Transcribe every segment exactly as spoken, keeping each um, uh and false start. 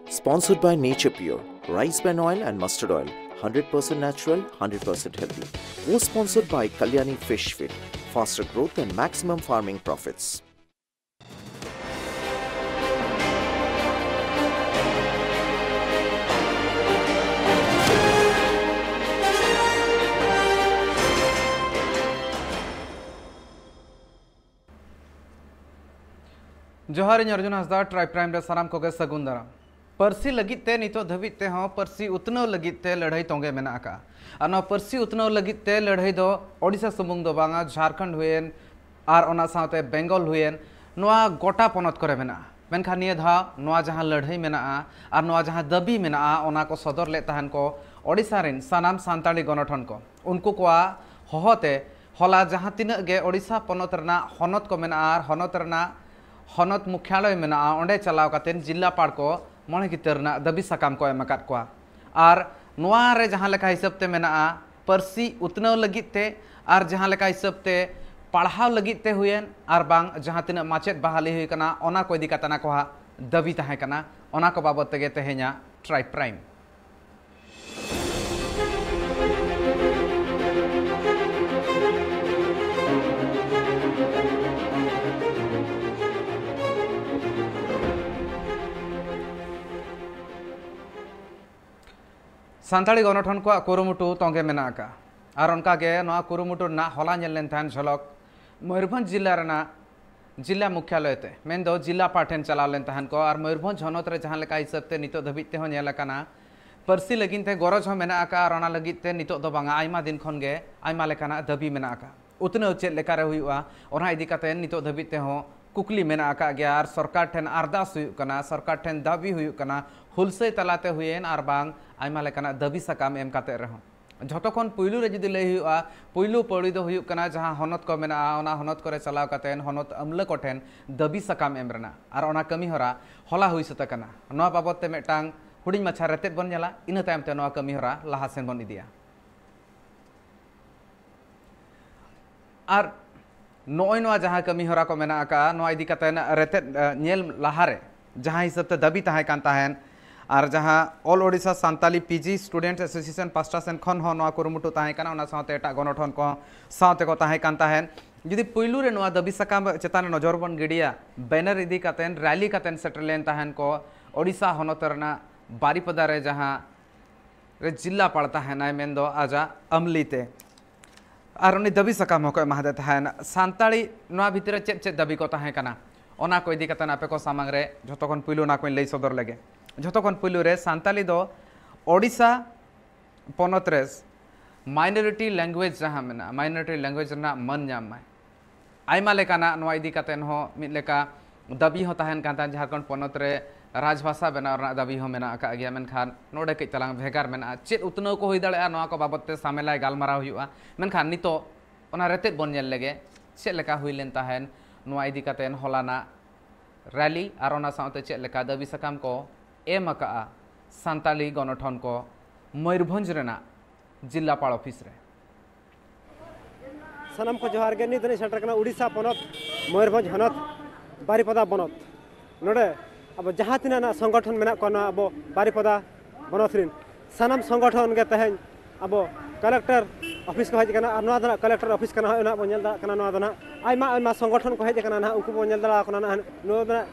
Sponsored by Nature Pure, rice bran oil and mustard oil, hundred percent natural, hundred percent healthy. Co-sponsored by Kalyani Fish Feed, faster growth and maximum farming profits. ᱡᱚᱦᱟᱨ, ᱤᱧ ᱚᱨᱡᱩᱱ ᱦᱟᱸᱥᱫᱟ, tribe prime ᱨᱮ ᱥᱟᱱᱟᱢ ᱠᱚᱜᱮ ᱥᱟᱹᱜᱩᱱ ᱫᱟᱨᱟᱢ᱾ ᱯᱟᱹᱨᱥᱤ ᱞᱟᱹᱜᱤᱫ ᱛᱮ ᱱᱤᱛᱚᱜ ᱫᱷᱟᱹᱵᱤᱡ ᱛᱮᱦᱚᱸ ᱯᱟᱹᱨᱥᱤ ᱩᱛᱱᱟᱹᱣ ᱞᱟᱹᱜᱤᱫ ᱛᱮ ᱞᱟᱹᱲᱦᱟᱹᱭ ᱛᱚᱸᱜᱮ ᱢᱮᱱᱟᱜ ᱟᱠᱟᱫᱼᱟ᱾ ᱟᱨ ᱱᱚᱣᱟ ᱯᱟᱹᱨᱥᱤ ᱩᱛᱱᱟᱹᱣ ᱞᱟᱹᱜᱤᱫ ᱛᱮ ᱞᱟᱹᱲᱦᱟᱹᱭ ᱫᱚ ᱳᱰᱤᱥᱟ ᱥᱩᱢᱩᱝ ᱫᱚ ᱵᱟᱝᱟ, ᱡᱷᱟᱲᱠᱷᱚᱸᱰ ᱦᱩᱭᱮᱱ ᱟᱨ ᱚᱱᱟ ᱥᱟᱶᱛᱮ ᱵᱮᱝᱜᱚᱞ ᱦᱩᱭᱮᱱ, ᱱᱚᱣᱟ ᱜᱚᱴᱟ ᱯᱚᱱᱚᱛ ᱠᱚᱨᱮ ᱢᱮᱱᱟᱜᱼᱟ᱾ ᱢᱮᱱᱠᱷᱟᱱ ᱱᱤᱭᱟᱹ ᱫᱷᱟᱣ ᱱᱚᱣᱟ ᱡᱟᱦᱟᱸ ᱞᱟᱹᱲᱦᱟᱹᱭ ᱢᱮᱱᱟᱜᱼᱟ ᱟᱨ ᱱᱚᱣᱟ ᱡᱟᱦᱟᱸ ᱫᱟᱹᱵᱤ ᱢᱮᱱᱟᱜᱼᱟ, ᱚᱱᱟ ᱠᱚ ᱥᱚᱫᱚᱨ ᱞᱮᱫ ᱛᱟᱦᱮᱱ ᱠᱚ ᱳᱰᱤᱥᱟ ᱨᱮᱱ ᱥᱟᱱᱟᱢ ᱥᱟᱱᱛᱟᱲᱤ ᱜᱚᱱᱚᱴᱷᱚᱱ ᱠᱚ, ᱩᱱᱠᱩ ᱠᱚᱣᱟᱜ ᱦᱚᱦᱚᱛᱮ ᱦᱚᱞᱟ ᱡᱟᱦᱟᱸ ᱛᱤᱱᱟᱹᱜ ᱜᱮ ᱳᱰᱤᱥᱟ ᱯᱚᱱᱚᱛ ᱨᱮᱱᱟᱜ ᱦᱚᱱᱚᱛ ᱠᱚ ᱢᱮᱱᱟᱜᱼᱟ ᱟᱨ ᱦᱚᱱᱚᱛ ᱨᱮᱱᱟᱜ ᱦᱚᱱᱚᱛ ᱢᱩᱠᱷᱭᱟᱞᱚᱭ ᱢᱮᱱᱟᱜᱼᱟ, ᱚᱸᱰᱮ ᱪᱟᱞᱟᱣ ᱠᱟᱛᱮ ᱡᱤᱞᱟᱯᱟᱲ ᱠᱚ ᱢᱚᱬᱮ ᱠᱤᱛᱟᱹ ᱨᱮᱱᱟᱜ ᱫᱟᱹᱵᱤ ᱥᱟᱠᱟᱢ ᱠᱚ ᱮᱢ ᱟᱠᱟᱫ ᱠᱚᱣᱟ᱾ ᱟᱨ ᱱᱚᱣᱟ ᱨᱮ ᱡᱟᱦᱟᱸ ᱞᱮᱠᱟ ᱦᱤᱥᱟᱹᱵ ᱛᱮ ᱢᱮᱱᱟᱜᱼᱟ, ᱯᱟᱹᱨᱥᱤ ᱩᱛᱱᱟᱹᱣ ᱞᱟᱹᱜᱤᱫ ᱛᱮ ᱟᱨ ᱡᱟᱦᱟᱸ ᱞᱮᱠᱟ ᱦᱤᱥᱟᱹᱵ ᱛᱮ ᱯᱟᱲᱦᱟᱣ ᱞᱟᱹᱜᱤᱫ ᱛᱮ ᱦᱩᱭᱮᱱ ᱟᱨ ᱵᱟᱝ ᱡᱟᱦᱟᱸ ᱛᱤᱱᱟᱹᱜ ᱢᱟᱪᱮᱫ ᱵᱟᱦᱟᱞᱤ ᱦᱩᱭ ᱠᱟᱱᱟ, ᱚᱱᱟ ᱠᱚ ᱤᱫᱤ ᱠᱟᱛᱮ ᱱᱟ ᱠᱚ ᱦᱟᱸᱜ ᱫᱟᱹᱵᱤ ᱛᱟᱦᱮᱸ ᱠᱟᱱᱟ᱾ ᱚᱱᱟ ᱠᱚ ᱵᱟᱵᱚᱫ ᱛᱮᱜᱮ ᱛᱮᱦᱮᱧᱟᱜ ᱴᱨᱟᱭᱤᱵᱽ ᱯᱨᱟᱭᱤᱢ᱾ ᱥᱟᱱᱛᱟᱲᱤ ᱜᱚᱱᱚᱴᱷᱚᱱ ᱠᱚᱣᱟᱜ ᱠᱩᱨᱩᱢᱩᱴᱩ ᱛᱚᱸᱜᱮ ᱢᱮᱱᱟᱜ ᱟᱠᱟᱫᱼᱟ᱾ ᱟᱨ ᱚᱱᱠᱟᱜᱮ ᱱᱚᱣᱟ ᱠᱩᱨᱩᱢᱩᱴᱩ ᱨᱮᱱᱟᱜ ᱦᱚᱞᱟ ᱧᱮᱞ ᱞᱮᱱ ᱛᱟᱦᱮᱱ ᱡᱷᱚᱞᱚᱠ ᱢᱚᱭᱩᱨᱵᱷᱚᱸᱡᱽ ᱡᱤᱞᱟ ᱨᱮᱱᱟᱜ ᱡᱤᱞᱟ ᱢᱩᱠᱷᱭᱟᱞᱚᱭ ᱛᱮ, ᱢᱮᱱᱫᱚ ᱡᱤᱞᱟᱯᱟᱲ ᱴᱷᱮᱱ ᱪᱟᱞᱟᱣ ᱞᱮᱱ ᱛᱟᱦᱮᱱ ᱠᱚ᱾ ᱟᱨ ᱢᱚᱭᱩᱨᱵᱷᱚᱸᱡᱽ ᱦᱚᱱᱚᱛ ᱨᱮ ᱡᱟᱦᱟᱸ ᱞᱮᱠᱟ ᱦᱤᱥᱟᱹᱵ ᱛᱮ ᱱᱤᱛᱚᱜ ᱫᱷᱟᱹᱵᱤᱡ ᱛᱮᱦᱚᱸ ᱧᱮᱞ ᱟᱠᱟᱱᱟ, ᱯᱟᱹᱨᱥᱤ ᱞᱟᱹᱜᱤᱫ ᱛᱮ ᱜᱚᱨᱚᱡᱽ ᱦᱚᱸ ᱢᱮᱱᱟᱜ ᱟᱠᱟᱫᱼᱟ᱾ ᱟᱨ ᱚᱱᱟ ᱞᱟᱹᱜᱤᱫ ᱛᱮ ᱱᱤᱛᱚᱜ ᱫᱚ ᱵᱟᱝᱟ, ᱟᱭᱢᱟ ᱫᱤᱱ ᱠᱷᱚᱱ ᱜᱮ ᱟᱭᱢᱟ ᱞᱮᱠᱟᱱᱟᱜ ᱫᱟᱹᱵᱤ ᱢᱮᱱᱟᱜ ᱟᱠᱟᱫᱼᱟ᱾ ᱩᱛᱱᱟᱹᱣ ᱪᱮᱫ ᱞᱮᱠᱟᱨᱮ ᱦᱩᱭᱩᱜᱼᱟ, ᱚᱱᱟ ᱤᱫᱤ ᱠᱟᱛᱮ ᱱᱤᱛᱚᱜ ᱫᱷᱟᱹᱵᱤᱡ ᱛᱮᱦᱚᱸ ᱠᱩᱠᱞᱤ ᱢᱮᱱᱟᱜ ᱟᱠᱟᱫ ᱜᱮᱭᱟ᱾ ᱟᱨ ᱥᱚᱨᱠᱟᱨ ᱴᱷᱮᱱ ᱟᱨᱫᱟᱥ ᱦᱩᱭᱩᱜ ᱠᱟᱱᱟ, ᱥᱚᱨᱠᱟᱨ ᱴᱷᱮᱱ ᱫᱟᱹᱵᱤ ᱦᱩᱭᱩᱜ ᱠᱟᱱᱟ, ᱦᱩᱞᱥᱟᱹᱭ ᱛᱟᱞᱟᱛᱮ ᱦᱩᱭᱮᱱ ᱟᱨ ᱵᱟᱝ ᱟᱭᱢᱟ ᱞᱮᱠᱟᱱᱟᱜ ᱫᱟᱹᱵᱤ ᱥᱟᱠᱟᱢ ᱮᱢ ᱠᱟᱛᱮ ᱨᱮᱦᱚᱸ᱾ ᱡᱷᱚᱛᱚ ᱠᱷᱚᱱ ᱯᱩᱭᱞᱩ ᱨᱮ ᱡᱩᱫᱤ ᱞᱟᱹᱭ ᱦᱩᱭᱩᱜᱼᱟ, ᱯᱩᱭᱞᱩ ᱯᱟᱹᱣᱲᱤ ᱫᱚ ᱦᱩᱭᱩᱜ ᱠᱟᱱᱟ ᱡᱟᱦᱟᱸ ᱦᱚᱱᱚᱛ ᱠᱚ ᱢᱮᱱᱟᱜᱼᱟ, ᱚᱱᱟ ᱦᱚᱱᱚᱛ ᱠᱚᱨᱮ ᱪᱟᱞᱟᱣ ᱠᱟᱛᱮ ᱦᱚᱱᱚᱛ ᱟᱹᱢᱞᱟᱹ ᱠᱚᱴᱷᱮᱱ ᱫᱟᱹᱵᱤ ᱥᱟᱠᱟᱢ ᱮᱢ ᱨᱮᱱᱟᱜ᱾ ᱟᱨ ᱚᱱᱟ ᱠᱟᱹᱢᱤ ᱦᱚᱨᱟ ᱦᱚᱞᱟ ᱦᱩᱭ ᱥᱟᱹᱛ ᱟᱠᱟᱱᱟ᱾ ᱱᱚᱣᱟ ᱵᱟᱵᱚᱫ ᱛᱮ ᱢᱤᱫᱴᱟᱝ ᱦᱩᱰᱤᱧ ᱢᱟᱪᱷᱟ ᱨᱮᱛᱮᱫ ᱵᱚᱱ ᱧᱮᱞᱟ, ᱤᱱᱟᱹ ᱛᱟᱭᱚᱢ ᱛᱮ ᱱᱚᱣᱟ ᱠᱟᱹᱢᱤ ᱦᱚᱨᱟ ᱞᱟᱦᱟ ᱥᱮᱱ ᱵᱚᱱ ᱤᱫᱤᱭᱟ᱾ ᱟᱨ ᱱᱚᱜᱼᱚᱭ ᱱᱚᱣᱟ ᱡᱟᱦᱟᱸ ᱠᱟᱹᱢᱤ ᱦᱚᱨᱟ ᱠᱚ ᱢᱮᱱᱟᱜ ᱟᱠᱟᱫᱼᱟ, ᱱᱚᱣᱟ ᱤᱫᱤ ᱠᱟᱛᱮ ᱨᱮᱛᱮᱫ, ᱮ, ᱧᱮᱞ ᱞᱟᱦᱟᱨᱮ ᱡᱟᱦᱟᱸ ᱦᱤᱥᱟᱹᱵ ᱛᱮ ᱫᱟᱹᱵᱤ ᱛᱟᱦᱮᱸ ᱠᱟᱱ ᱛᱟᱦᱮᱸᱱ, ᱟᱨ ᱡᱟᱦᱟᱸ All Odisha Santali P G Student Association ᱯᱟᱥᱴᱟ ᱥᱮᱱ ᱠᱷᱚᱱ ᱦᱚᱸ ᱱᱚᱣᱟ ᱠᱩᱨᱩᱢᱩᱴᱩ ᱛᱟᱦᱮᱸ ᱠᱟᱱᱟ, ᱚᱱᱟ ᱥᱟᱶᱛᱮ ᱮᱴᱟᱜ ᱜᱚᱱᱚᱴᱷᱚᱱ ᱠᱚ ᱥᱟᱶᱛᱮ ᱠᱚ ᱛᱟᱦᱮᱸ ᱠᱟᱱ ᱛᱟᱦᱮᱸᱫ᱾ ᱡᱩᱫᱤ ᱯᱩᱭᱞᱩ ᱨᱮ ᱱᱚᱣᱟ ᱫᱟᱹᱵᱤ ᱥᱟᱠᱟᱢ ᱪᱮᱛᱟᱱ ᱨᱮ ᱱᱚᱡᱚᱨ ᱵᱚᱱ ᱜᱤᱰᱤᱭᱟ, ᱵᱮᱱᱟᱨ ᱤᱫᱤ ᱠᱟᱛᱮᱱ ᱨᱮᱞᱤ ᱠᱟᱛᱮᱱ ᱥᱮᱴᱮᱨ ᱞᱮᱱ ᱛᱟᱦᱮᱱ ᱠᱚ ᱳᱰᱤᱥᱟ ᱦᱚᱱᱚᱛ ᱨᱮᱱᱟᱜ ᱵᱟᱨᱤᱯᱟᱫᱟ ᱨᱮ, ᱡᱟᱦᱟᱸ ᱨᱮ ᱡᱤᱞᱞᱟᱯᱟᱲ ᱛᱟᱦᱮᱱᱟᱭ, ᱢᱮᱱᱫᱚ ᱟᱡᱟᱜ ᱟᱢᱞᱤ ᱛᱮ᱾ ᱟᱨ ᱩᱱᱤ ᱫᱟᱹᱵᱤ ᱥᱟᱠᱟᱢ ᱦᱚᱸᱠᱚ ᱮᱢᱟᱫᱮ ᱛᱟᱦᱮᱱ᱾ ᱥᱟᱱᱛᱟᱲᱤ ᱱᱚᱣᱟ ᱵᱷᱤᱛᱤᱨ ᱨᱮ ᱪᱮᱫ ᱪᱮᱫ ᱫᱟᱹᱵᱤ ᱠᱚ ᱛᱟᱦᱮᱸ ᱠᱟᱱᱟ, ᱚᱱᱟ ᱠᱚ ᱤᱫᱤ ᱠᱟᱛᱮ ᱟᱯᱮ ᱠᱚ ᱥᱟᱢᱟᱝ ᱨᱮ ᱡᱷᱚᱛᱚ ᱠᱷᱚᱱ ᱯᱩᱭᱞᱩ ᱚᱱᱟ ᱠᱚᱧ ᱞᱟᱹᱭ ᱥᱚᱫᱚᱨ ᱞᱮᱜᱮ᱾ ᱡᱷᱚᱛᱚ ᱠᱷᱚᱱ ᱯᱩᱭᱞᱩ ᱨᱮ ᱥᱟᱱᱛᱟᱲᱤ ᱫᱚ ᱳᱰᱤᱥᱟ ᱯᱚᱱᱚᱛ ᱨᱮ minority language ᱡᱟᱦᱟᱸ ᱢᱮᱱᱟᱜᱼᱟ, minority language ᱨᱮᱱᱟᱜ ᱢᱟᱹᱱ ᱧᱟᱢ ᱢᱟᱭ᱾ ᱟᱭᱢᱟ ᱞᱮᱠᱟᱱᱟᱜ ᱱᱚᱣᱟ ᱤᱫᱤ ᱠᱟᱛᱮ ᱦᱚᱸ ᱢᱤᱫ ᱞᱮᱠᱟ ᱫᱟᱹᱵᱤ ᱦᱚᱸ ᱛᱟᱦᱮᱱ ᱠᱟᱱ ᱛᱟᱦᱮᱸᱫ, ᱡᱷᱟᱲᱠᱷᱚᱸᱰ ᱯᱚᱱᱚᱛ ᱨᱮ ᱨᱟᱡᱽᱵᱷᱟᱥᱟ ᱵᱮᱱᱟᱣ ᱨᱮᱱᱟᱜ ᱫᱟᱹᱵᱤ ᱦᱚᱸ ᱢᱮᱱᱟᱜ ᱟᱠᱟᱫ ᱜᱮᱭᱟ᱾ ᱢᱮᱱᱠᱷᱟᱱ ᱱᱚᱰᱮ ᱠᱟᱹᱡ ᱛᱟᱞᱟᱝ ᱵᱷᱮᱜᱟᱨ ᱢᱮᱱᱟᱜᱼᱟ᱾ ᱪᱮᱫ ᱩᱛᱱᱟᱹᱣ ᱠᱚ ᱦᱩᱭ ᱫᱟᱲᱮᱭᱟᱜᱼᱟ, ᱱᱚᱣᱟ ᱠᱚ ᱵᱟᱵᱚᱛ ᱛᱮ ᱥᱟᱢᱮᱞᱟᱭ ᱜᱟᱞᱢᱟᱨᱟᱣ ᱦᱩᱭᱩᱜᱼᱟ᱾ ᱢᱮᱱᱠᱷᱟᱱ ᱱᱤᱛᱚᱜ ᱚᱱᱟ ᱨᱮᱛᱮᱫ ᱵᱚᱱ ᱧᱮᱞ ᱞᱮᱜᱮ, ᱪᱮᱫ ᱞᱮᱠᱟ ᱦᱩᱭ ᱞᱮᱱ ᱛᱟᱦᱮᱸᱫ ᱱᱚᱣᱟ ᱤᱫᱤ ᱠᱟᱛᱮ ᱦᱚᱞᱟᱱᱟᱜ ᱨᱮᱞᱤ ᱟᱨ ᱚᱱᱟ ᱥᱟᱶᱛᱮ ᱪᱮᱫ ᱞᱮᱠᱟ ᱫᱟᱹᱵᱤ ᱥᱟᱠᱟᱢ ᱠᱚ ᱮᱢ ᱟᱠᱟᱜᱼᱟ ᱥᱟᱱᱛᱟᱲᱤ ᱜᱚᱱᱚᱴᱷᱚᱱ ᱠᱚ ᱢᱚᱭᱩᱨᱵᱷᱚᱸᱡᱽ ᱨᱮᱱᱟᱜ ᱡᱤᱞᱞᱟᱯᱟᱲ ᱚᱯᱷᱤᱥ ᱨᱮ᱾ ᱥᱟᱱᱟᱢ ᱠᱚ ᱡᱚᱦᱟᱨ ᱜᱮ᱾ ᱱᱤᱛ ᱫᱚᱞᱤᱧ ᱥᱮᱴᱮᱨ ᱠᱟᱱᱟ ᱩᱰᱤᱥᱟ ᱯᱚᱱᱚᱛ ᱢᱚᱭᱩᱨᱵᱷᱚᱸᱡᱽ ᱦᱚᱱᱚᱛ ᱵᱟᱨᱤᱯᱟᱫᱟ ᱵᱚᱱᱚᱛ᱾ ᱱᱚᱰᱮ ᱟᱵᱚ ᱡᱟᱦᱟᱸ ᱛᱤᱱᱟᱹᱜ ᱱᱟᱜ ᱥᱚᱝᱜᱚᱴᱷᱚᱱ ᱢᱮᱱᱟᱜ ᱠᱚᱣᱟ, ᱱᱚᱣᱟ ᱟᱵᱚ ᱵᱟᱨᱤᱯᱟᱫᱟ ᱵᱚᱱᱚᱛ ᱨᱮᱱ ᱥᱟᱱᱟᱢ ᱥᱚᱝᱜᱚᱴᱷᱚᱱ ᱜᱮ ᱛᱮᱦᱮᱧ ᱟᱵᱚ ᱠᱟᱞᱮᱠᱴᱚᱨ ᱚᱯᱷᱤᱥ ᱠᱚ ᱦᱮᱡ ᱟᱠᱟᱱᱟ᱾ ᱟᱨ ᱱᱚᱣᱟ ᱫᱚ ᱱᱟᱜ ᱠᱟᱞᱮᱠᱴᱚᱨ ᱚᱯᱷᱤᱥ ᱠᱟᱱᱟ, ᱦᱚᱸᱜᱼᱚᱭ ᱱᱟᱜ ᱵᱚᱱ ᱧᱮᱞ ᱫᱟᱲᱮᱭᱟᱜ ᱠᱟᱱᱟ᱾ ᱱᱚᱣᱟ ᱫᱚ ᱱᱟᱜ ᱟᱭᱢᱟ ᱟᱭᱢᱟ ᱥᱚᱝᱜᱚᱴᱷᱚᱱ ᱠᱚ ᱦᱮᱡ ᱟᱠᱟᱱᱟ᱾ ᱱᱟᱜ ᱩᱱᱠᱩ ᱵᱚᱱ ᱧᱮᱞ ᱫᱟᱲᱮᱭᱟᱠᱚ ᱠᱟᱱᱟ᱾ ᱱᱟᱜ ᱱᱚᱣᱟ ᱫᱚ ᱱᱟᱜ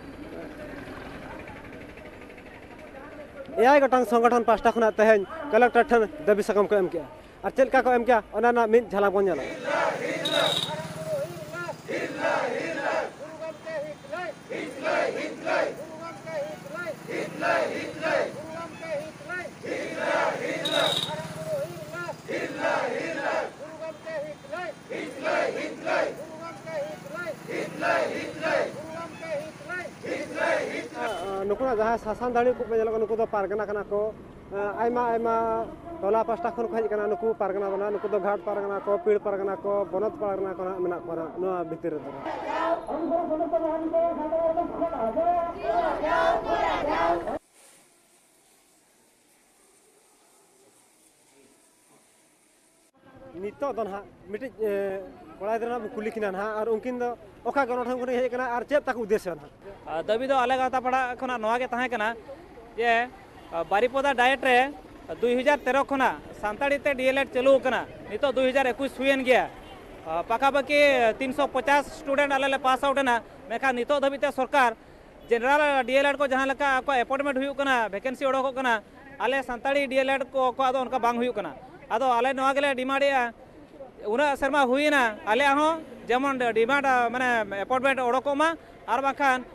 ᱮᱭᱟᱭ ᱜᱚᱴᱟᱝ ᱥᱚᱝᱜᱚᱴᱷᱚᱱ ᱯᱟᱦᱴᱟ ᱠᱷᱚᱱᱟᱜ ᱛᱮᱦᱮᱧ ᱠᱟᱞᱮᱠᱴᱚᱨ ᱴᱷᱮᱱ ᱫᱟᱹᱵᱤ ᱥᱟᱠᱟᱢ ᱠᱚ ᱮᱢ ᱠᱮᱜᱼᱟ᱾ ᱟᱨ ᱪᱮᱫ ᱞᱮᱠᱟ ᱠᱚ ᱮᱢ ᱠᱮᱜᱼᱟ, ᱚᱱᱟ ᱨᱮᱱᱟᱜ ᱢᱤᱫ ᱡᱷᱟᱞᱟᱠ ᱵᱚᱱ ᱧᱮᱞᱟ᱾ ᱱᱩᱠᱩᱣᱟᱜ ᱡᱟᱦᱟᱸᱭ ᱥᱟᱥᱟᱱ ᱫᱟᱲᱮ ᱠᱚ ᱯᱮ ᱧᱮᱞᱚᱜ ᱠᱟᱱᱟ, ᱱᱩᱠᱩ ᱫᱚ ᱯᱟᱨᱜᱟᱱᱟ ᱠᱟᱱᱟ ᱠᱚ᱾ ᱟᱭᱢᱟ ᱟᱭᱢᱟ ᱴᱚᱞᱟ ᱯᱟᱥᱴᱟ ᱠᱷᱚᱱ ᱠᱚ ᱦᱮᱡ ᱟᱠᱟᱱᱟ᱾ ᱱᱩᱠᱩ ᱯᱟᱨᱜᱟᱱᱟ ᱫᱚ ᱱᱟᱦᱟᱜ, ᱱᱩᱠᱩ ᱫᱚ ᱜᱷᱟᱴ ᱯᱟᱨᱜᱟᱱᱟ ᱠᱚ, ᱯᱤᱲ ᱯᱟᱨᱜᱟᱱᱟ ᱠᱚ, ᱵᱚᱱᱚᱛ ᱯᱟᱨᱜᱟᱱᱟ ᱠᱚ ᱱᱟᱦᱟᱜ ᱢᱮᱱᱟᱜ ᱠᱚᱣᱟ ᱱᱟᱦᱟᱜ ᱱᱚᱣᱟ ᱵᱷᱤᱛᱤᱨ ᱨᱮᱫᱚ᱾ ᱱᱤᱛᱚᱜ ᱫᱚ ᱱᱟᱦᱟᱜ ᱢᱤᱫᱴᱤᱡ, ᱮ, ᱠᱚᱲᱟ ᱜᱤᱫᱽᱨᱟᱹ ᱱᱟᱦᱟᱜ ᱵᱚ ᱠᱩᱞᱤ ᱠᱤᱱᱟ ᱱᱟᱦᱟᱜ, ᱟᱨ ᱩᱱᱠᱤᱱ ᱫᱚ ᱚᱠᱟ ᱜᱚᱱᱚᱴᱷᱚᱱ ᱠᱷᱚᱱ ᱦᱮᱡ ᱟᱠᱟᱱᱟ ᱟᱨ ᱪᱮᱫ ᱛᱟᱠᱚ ᱩᱫᱽᱫᱮᱥᱥᱚ ᱱᱟᱦᱟᱜ? ᱟᱨ ᱫᱟᱹᱵᱤ ᱫᱚ ᱟᱞᱮ ᱜᱟᱶᱛᱟ ᱯᱟᱲᱟ ᱠᱷᱚᱱᱟᱜ ᱱᱚᱣᱟ ᱜᱮ ᱛᱟᱦᱮᱸ ᱠᱟᱱᱟ ᱡᱮ ᱵᱟᱨᱤᱯᱚᱫᱟ ᱰᱟᱭᱮᱴ ᱨᱮ ᱫᱩᱭ ᱦᱟᱡᱟᱨ ᱛᱮᱨᱚ ᱠᱷᱚᱱᱟᱜ ᱥᱟᱱᱛᱟᱲᱤ ᱛᱮ ᱰᱤ ᱮᱞ ᱮᱰ ᱪᱟᱹᱞᱩ ᱟᱠᱟᱱᱟ᱾ ᱱᱤᱛᱚᱜ ᱫᱩᱭ ᱦᱟᱡᱟᱨ ᱮᱠᱩᱥ ᱦᱩᱭᱮᱱ ᱜᱮᱭᱟ᱾ ᱯᱟᱠᱟᱯᱟᱠᱤ ᱛᱤᱱᱥᱚ ᱯᱚᱪᱟᱥ ᱥᱴᱩᱰᱮᱱᱴ ᱟᱞᱮ ᱞᱮ ᱯᱟᱥ ᱟᱣᱩᱴ ᱮᱱᱟ, ᱢᱮᱱᱠᱷᱟᱱ ᱱᱤᱛᱚᱜ ᱫᱷᱟᱹᱵᱤᱡ ᱛᱮ ᱥᱚᱨᱠᱟᱨ ᱡᱮᱱᱟᱨᱟᱞ ᱰᱤ ᱮᱞ ᱮᱰ ᱠᱚ ᱡᱟᱦᱟᱸ ᱞᱮᱠᱟ ᱟᱠᱚᱣᱟᱜ ᱮᱯᱚᱭᱮᱱᱴᱢᱮᱱᱴ ᱦᱩᱭᱩᱜ ᱠᱟᱱᱟ, ᱵᱷᱮᱠᱮᱱᱥᱤ ᱚᱰᱚᱠᱚᱜ ᱠᱟᱱᱟ, ᱟᱞᱮ ᱥᱟᱱᱛᱟᱲᱤ ᱰᱤ ᱮᱞ ᱮᱰ ᱠᱚ ᱠᱚᱣᱟᱜ ᱫᱚ ᱚᱱᱠᱟ ᱵᱟᱝ ᱦᱩᱭᱩᱜ ᱠᱟᱱᱟ᱾ ᱟᱫᱚ ᱟᱞᱮ ᱱᱚᱣᱟ ᱜᱮᱞᱮ ᱰᱤᱢᱟᱱᱰᱮᱜᱼᱟ, ᱩᱱᱟᱹᱜ ᱥᱮᱨᱢᱟ ᱦᱩᱭᱮᱱᱟ, ᱟᱞᱮᱭᱟᱜ ᱦᱚᱸ ᱡᱮᱢᱚᱱ ᱰᱤᱢᱟᱱᱰ, ᱢᱟᱱᱮ ᱮᱯᱚᱭᱮᱱᱴᱢᱮᱱᱴ ᱚᱰᱚᱠᱚᱜ ᱢᱟ, ᱟᱨ ᱵᱟᱝᱠᱷᱟᱱ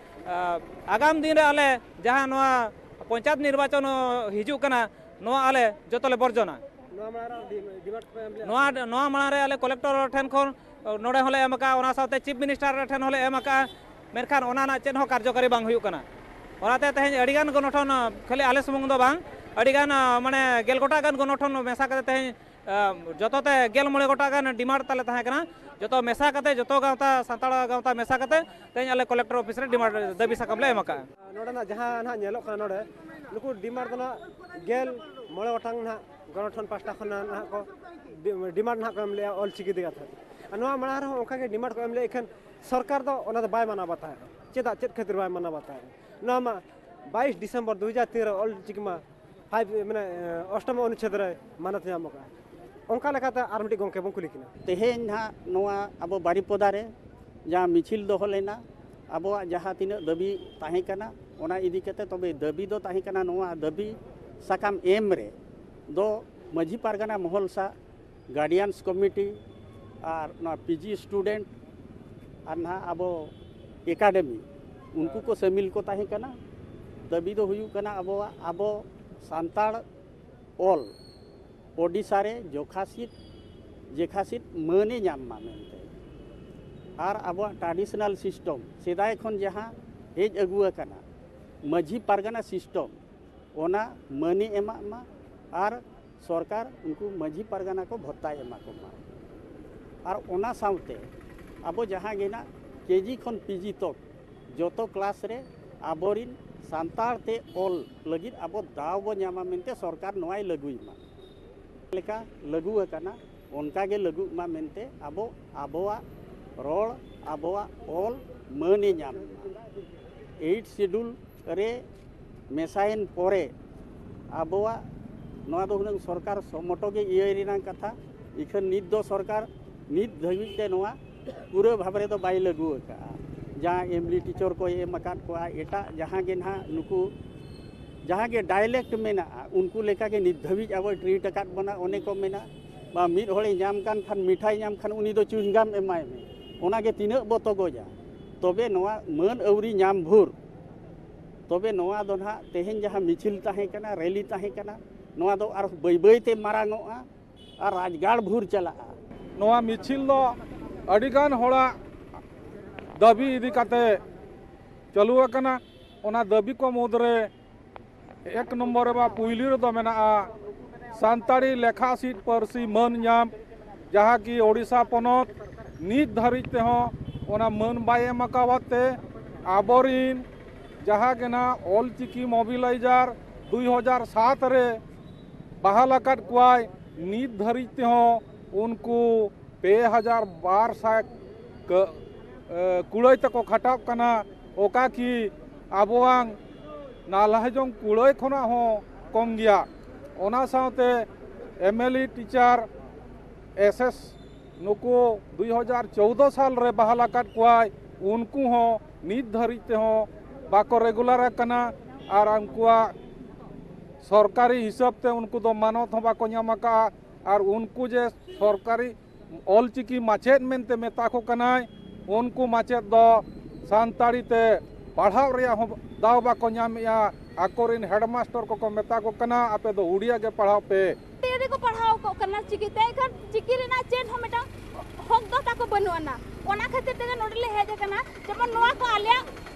ᱟᱜᱟᱢ ᱫᱤᱱ ᱨᱮ ᱟᱞᱮ ᱡᱟᱦᱟᱸ ᱱᱚᱣᱟ ᱯᱚᱧᱪᱟᱭᱮᱛ ᱱᱤᱨᱵᱟᱪᱚᱱ ᱦᱤᱡᱩᱜ ᱠᱟᱱᱟ, ᱱᱚᱣᱟ ᱟᱞᱮ ᱡᱚᱛᱚ ᱞᱮ ᱵᱚᱨᱡᱚᱱᱟ᱾ ᱱᱚᱣᱟ ᱢᱟᱲᱟᱝ ᱨᱮ ᱰᱤ- ᱰᱤᱢᱟᱱᱰ ᱠᱚᱯᱮ ᱮᱢ ᱞᱮᱫᱟ? ᱱᱚᱣᱟ, ᱱᱚᱣᱟ ᱢᱟᱲᱟᱝ ᱨᱮ ᱟᱞᱮ ᱠᱚᱞᱮᱠᱴᱚᱨ ᱴᱷᱮᱱ ᱠᱷᱚᱱ ᱱᱚᱰᱮ ᱦᱚᱸᱞᱮ ᱮᱢ ᱟᱠᱟᱫᱼᱟ, ᱚᱱᱟ ᱥᱟᱶᱛᱮ ᱪᱤᱯ ᱢᱤᱱᱤᱥᱴᱟᱨ ᱴᱷᱮᱱ ᱦᱚᱸᱞᱮ ᱮᱢ ᱟᱠᱟᱫᱼᱟ, ᱢᱮᱱᱠᱷᱟᱱ ᱚᱱᱟ ᱨᱮᱱᱟᱜ ᱪᱮᱫ ᱦᱚᱸ ᱠᱟᱨᱡᱚᱠᱟᱨᱤ ᱵᱟᱝ ᱦᱩᱭᱩᱜ ᱠᱟᱱᱟ᱾ ᱚᱱᱟᱛᱮ ᱛᱮᱦᱮᱧ ᱟᱹᱰᱤᱜᱟᱱ ᱜᱚᱱᱚᱴᱷᱚᱱ, ᱠᱷᱟᱹᱞᱤ ᱟᱞᱮ ᱥᱩᱢᱩᱝ ᱫᱚ ᱵᱟᱝ, ᱟᱹᱰᱤᱜᱟᱱ, ᱢᱟᱱᱮ ᱜᱮᱞ ᱜᱚᱴᱟᱝ ᱜᱟᱱ ᱜᱚᱱᱚᱴᱷᱚᱱ ᱢᱮᱥᱟ ᱠᱟᱛᱮ ᱛᱮᱦᱮᱧ ᱡᱚᱛᱚ ᱛᱮ ᱜᱮᱞ ᱢᱚᱬᱮ ᱜᱚᱴᱟᱝ ᱜᱟᱱ ᱰᱤᱢᱟᱱᱰ ᱛᱟᱞᱮ ᱛᱟᱦᱮᱸ ᱠᱟᱱᱟ᱾ ᱡᱚᱛᱚ ᱢᱮᱥᱟ ᱠᱟᱛᱮ, ᱡᱚᱛᱚ ᱜᱟᱶᱛᱟ, ᱥᱟᱱᱛᱟᱲ ᱜᱟᱶᱛᱟ ᱢᱮᱥᱟ ᱠᱟᱛᱮ ᱛᱮᱦᱮᱧ ᱟᱞᱮ ᱠᱚᱞᱮᱠᱴᱚᱨ ᱚᱯᱷᱤᱥ ᱨᱮ ᱰᱤᱢᱟᱱᱰ, ᱫᱟᱹᱵᱤ ᱥᱟᱠᱟᱢ ᱞᱮ ᱮᱢ ᱟᱠᱟᱫᱼᱟ᱾ ᱱᱚᱰᱮᱱᱟᱜ ᱡᱟᱦᱟᱸ ᱱᱟᱦᱟᱜ ᱧᱮᱞᱚᱜ ᱠᱟᱱᱟ, ᱱᱚᱰᱮ ᱱᱩᱠᱩ ᱰᱤᱢᱟᱱᱰ ᱫᱚ ᱱᱟᱦᱟᱜ ᱜᱮᱞ ᱢᱚᱬᱮ ᱜᱚᱴᱟᱝ ᱱᱟᱦᱟᱜ ᱜᱚᱱᱚᱴᱷᱚᱱ ᱯᱟᱦᱴᱟ ᱠᱷᱚᱱ ᱱᱟᱦᱟᱜ ᱠᱚ ᱰᱤ- ᱰᱤᱢᱟᱱᱰ ᱱᱟᱦᱟᱜ ᱠᱚ ᱮᱢ ᱞᱮᱜᱼᱟ ᱚᱞ ᱪᱤᱠᱤ ᱤᱫᱤ ᱠᱟᱛᱮ᱾ ᱟᱨ ᱱᱚᱣᱟ ᱢᱟᱲᱟᱝ ᱨᱮᱦᱚᱸ ᱚᱱᱠᱟ ᱜᱮ ᱰᱤᱢᱟᱱᱰ ᱠᱚ ᱮᱢ ᱞᱮᱜ ᱠᱷᱟᱱ ᱥᱚᱨᱠᱟᱨ ᱫᱚ ᱚᱱᱟ ᱫᱚ ᱵᱟᱭ ᱢᱟᱱᱟᱣ ᱵᱟᱛᱟᱣᱮᱫᱼᱟ᱾ ᱪᱮᱫᱟᱜ, ᱪᱮᱫ ᱠᱷᱟᱹᱛᱤᱨ ᱵᱟᱭ ᱢᱟᱱᱟᱣ ᱵᱟᱛᱟᱣᱮᱫᱼᱟ? ᱱᱚᱣᱟ ᱢᱟ ᱵᱟᱭᱤᱥ ᱰᱤᱥᱮᱢᱵᱚᱨ ᱫᱩ ᱦᱟᱡᱟᱨ ᱛᱤᱱ ᱨᱮ ᱚᱞ ᱪᱤᱠᱤ ᱢᱟ ᱯᱷᱟᱭᱤᱵᱷ, ᱢᱟᱱᱮ, ᱚᱥᱴᱚᱢ ᱚᱱᱩᱪᱪᱷᱮᱫ ᱨᱮ ᱢᱟᱱᱚᱛ ᱧᱟᱢ ᱟᱠᱟᱫᱼᱟ᱾ ᱚᱱᱠᱟ ᱞᱮᱠᱟᱛᱮ ᱟᱨ ᱢᱤᱫᱴᱤᱡ ᱜᱚᱢᱠᱮ ᱵᱚᱱ ᱠᱩᱞᱤ ᱠᱤᱱᱟ᱾ ᱛᱮᱦᱮᱧ ᱱᱟᱦᱟᱜ ᱱᱚᱣᱟ ᱟᱵᱚ ᱵᱟᱨᱤᱯᱚᱫᱟ ᱨᱮ ᱡᱟᱦᱟᱸ ᱢᱤᱪᱷᱤᱞ ᱫᱚᱦᱚ ᱞᱮᱱᱟ, ᱟᱵᱚᱣᱟᱜ ᱡᱟᱦᱟᱸ ᱛᱤᱱᱟᱹᱜ ᱫᱟᱹᱵᱤ ᱛᱟᱦᱮᱸ ᱠᱟᱱᱟ, ᱚᱱᱟ ᱤᱫᱤ ᱠᱟᱛᱮ, ᱛᱚᱵᱮ ᱫᱟᱹᱵᱤ ᱫᱚ ᱛᱟᱦᱮᱸ ᱠᱟᱱᱟ ᱱᱚᱣᱟ ᱫᱟᱹᱵᱤ ᱥᱟᱠᱟᱢ ᱮᱢ ᱨᱮ ᱫᱚ ᱢᱟᱹᱡᱷᱤ ᱯᱟᱨᱜᱟᱱᱟ ᱢᱚᱦᱚᱞ ᱥᱟᱶ, ᱜᱟᱨᱰᱤᱭᱟᱱᱥ ᱠᱚᱢᱤᱴᱤ ᱟᱨ ᱱᱚᱣᱟ ᱯᱤ ᱡᱤ ᱥᱴᱩᱰᱮᱱᱴ ᱟᱨ ᱱᱟᱦᱟᱜ ᱟᱵᱚ ᱮᱠᱟᱰᱮᱢᱤ, ᱩᱱᱠᱩ ᱠᱚ ᱥᱟᱹᱢᱤᱞ ᱠᱚ ᱛᱟᱦᱮᱸ ᱠᱟᱱᱟ᱾ ᱫᱟᱹᱵᱤ ᱫᱚ ᱦᱩᱭᱩᱜ ᱠᱟᱱᱟ ᱟᱵᱚᱣᱟᱜ, ᱟᱵᱚ ᱥᱟᱱᱛᱟᱲ ᱚᱞ ᱳᱰᱤᱥᱟ ᱨᱮ ᱡᱚᱠᱷᱟᱥᱤᱫ, ᱡᱮᱠᱷᱟᱥᱤᱫ ᱢᱟᱹᱱᱮ ᱧᱟᱢ ᱢᱟ ᱢᱮᱱᱛᱮ᱾ ᱟᱨ ᱟᱵᱚᱣᱟᱜ ᱴᱨᱟᱰᱤᱥᱚᱱᱟᱞ ᱥᱤᱥᱴᱚᱢ, ᱥᱮᱫᱟᱭ ᱠᱷᱚᱱ ᱡᱟᱦᱟᱸ ᱦᱮᱡ ᱟᱹᱜᱩ ᱟᱠᱟᱱᱟ, ᱢᱟᱹᱡᱷᱤ ᱯᱟᱨᱜᱟᱱᱟ ᱥᱤᱥᱴᱚᱢ, ᱚᱱᱟ ᱢᱟᱹᱱᱮ ᱮᱢᱟᱜ ᱢᱟ ᱟᱨ ᱥᱚᱨᱠᱟᱨ ᱩᱱᱠᱩ ᱢᱟᱹᱡᱷᱤ ᱯᱟᱨᱜᱟᱱᱟ ᱠᱚ ᱵᱷᱚᱛᱛᱟᱭ ᱮᱢᱟ ᱠᱚ ᱢᱟ᱾ ᱟᱨ ᱚᱱᱟ ᱥᱟᱶᱛᱮ ᱟᱵᱚ ᱡᱟᱦᱟᱸ ᱜᱮ ᱱᱟᱜ ᱠᱮ ᱡᱤ ᱠᱷᱚᱱ ᱯᱤ ᱡᱤ ᱛᱚᱠ ᱡᱚᱛᱚ ᱠᱞᱟᱥ ᱨᱮ ᱟᱵᱚᱨᱤᱱ ᱥᱟᱱᱛᱟᱲ ᱛᱮ ᱚᱞ ᱞᱟᱹᱜᱤᱫ ᱟᱵᱚ ᱫᱟᱣ ᱵᱚ ᱧᱟᱢᱟ ᱢᱮᱱᱛᱮ ᱥᱚᱨᱠᱟᱨ ᱱᱚᱣᱟᱭ ᱞᱟᱹᱜᱩᱭ ᱢᱟ᱾ ᱞᱮᱠᱟ ᱞᱟᱹᱜᱩ ᱟᱠᱟᱱᱟ, ᱚᱱᱠᱟ ᱜᱮ ᱞᱟᱹᱜᱩᱜ ᱢᱟ ᱢᱮᱱᱛᱮ ᱟᱵᱚ ᱟᱵᱚᱣᱟᱜ ᱨᱚᱲ, ᱟᱵᱚᱣᱟᱜ ᱚᱞ ᱢᱟᱹᱱᱮ ᱧᱟᱢ ᱢᱟ᱾ ᱮᱭᱤᱴ ᱥᱤᱰᱩᱞ ᱨᱮ ᱢᱮᱥᱟᱭᱮᱱ ᱯᱚᱨᱮ ᱟᱵᱚᱣᱟᱜ ᱱᱚᱣᱟ ᱫᱚ ᱦᱩᱱᱟᱹᱝ ᱥᱚᱨᱠᱟᱨ ᱥᱚᱢᱚᱴᱚ ᱜᱮ ᱤᱭᱟᱹᱭ ᱨᱮᱱᱟᱜ ᱠᱟᱛᱷᱟ᱾ ᱤᱠᱷᱟᱹᱱ ᱱᱤᱛ ᱫᱚ ᱥᱚᱨᱠᱟᱨ ᱱᱤᱛ ᱫᱷᱟᱹᱵᱤᱡ ᱛᱮ ᱱᱚᱣᱟ ᱯᱩᱨᱟᱹ ᱵᱷᱟᱵᱽ ᱨᱮᱫᱚ ᱵᱟᱭ ᱞᱟᱹᱜᱩ ᱟᱠᱟᱫᱼᱟ᱾ ᱡᱟᱦᱟᱸ ᱮᱢᱞᱤ ᱴᱤᱪᱚᱨ ᱠᱚᱭ ᱮᱢ ᱟᱠᱟᱫ ᱠᱚᱣᱟ, ᱮᱴᱟᱜ ᱡᱟᱦᱟᱸ ᱜᱮ ᱱᱟᱦᱟᱜ ᱱᱩᱠᱩ ᱡᱟᱦᱟᱸ ᱜᱮ ᱰᱟᱭᱞᱮᱠᱴ ᱢᱮᱱᱟᱜᱼᱟ, ᱩᱱᱠᱩ ᱞᱮᱠᱟ ᱜᱮ ᱱᱤᱛ ᱫᱷᱟᱹᱵᱤᱡ ᱟᱵᱚᱭ ᱴᱨᱤᱴ ᱟᱠᱟᱫ ᱵᱚᱱᱟ᱾ ᱚᱱᱮ ᱠᱚ ᱢᱮᱱᱟ, ᱵᱟ ᱢᱤᱫ ᱦᱚᱲᱮ ᱧᱟᱢ ᱠᱟᱱ ᱠᱷᱟᱱ, ᱢᱤᱴᱷᱟᱭ ᱧᱟᱢ ᱠᱷᱟᱱ, ᱩᱱᱤ ᱫᱚ ᱪᱩᱭᱤᱝᱜᱟᱢ ᱮᱢᱟᱭ ᱢᱮ᱾ ᱚᱱᱟ ᱜᱮ ᱛᱤᱱᱟᱹᱜ ᱵᱚ ᱛᱚᱜᱚᱡᱟ? ᱛᱚᱵᱮ ᱱᱚᱣᱟ ᱢᱟᱹᱱ ᱟᱹᱣᱨᱤ ᱧᱟᱢ ᱵᱷᱳᱨ, ᱛᱚᱵᱮ ᱱᱚᱣᱟ ᱫᱚ ᱱᱟᱦᱟᱜ ᱛᱮᱦᱮᱧ ᱡᱟᱦᱟᱸ ᱢᱤᱪᱷᱤᱞ ᱛᱟᱦᱮᱸ ᱠᱟᱱᱟ, ᱨᱮᱞᱤ ᱛᱟᱦᱮᱸ ᱠᱟᱱᱟ, ᱱᱚᱣᱟ ᱫᱚ ᱟᱨ ᱵᱟᱹᱭ ᱵᱟᱹᱭ ᱛᱮ ᱢᱟᱨᱟᱝ ᱚᱜᱼᱟ ᱟᱨ ᱨᱟᱡᱽᱜᱟᱲ ᱵᱷᱳᱨ ᱪᱟᱞᱟᱜᱼᱟ᱾ ᱱᱚᱣᱟ ᱢᱤᱪᱷᱤᱞ ᱫᱚ ᱟᱹᱰᱤᱜᱟᱱ ᱦᱚᱲᱟᱜ ᱫᱟᱹᱵᱤ ᱤᱫᱤ ᱠᱟᱛᱮ ᱪᱟᱹᱞᱩ ᱟᱠᱟᱱᱟ᱾ ᱚᱱᱟ ᱫᱟᱹᱵᱤ ᱠᱚ ᱢᱩᱫᱽᱨᱮ ᱮᱠ ᱱᱚᱢᱵᱚᱨ ᱨᱮ ᱵᱟ ᱯᱩᱭᱞᱩ ᱨᱮᱫᱚ ᱢᱮᱱᱟᱜᱼᱟ ᱥᱟᱱᱛᱟᱲᱤ ᱞᱮᱠᱷᱟ ᱥᱤᱫ ᱯᱟᱹᱨᱥᱤ ᱢᱟᱹᱱ ᱧᱟᱢ, ᱡᱟᱦᱟᱸ ᱠᱤ ᱳᱰᱤᱥᱟ ᱯᱚᱱᱚᱛ ᱱᱤᱛ ᱫᱷᱟᱹᱨᱤᱡ ᱛᱮᱦᱚᱸ ᱚᱱᱟ ᱢᱟᱹᱱ ᱵᱟᱭ ᱮᱢ ᱟᱠᱟᱣᱟᱫ ᱛᱮ ᱟᱵᱚᱨᱤᱱ ᱡᱟᱦᱟᱸ ᱜᱮ ᱱᱟᱜ ᱚᱞ ᱪᱤᱠᱤ ᱢᱚᱵᱤᱞᱟᱭᱡᱟᱨ ᱫᱩᱭ ᱦᱟᱡᱟᱨ ᱥᱟᱛ ᱨᱮ ᱵᱟᱦᱟᱞ ᱟᱠᱟᱫ ᱠᱚᱣᱟᱭ, ᱱᱤᱛ ᱫᱷᱟᱹᱨᱤᱡ ᱛᱮᱦᱚᱸ ᱩᱱᱠᱩ ᱯᱮ ᱦᱟᱡᱟᱨ ᱵᱟᱨ ᱥᱟᱭ ᱠᱟᱹ-, ᱮ, ᱠᱩᱲᱟᱹᱭ ᱛᱮᱠᱚ ᱠᱷᱟᱴᱟᱜ ᱠᱟᱱᱟ, ᱚᱠᱟ ᱠᱤ ᱟᱵᱚᱣᱟᱝ ᱱᱟᱞᱦᱟ ᱡᱚᱝ ᱠᱩᱲᱟᱹᱭ ᱠᱷᱚᱱᱟᱜ ᱦᱚᱸ ᱠᱚᱢ ᱜᱮᱭᱟ᱾ ᱚᱱᱟ ᱥᱟᱶᱛᱮ M L E teacher, S S, ᱱᱩᱠᱩ ᱫᱩᱭ ᱦᱟᱡᱟᱨ ᱪᱳᱣᱫᱚ ᱥᱟᱞ ᱨᱮ ᱵᱟᱦᱟᱞ ᱟᱠᱟᱫ ᱠᱚᱣᱟᱭ, ᱩᱱᱠᱩ ᱦᱚᱸ ᱱᱤᱛ ᱫᱷᱟᱹᱨᱤᱡ ᱛᱮᱦᱚᱸ ᱵᱟᱠᱚ ᱨᱮᱜᱩᱞᱟᱨ ᱟᱠᱟᱱᱟ᱾ ᱟᱨ ᱩᱱᱠᱩᱣᱟᱜ ᱥᱚᱨᱠᱟᱨᱤ ᱦᱤᱥᱟᱹᱵ ᱛᱮ ᱩᱱᱠᱩ ᱫᱚ ᱢᱟᱱᱚᱛ ᱦᱚᱸ ᱵᱟᱠᱚ ᱧᱟᱢ ᱟᱠᱟᱫᱼᱟ᱾ ᱟᱨ ᱩᱱᱠᱩ ᱡᱮ ᱥᱚᱨᱠᱟᱨᱤ ᱚᱞᱪᱤᱠᱤ ᱢᱟᱪᱮᱫ ᱢᱮᱱᱛᱮ ᱢᱮᱛᱟ ᱠᱚ ᱠᱟᱱᱟᱭ, ᱩᱱᱠᱩ ᱢᱟᱪᱮᱫ ᱫᱚ ᱥᱟᱱᱛᱟᱲᱤ ᱛᱮ ᱯᱟᱲᱦᱟᱣ ᱨᱮᱭᱟᱜ ᱦᱚᱸ ᱫᱟᱣ ᱵᱟᱠᱚ ᱧᱟᱢᱮᱜᱼᱟ᱾ ᱟᱠᱚᱨᱮᱱ ᱦᱮᱰᱢᱟᱥᱴᱚᱨ ᱠᱚᱠᱚ ᱢᱮᱛᱟ ᱠᱚ ᱠᱟᱱᱟ, "ᱟᱯᱮ ᱫᱚ ᱩᱲᱤᱭᱟ ᱜᱮ ᱯᱟᱲᱦᱟᱣ ᱯᱮ᱾" ᱛᱮ ᱨᱮᱠᱚ ᱯᱟᱲᱦᱟᱣ ᱠᱚᱜ ᱠᱟᱱᱟ ᱪᱤᱠᱤᱛᱮ, ᱮᱱᱠᱷᱟᱱ ᱪᱤᱠᱤ ᱨᱮᱱᱟᱜ ᱪᱮᱫ ᱦᱚᱸ ᱢᱤᱫᱴᱟᱝ ᱦᱚᱠ ᱫᱚ ᱛᱟᱠᱚ ᱵᱟᱹᱱᱩᱜ ᱟᱱᱟ᱾ ᱚᱱᱟ ᱠᱷᱟᱹᱛᱤᱨ ᱛᱮᱜᱮ ᱱᱚᱰᱮ ᱞᱮ ᱦᱮᱡ ᱟᱠᱟᱱᱟ, ᱡᱮᱢᱚᱱ ᱱᱚᱣᱟ ᱠᱚ ᱟᱞᱮᱭᱟᱜ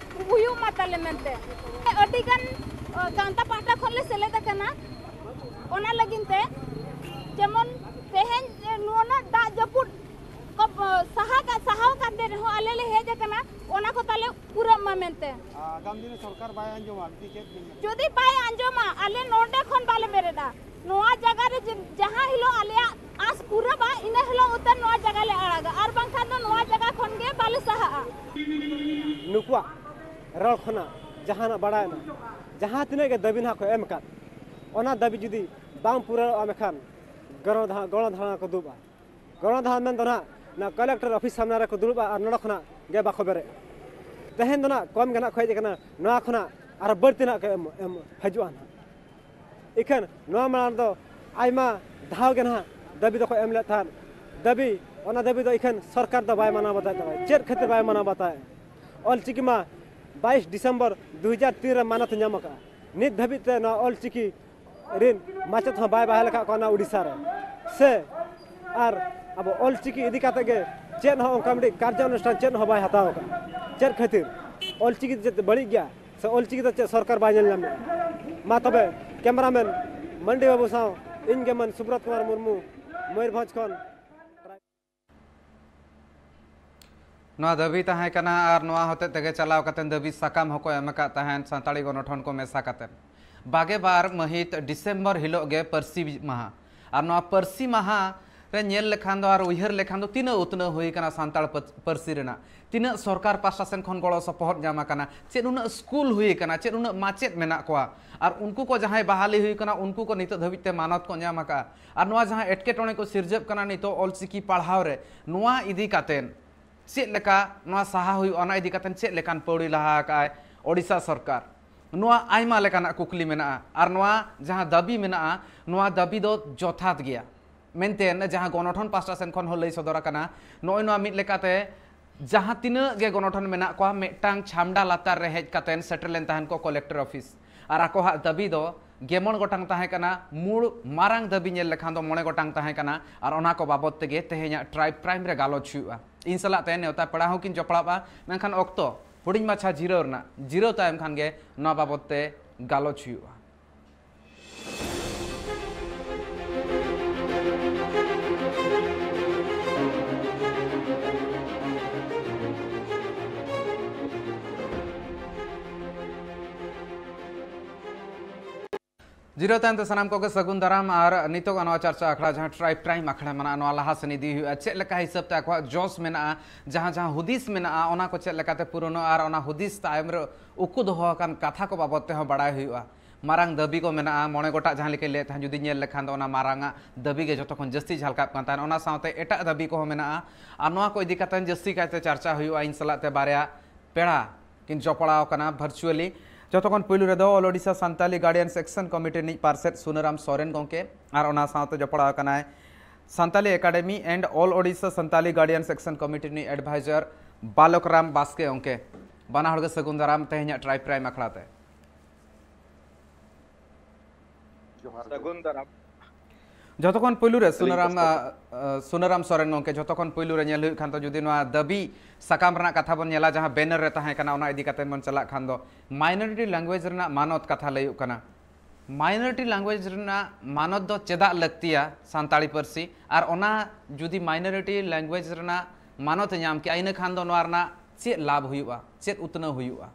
ᱦᱩᱭᱩᱜ ᱢᱟ ᱛᱟᱞᱮ ᱢᱮᱱᱛᱮ᱾ ᱟᱹᱰᱤ ᱜᱟᱱ, ᱚ, ᱜᱟᱶᱛᱟ ᱯᱟᱦᱴᱟ ᱠᱷᱚᱱ ᱞᱮ ᱥᱮᱞᱮᱫ ᱟᱠᱟᱱᱟ᱾ ᱚᱱᱟ ᱞᱟᱹᱜᱤᱫ ᱛᱮ ᱡᱮᱢᱚᱱ ᱛᱮᱦᱮᱧ, ᱮ, ᱱᱚᱣᱟ ᱫᱟᱜ ᱡᱟᱹᱯᱩᱫ ᱠᱚ, ᱚ, ᱥᱟᱦᱟ ᱠᱟ-, ᱥᱟᱦᱟᱣ ᱠᱟᱛᱮ ᱨᱮᱦᱚᱸ ᱟᱞᱮ ᱞᱮ ᱦᱮᱡ ᱟᱠᱟᱱᱟ, ᱚᱱᱟ ᱠᱚ ᱛᱟᱞᱮ ᱯᱩᱨᱟᱹᱜ ᱢᱟ ᱢᱮᱱᱛᱮ᱾ ᱟᱜᱟᱢ ᱫᱤᱱ ᱨᱮ ᱥᱚᱨᱠᱟᱨ ᱵᱟᱭ ᱟᱸᱡᱚᱢᱟ, ᱵᱤᱴᱤ ᱪᱮᱫ ᱵᱤᱱ ᱢᱮᱱᱟ? ᱡᱩᱫᱤ ᱵᱟᱭ ᱟᱸᱡᱚᱢᱟ, ᱟᱞᱮ ᱱᱚᱰᱮ ᱠᱷᱚᱱ ᱵᱟᱞᱮ ᱵᱮᱨᱮᱫᱟ᱾ ᱱᱚᱣᱟ ᱡᱟᱭᱜᱟ ᱨᱮ ᱡᱮ, ᱡᱟᱦᱟᱸ ᱦᱤᱞᱳᱜ ᱟᱞᱮᱭᱟᱜ ᱟᱸᱥ ᱯᱩᱨᱟᱹᱜᱼᱟ, ᱤᱱᱟᱹ ᱦᱤᱞᱳᱜ ᱩᱛᱟᱹᱨ ᱱᱚᱣᱟ ᱡᱟᱭᱜᱟ ᱞᱮ ᱟᱲᱟᱜᱟ, ᱟᱨ ᱵᱟᱝᱠᱷᱟᱱ ᱫᱚ ᱱᱚᱣᱟ ᱡᱟᱭᱜᱟ ᱠᱷᱚᱱ ᱜᱮ ᱵᱟᱞᱮ ᱥᱟᱦᱟᱜᱼᱟ᱾ ᱱᱩᱠᱩᱣᱟᱜ ᱨᱚᱲ ᱠᱷᱚᱱᱟᱜ ᱡᱟᱦᱟᱱᱟᱜ ᱵᱟᱲᱟᱭ ᱢᱟ, ᱡᱟᱦᱟᱸ ᱛᱤᱱᱟᱹᱜ ᱜᱮ ᱫᱟᱹᱵᱤ ᱱᱟᱦᱟᱜ ᱠᱚ ᱮᱢ ᱟᱠᱟᱫ, ᱚᱱᱟ ᱫᱟᱹᱵᱤ ᱡᱩᱫᱤ ᱵᱟᱝ ᱯᱩᱨᱟᱹᱣᱜᱼᱟ, ᱢᱮᱱᱠᱷᱟᱱ ᱜᱚᱱᱚᱫᱷᱟ-, ᱜᱚᱱᱚᱫᱷᱟᱨᱟ ᱠᱚ ᱫᱩᱲᱩᱵᱼᱟ᱾ ᱜᱚᱱᱚᱫᱷᱟᱨᱟ ᱢᱮᱱ ᱫᱚ ᱱᱟᱦᱟᱜ ᱱᱚᱣᱟ ᱠᱚᱞᱮᱠᱴᱚᱨ ᱚᱯᱷᱤᱥ ᱥᱟᱢᱱᱟ ᱨᱮᱠᱚ ᱫᱩᱲᱩᱵᱼᱟ ᱟᱨ ᱱᱚᱰᱮ ᱠᱷᱚᱱᱟᱜ ᱜᱮ ᱵᱟᱠᱚ ᱵᱮᱨᱮᱫᱼᱟ᱾ ᱛᱮᱦᱮᱧ ᱫᱚ ᱱᱟᱦᱟᱜ ᱠᱚᱢ ᱜᱮ ᱱᱟᱦᱟᱜ ᱠᱚ ᱦᱮᱡ ᱟᱠᱟᱱᱟ, ᱱᱚᱣᱟ ᱠᱷᱚᱱᱟᱜ ᱟᱨᱚ ᱵᱟᱹᱲᱛᱤ ᱱᱟᱦᱟᱜ ᱠᱚ ᱮᱢ, ᱮᱢ ᱦᱤᱡᱩᱜᱼᱟ ᱱᱟᱦᱟᱜ᱾ ᱤᱠᱷᱟᱹᱱ ᱱᱚᱣᱟ ᱢᱟᱲᱟᱝ ᱫᱚ ᱟᱭᱢᱟ ᱫᱷᱟᱣ ᱜᱮ ᱱᱟᱦᱟᱜ ᱫᱟᱹᱵᱤ ᱫᱚᱠᱚ ᱮᱢ ᱞᱮᱫ ᱛᱟᱦᱮᱸᱫ᱾ ᱫᱟᱹᱵᱤ, ᱚᱱᱟ ᱫᱟᱹᱵᱤ ᱫᱚ ᱤᱠᱷᱟᱹᱱ ᱥᱚᱨᱠᱟᱨ ᱫᱚ ᱵᱟᱭ ᱢᱟᱱᱟᱣ ᱵᱟᱛᱟᱣᱮᱫ ᱛᱟᱵᱚᱱᱟ᱾ ᱪᱮᱫ ᱠᱷᱟᱹᱛᱤᱨ ᱵᱟᱭ ᱢᱟᱱᱟᱣ ᱵᱟᱛᱟᱣᱮᱫ? ᱚᱞᱪᱤᱠᱤ ᱢᱟ ᱵᱟᱭᱤᱥ ᱰᱤᱥᱮᱢᱵᱚᱨ ᱫᱩ ᱦᱟᱡᱟᱨ ᱛᱤᱱ ᱨᱮ ᱢᱟᱱᱚᱛ ᱧᱟᱢ ᱟᱠᱟᱫᱼᱟ᱾ ᱱᱤᱛ ᱫᱷᱟᱹᱵᱤᱡ ᱛᱮ ᱱᱚᱣᱟ ᱚᱞᱪᱤᱠᱤ ᱨᱤᱱ ᱢᱟᱪᱮᱫ ᱦᱚᱸ ᱵᱟᱭ ᱵᱟᱦᱟᱞ ᱟᱠᱟᱫ ᱠᱚᱣᱟ ᱱᱚᱣᱟ ᱩᱰᱤᱥᱟ ᱨᱮ᱾ ᱥᱮ ᱟᱨ ᱟᱵᱚ ᱚᱞᱪᱤᱠᱤ ᱤᱫᱤ ᱠᱟᱛᱮ ᱜᱮ ᱪᱮᱫ ᱦᱚᱸ ᱚᱱᱠᱟ ᱢᱤᱫᱴᱤᱡ ᱠᱟᱨᱡᱟᱱᱩᱥᱴᱷᱟᱱ ᱪᱮᱫ ᱦᱚᱸ ᱵᱟᱭ ᱦᱟᱛᱟᱣ ᱟᱠᱟᱫᱼᱟ᱾ ᱪᱮᱫ ᱠᱷᱟᱹᱛᱤᱨ? ᱚᱞᱪᱤᱠᱤ ᱪᱮᱫ ᱵᱟᱹᱲᱤᱡ ᱜᱮᱭᱟ? ᱥᱮ ᱚᱞᱪᱤᱠᱤ ᱫᱚ ᱪᱮᱫ ᱥᱚᱨᱠᱟᱨ ᱵᱟᱭ ᱧᱮᱞ ᱧᱟᱢᱮᱫᱼᱟ? ᱢᱟ ᱛᱚᱵᱮ, ᱠᱮᱢᱮᱨᱟᱢᱮᱱ ᱢᱟᱱᱰᱤ ᱵᱟᱹᱵᱩ ᱥᱟᱶ ᱤᱧ ᱜᱮ ᱢᱟᱹᱱ ᱥᱩᱵᱨᱚᱛ ᱠᱩᱢᱟᱨ ᱢᱩᱨᱢᱩ, ᱢᱚᱭᱩᱨᱵᱷᱚᱸᱡᱽ ᱠᱷᱚᱱ᱾ ᱱᱚᱣᱟ ᱫᱟᱹᱵᱤ ᱛᱟᱦᱮᱸ ᱠᱟᱱᱟ ᱟᱨ ᱱᱚᱣᱟ ᱦᱚᱛᱮᱡ ᱛᱮᱜᱮ ᱪᱟᱞᱟᱣ ᱠᱟᱛᱮ ᱫᱟᱹᱵᱤ ᱥᱟᱠᱟᱢ ᱦᱚᱸᱠᱚ ᱮᱢ ᱟᱠᱟᱫ ᱛᱟᱦᱮᱸᱫ ᱥᱟᱱᱛᱟᱲᱤ ᱜᱚᱱᱚᱴᱷᱚᱱ ᱠᱚ ᱢᱮᱥᱟ ᱠᱟᱛᱮ᱾ ᱵᱟᱜᱮ ᱵᱟᱨ ᱢᱟᱹᱦᱤᱛ ᱰᱤᱥᱮᱢᱵᱚᱨ ᱦᱤᱞᱳᱜ ᱜᱮ ᱯᱟᱹᱨᱥᱤ ᱢᱟᱦᱟ᱾ ᱟᱨ ᱱᱚᱣᱟ ᱯᱟᱹᱨᱥᱤ ᱢᱟᱦᱟ ᱨᱮ ᱧᱮᱞ ᱞᱮᱠᱷᱟᱱ ᱫᱚ ᱟᱨ ᱩᱭᱦᱟᱹᱨ ᱞᱮᱠᱷᱟᱱ ᱫᱚ ᱛᱤᱱᱟᱹᱜ ᱩᱛᱱᱟᱹᱣ ᱦᱩᱭ ᱟᱠᱟᱱᱟ ᱥᱟᱱᱛᱟᱲ ᱯᱟᱹ-, ᱯᱟᱹᱨᱥᱤ ᱨᱮᱱᱟᱜ, ᱛᱤᱱᱟᱹᱜ ᱥᱚᱨᱠᱟᱨ ᱯᱟᱥᱴᱟ ᱥᱮᱱ ᱠᱷᱚᱱ ᱜᱚᱲᱚ ᱥᱚᱯᱚᱦᱚᱫ ᱧᱟᱢ ᱟᱠᱟᱱᱟ, ᱪᱮᱫ ᱩᱱᱟᱹᱜ ᱥᱠᱩᱞ ᱦᱩᱭ ᱟᱠᱟᱱᱟ, ᱪᱮᱫ ᱩᱱᱟᱹᱜ ᱢᱟᱪᱮᱫ ᱢᱮᱱᱟᱜ ᱠᱚᱣᱟ, ᱟᱨ ᱩᱱᱠᱩ ᱠᱚ ᱡᱟᱦᱟᱸᱭ ᱵᱟᱦᱟᱞᱤ ᱦᱩᱭ ᱟᱠᱟᱱᱟ ᱩᱱᱠᱩ ᱠᱚ ᱱᱤᱛᱚᱜ ᱫᱷᱟᱹᱵᱤᱡ ᱛᱮ ᱢᱟᱱᱚᱛ ᱠᱚ ᱧᱟᱢ ᱟᱠᱟᱫᱼᱟ᱾ ᱟᱨ ᱱᱚᱣᱟ ᱡᱟᱦᱟᱸ ᱮᱴᱠᱮᱴᱚᱬᱮ ᱠᱚ ᱥᱤᱨᱡᱟᱹᱜ ᱠᱟᱱᱟ ᱱᱤᱛᱚᱜ ᱚᱞᱪᱤᱠᱤ ᱯᱟᱲᱦᱟᱣ ᱨᱮ, ᱱᱚᱣᱟ ᱤᱫᱤ ᱠᱟᱛᱮ ᱪᱮᱫ ᱞᱮᱠᱟ ᱱᱚᱣᱟ ᱥᱟᱦᱟ ᱦᱩᱭᱩᱜᱼᱟ, ᱚᱱᱟ ᱤᱫᱤ ᱠᱟᱛᱮ ᱪᱮᱫ ᱞᱮᱠᱟᱱ ᱯᱟᱹᱣᱲᱤ ᱞᱟᱦᱟ ᱟᱠᱟᱫᱼᱟᱭ ᱳᱰᱤᱥᱟ ᱥᱚᱨᱠᱟᱨ? ᱱᱚᱣᱟ ᱟᱭᱢᱟ ᱞᱮᱠᱟᱱᱟᱜ ᱠᱩᱠᱞᱤ ᱢᱮᱱᱟᱜᱼᱟ᱾ ᱟᱨ ᱱᱚᱣᱟ ᱡᱟᱦᱟᱸ ᱫᱟᱹᱵᱤ ᱢᱮᱱᱟᱜᱼᱟ, ᱱᱚᱣᱟ ᱫᱟᱹᱵᱤ ᱫᱚ ᱡᱚᱛᱷᱟᱛ ᱜᱮᱭᱟ ᱢᱮᱱᱛᱮ ᱡᱟᱦᱟᱸ ᱜᱚᱱᱚᱴᱷᱚᱱ ᱯᱟᱥᱴᱟ ᱥᱮᱱ ᱠᱷᱚᱱ ᱦᱚᱸ ᱞᱟᱹᱭ ᱥᱚᱫᱚᱨ ᱟᱠᱟᱱᱟ᱾ ᱱᱚᱜᱼᱚᱭ ᱱᱚᱣᱟ ᱢᱤᱫ ᱞᱮᱠᱟᱛᱮ ᱡᱟᱦᱟᱸ ᱛᱤᱱᱟᱹᱜ ᱜᱮ ᱜᱚᱱᱚᱴᱷᱚᱱ ᱢᱮᱱᱟᱜ ᱠᱚᱣᱟ, ᱢᱤᱫᱴᱟᱝ ᱪᱷᱟᱢᱰᱟ ᱞᱟᱛᱟᱨ ᱨᱮ ᱦᱮᱡ ᱠᱟᱛᱮ ᱥᱮᱴᱮᱨ ᱞᱮᱱ ᱛᱟᱦᱮᱱ ᱠᱚ ᱠᱚᱞᱮᱠᱴᱚᱨ ᱚᱯᱷᱤᱥ᱾ ᱟᱨ ᱟᱠᱚᱣᱟᱜ ᱫᱟᱹᱵᱤ ᱫᱚ ᱜᱮ ᱢᱚᱬ ᱜᱚᱴᱟᱝ ᱛᱟᱦᱮᱸ ᱠᱟᱱᱟ, ᱢᱩᱲ ᱢᱟᱨᱟᱝ ᱫᱟᱹᱵᱤ ᱧᱮᱞ ᱞᱮᱠᱷᱟᱱ ᱫᱚ ᱢᱚᱬᱮ ᱜᱚᱴᱟᱝ ᱛᱟᱦᱮᱸ ᱠᱟᱱᱟ᱾ ᱟᱨ ᱚᱱᱟ ᱠᱚ ᱵᱟᱵᱚᱫ ᱛᱮᱜᱮ ᱛᱮᱦᱮᱧᱟᱜ ᱴᱨᱟᱭᱤᱵᱽ ᱯᱨᱟᱭᱤᱢ ᱨᱮ ᱜᱟᱞᱚᱪ ᱦᱩᱭᱩᱜᱼᱟ᱾ ᱤᱧ ᱥᱟᱞᱟᱜ ᱛᱮ ᱱᱮᱣᱛᱟ ᱯᱮᱲᱟ ᱦᱚᱸᱠᱤᱱ ᱡᱚᱯᱲᱟᱣᱼᱟ, ᱢᱮᱱᱠᱷᱟᱱ ᱚᱠᱛᱚ ᱦᱩᱰᱤᱧ ᱢᱟᱪᱷᱟ ᱡᱤᱨᱟᱹᱣ ᱨᱮᱱᱟᱜ, ᱡᱤᱨᱟᱹᱣ ᱛᱟᱭᱚᱢ ᱠᱷᱟᱱ ᱜᱮ ᱱᱚᱣᱟ ᱵᱟᱵᱚᱫ ᱛᱮ ᱜᱟᱞᱚᱪ ᱦᱩᱭᱩᱜᱼᱟ᱾ ᱡᱤᱨᱟᱹᱣ ᱛᱟᱭᱚᱢ ᱛᱮ ᱥᱟᱱᱟᱢ ᱠᱚᱜᱮ ᱥᱟᱹᱜᱩᱱ ᱫᱟᱨᱟᱢ᱾ ᱟᱨ ᱱᱤᱛᱚᱜ ᱱᱚᱣᱟ ᱪᱟᱨᱪᱟ ᱟᱠᱷᱲᱟ, ᱡᱟᱦᱟᱸ ᱴᱨᱟᱭᱤᱵᱽ ᱴᱨᱟᱭᱤᱢ ᱟᱠᱷᱲᱟ ᱢᱮᱱᱟᱜᱼᱟ, ᱱᱚᱣᱟ ᱞᱟᱦᱟ ᱥᱮᱱ ᱤᱫᱤ ᱦᱩᱭᱩᱜᱼᱟ᱾ ᱪᱮᱫ ᱞᱮᱠᱟ ᱦᱤᱥᱟᱹᱵ ᱛᱮ ᱟᱠᱚᱣᱟᱜ ᱡᱚᱥ ᱢᱮᱱᱟᱜᱼᱟ, ᱡᱟᱦᱟᱸ ᱡᱟᱦᱟᱸ ᱦᱩᱫᱤᱥ ᱢᱮᱱᱟᱜᱼᱟ, ᱚᱱᱟ ᱠᱚ ᱪᱮᱫ ᱞᱮᱠᱟᱛᱮ ᱯᱩᱨᱚᱱᱚᱜᱼᱟ ᱟᱨ ᱚᱱᱟ ᱦᱩᱫᱤᱥ ᱛᱟᱭᱚᱢ ᱨᱮ ᱩᱠᱩ ᱫᱚᱦᱚ ᱟᱠᱟᱱ ᱠᱟᱛᱷᱟ ᱠᱚ ᱵᱟᱵᱚᱫ ᱛᱮᱦᱚᱸ ᱵᱟᱲᱟᱭ ᱦᱩᱭᱩᱜᱼᱟ᱾ ᱢᱟᱨᱟᱝ ᱫᱟᱹᱵᱤ ᱠᱚ ᱢᱮᱱᱟᱜᱼᱟ, ᱢᱚᱬᱮ ᱜᱚᱴᱟᱝ ᱡᱟᱦᱟᱸ ᱞᱮᱠᱟᱧ ᱞᱟᱹᱭᱮᱫ ᱛᱟᱦᱮᱸᱫ, ᱡᱩᱫᱤ ᱧᱮᱞ ᱞᱮᱠᱷᱟᱱ ᱫᱚ ᱚᱱᱟ ᱢᱟᱨᱟᱝ ᱟᱜ ᱫᱟᱹᱵᱤ ᱜᱮ ᱡᱚᱛᱚ ᱠᱷᱚᱱ ᱡᱟᱹᱥᱛᱤ ᱡᱷᱟᱞᱠᱟᱜ ᱠᱟᱱ ᱛᱟᱦᱮᱸᱫ᱾ ᱚᱱᱟ ᱥᱟᱶᱛᱮ ᱮᱴᱟᱜ ᱫᱟᱹᱵᱤ ᱠᱚᱦᱚᱸ ᱢᱮᱱᱟᱜᱼᱟ, ᱟᱨ ᱱᱚᱣᱟ ᱠᱚ ᱤᱫᱤ ᱠᱟᱛᱮ ᱡᱟᱹᱥᱛᱤ ᱠᱟᱭᱛᱮ ᱪᱟᱨᱪᱟ ᱦᱩᱭᱩᱜᱼᱟ ᱤᱧ ᱥᱟᱞᱟᱜ ᱛᱮ ᱵᱟᱨᱭᱟ ᱯᱮᱲᱟ ᱠᱤᱱ ᱡᱚᱯᱲᱟᱣ ᱠᱟᱱᱟ virtually᱾ ᱡᱚᱛᱚ ᱠᱷᱚᱱ ᱯᱩᱭᱞᱩ ᱨᱮᱫᱚ All Odisha Santali Guardians Action Committee ᱨᱤᱱᱤᱡ ᱯᱟᱨᱥᱮᱛ ᱥᱩᱱᱟᱹᱨᱟᱢ ᱥᱚᱨᱮᱱ ᱜᱚᱢᱠᱮ, ᱟᱨ ᱚᱱᱟ ᱥᱟᱶᱛᱮ ᱡᱚᱯᱲᱟᱣ ᱠᱟᱱᱟᱭ Santali Academy and All Odisha Santali Guardians Action Committee ᱨᱤᱱᱤᱡ advisor ᱵᱟᱞᱚᱠ ᱨᱟᱢ ᱵᱟᱥᱠᱮ ᱜᱚᱢᱠᱮ᱾ ᱵᱟᱱᱟ ᱦᱚᱲ ᱜᱮ ᱥᱟᱹᱜᱩᱱ ᱫᱟᱨᱟᱢ ᱛᱮᱦᱮᱧᱟᱜ Tribe Prime ᱟᱠᱷᱲᱟ ᱛᱮ᱾ ᱡᱚᱦᱟᱨ ᱜᱮ᱾ ᱥᱟᱹᱜᱩᱱ ᱫᱟᱨᱟᱢ᱾ ᱡᱚᱛᱚ ᱠᱷᱚᱱ ᱯᱩᱭᱞᱩ ᱨᱮ ᱟᱹᱞᱤᱧ ᱥᱩᱱᱟᱹᱨᱟᱢ, ᱯᱟᱥᱴᱟ ᱠᱷᱚᱱ᱾ ᱟ, ᱟ, ᱥᱩᱱᱟᱹᱨᱟᱢ ᱥᱚᱨᱮᱱ ᱜᱚᱢᱠᱮ, ᱡᱚᱛᱚ ᱠᱷᱚᱱ ᱯᱩᱭᱞᱩ ᱨᱮ ᱧᱮᱞ ᱦᱩᱭᱩᱜ ᱠᱷᱟᱱ ᱫᱚ, ᱡᱩᱫᱤ ᱱᱚᱣᱟ ᱫᱟᱹᱵᱤ ᱥᱟᱠᱟᱢ ᱨᱮᱱᱟᱜ ᱠᱟᱛᱷᱟ ᱵᱚᱱ ᱧᱮᱞᱟ, ᱡᱟᱦᱟᱸ banner ᱨᱮ ᱛᱟᱦᱮᱸ ᱠᱟᱱᱟ, ᱚᱱᱟ ᱤᱫᱤ ᱠᱟᱛᱮ ᱵᱚᱱ ᱪᱟᱞᱟᱜ ᱠᱷᱟᱱ ᱫᱚ, minority language ᱨᱮᱱᱟᱜ ᱢᱟᱱᱚᱛ ᱠᱟᱛᱷᱟ ᱞᱟᱹᱭᱩᱜ ᱠᱟᱱᱟ᱾ Minority language ᱨᱮᱱᱟᱜ ᱢᱟᱱᱚᱛ ᱫᱚ ᱪᱮᱫᱟᱜ ᱞᱟᱹᱠᱛᱤᱭᱟ ᱥᱟᱱᱛᱟᱲᱤ ᱯᱟᱹᱨᱥᱤ? ᱟᱨ ᱚᱱᱟ ᱡᱩᱫᱤ minority language ᱨᱮᱱᱟᱜ ᱢᱟᱱᱚᱛ ᱮ ᱧᱟᱢ ᱠᱮᱜᱼᱟ, ᱤᱱᱟᱹ ᱠᱷᱟᱱ ᱫᱚ ᱱᱚᱣᱟ ᱨᱮᱱᱟᱜ ᱪᱮᱫ ᱞᱟᱵᱷ ᱦᱩᱭᱩᱜᱼᱟ, ᱪᱮᱫ ᱩᱛᱱᱟᱹᱣ ᱦᱩᱭᱩᱜᱼᱟ?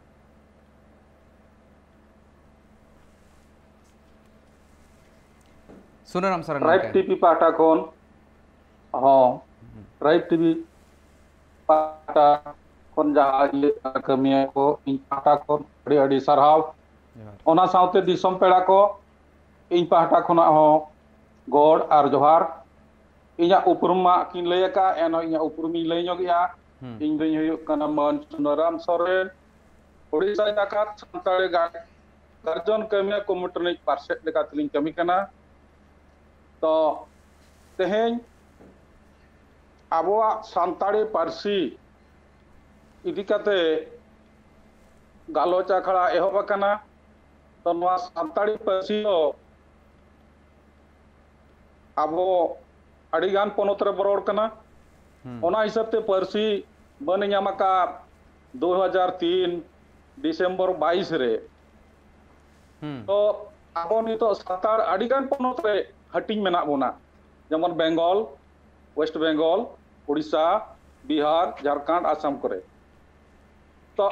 ᱥᱩᱱᱟᱹᱨᱟᱢ ᱥᱚᱨᱮᱱ Tribe ᱜᱚᱢᱠᱮ᱾ TV ᱯᱟᱦᱴᱟ ᱠᱷᱚᱱ ᱦᱚᱸ, Tribe TV ᱯᱟᱦᱴᱟ ᱠᱷᱚᱱ ᱡᱟᱦᱟᱸ ᱤᱭᱟᱹ ᱠᱟᱹᱢᱤᱭᱟᱹ ᱠᱚ, ᱤᱧ ᱯᱟᱦᱴᱟ ᱠᱷᱚᱱ ᱟᱹᱰᱤ ᱟᱹᱰᱤ ᱥᱟᱨᱦᱟᱣ᱾ ᱡᱚᱦᱟᱨ᱾ ᱚᱱᱟ ᱥᱟᱶᱛᱮ ᱫᱤᱥᱚᱢ ᱯᱮᱲᱟ ᱠᱚ, ᱤᱧ ᱯᱟᱦᱴᱟ ᱠᱷᱚᱱᱟᱜ ᱦᱚᱸ ᱜᱚᱰ ᱟᱨ ᱡᱚᱦᱟᱨ᱾ ᱤᱧᱟᱹᱜ ᱩᱯᱨᱩᱢ ᱢᱟ ᱠᱤᱱ ᱞᱟᱹᱭ ᱟᱠᱟᱫ, ᱮᱱᱦᱚᱸ ᱤᱧᱟᱹᱜ ᱩᱯᱨᱩᱢ ᱤᱧ ᱞᱟᱹᱭ ᱧᱚᱜᱮᱜᱼᱟ᱾ ᱦᱩᱸ᱾ ᱤᱧ ᱫᱩᱧ ᱦᱩᱭᱩᱜ ᱠᱟᱱᱟ ᱢᱟᱹᱱ ᱥᱩᱱᱟᱹᱨᱟᱢ ᱥᱚᱨᱮᱱ, ᱳᱰᱤᱥᱟ ᱡᱟᱠᱟᱛ ᱥᱟᱱᱛᱟᱲᱤ ᱜᱟᱨ-, ᱜᱟᱨᱡᱚᱱ ᱠᱟᱹᱢᱤᱭᱟᱹ ᱠᱚᱢᱤᱴᱤ ᱨᱤᱱᱤᱡ ᱯᱟᱨᱥᱮᱛ ᱞᱮᱠᱟ ᱛᱮᱞᱤᱧ ᱠᱟᱹᱢᱤ ᱠᱟᱱᱟ᱾ ᱛᱚ, ᱛᱮᱦᱮᱧ ᱟᱵᱚᱣᱟᱜ ᱥᱟᱱᱛᱟᱲᱤ ᱯᱟᱹᱨᱥᱤ ᱤᱫᱤ ᱠᱟᱛᱮ ᱜᱟᱞᱚᱪ ᱟᱠᱷᱲᱟ ᱮᱦᱚᱵ ᱟᱠᱟᱱᱟ᱾ ᱛᱚ, ᱱᱚᱣᱟ ᱥᱟᱱᱛᱟᱲᱤ ᱯᱟᱹᱨᱥᱤ ᱫᱚ ᱟᱵᱚ ᱟᱹᱰᱤᱜᱟᱱ ᱯᱚᱱᱚᱛ ᱨᱮ ᱵᱚ ᱨᱚᱲ ᱠᱟᱱᱟ᱾ ᱦᱩᱸ᱾ ᱚᱱᱟ ᱦᱤᱥᱟᱹᱵ ᱛᱮ ᱯᱟᱹᱨᱥᱤ ᱢᱟᱹᱱ ᱮ ᱧᱟᱢ ᱟᱠᱟᱫ ᱫᱩ ᱦᱟᱡᱟᱨ ᱛᱤᱱ ᱰᱤᱥᱮᱢᱵᱚᱨ ᱵᱟᱭᱤᱥ ᱨᱮ᱾ ᱦᱩᱸ᱾ ᱛᱚ, ᱟᱵᱚ ᱱᱤᱛᱚᱜ ᱥᱟᱱᱛᱟᱲ ᱟᱹᱰᱤᱜᱟᱱ ᱯᱚᱱᱚᱛ ᱨᱮ ᱦᱟᱹᱴᱤᱧ ᱢᱮᱱᱟᱜ ᱵᱚᱱᱟ, ᱡᱮᱢᱚᱱ ᱵᱮᱝᱜᱚᱞ, ᱳᱭᱮᱥᱴ ᱵᱮᱝᱜᱚᱞ, ᱩᱲᱤᱥᱥᱟ, ᱵᱤᱦᱟᱨ, ᱡᱷᱟᱲᱠᱷᱚᱸᱰ, ᱟᱥᱟᱢ ᱠᱚᱨᱮ᱾ ᱛᱚ,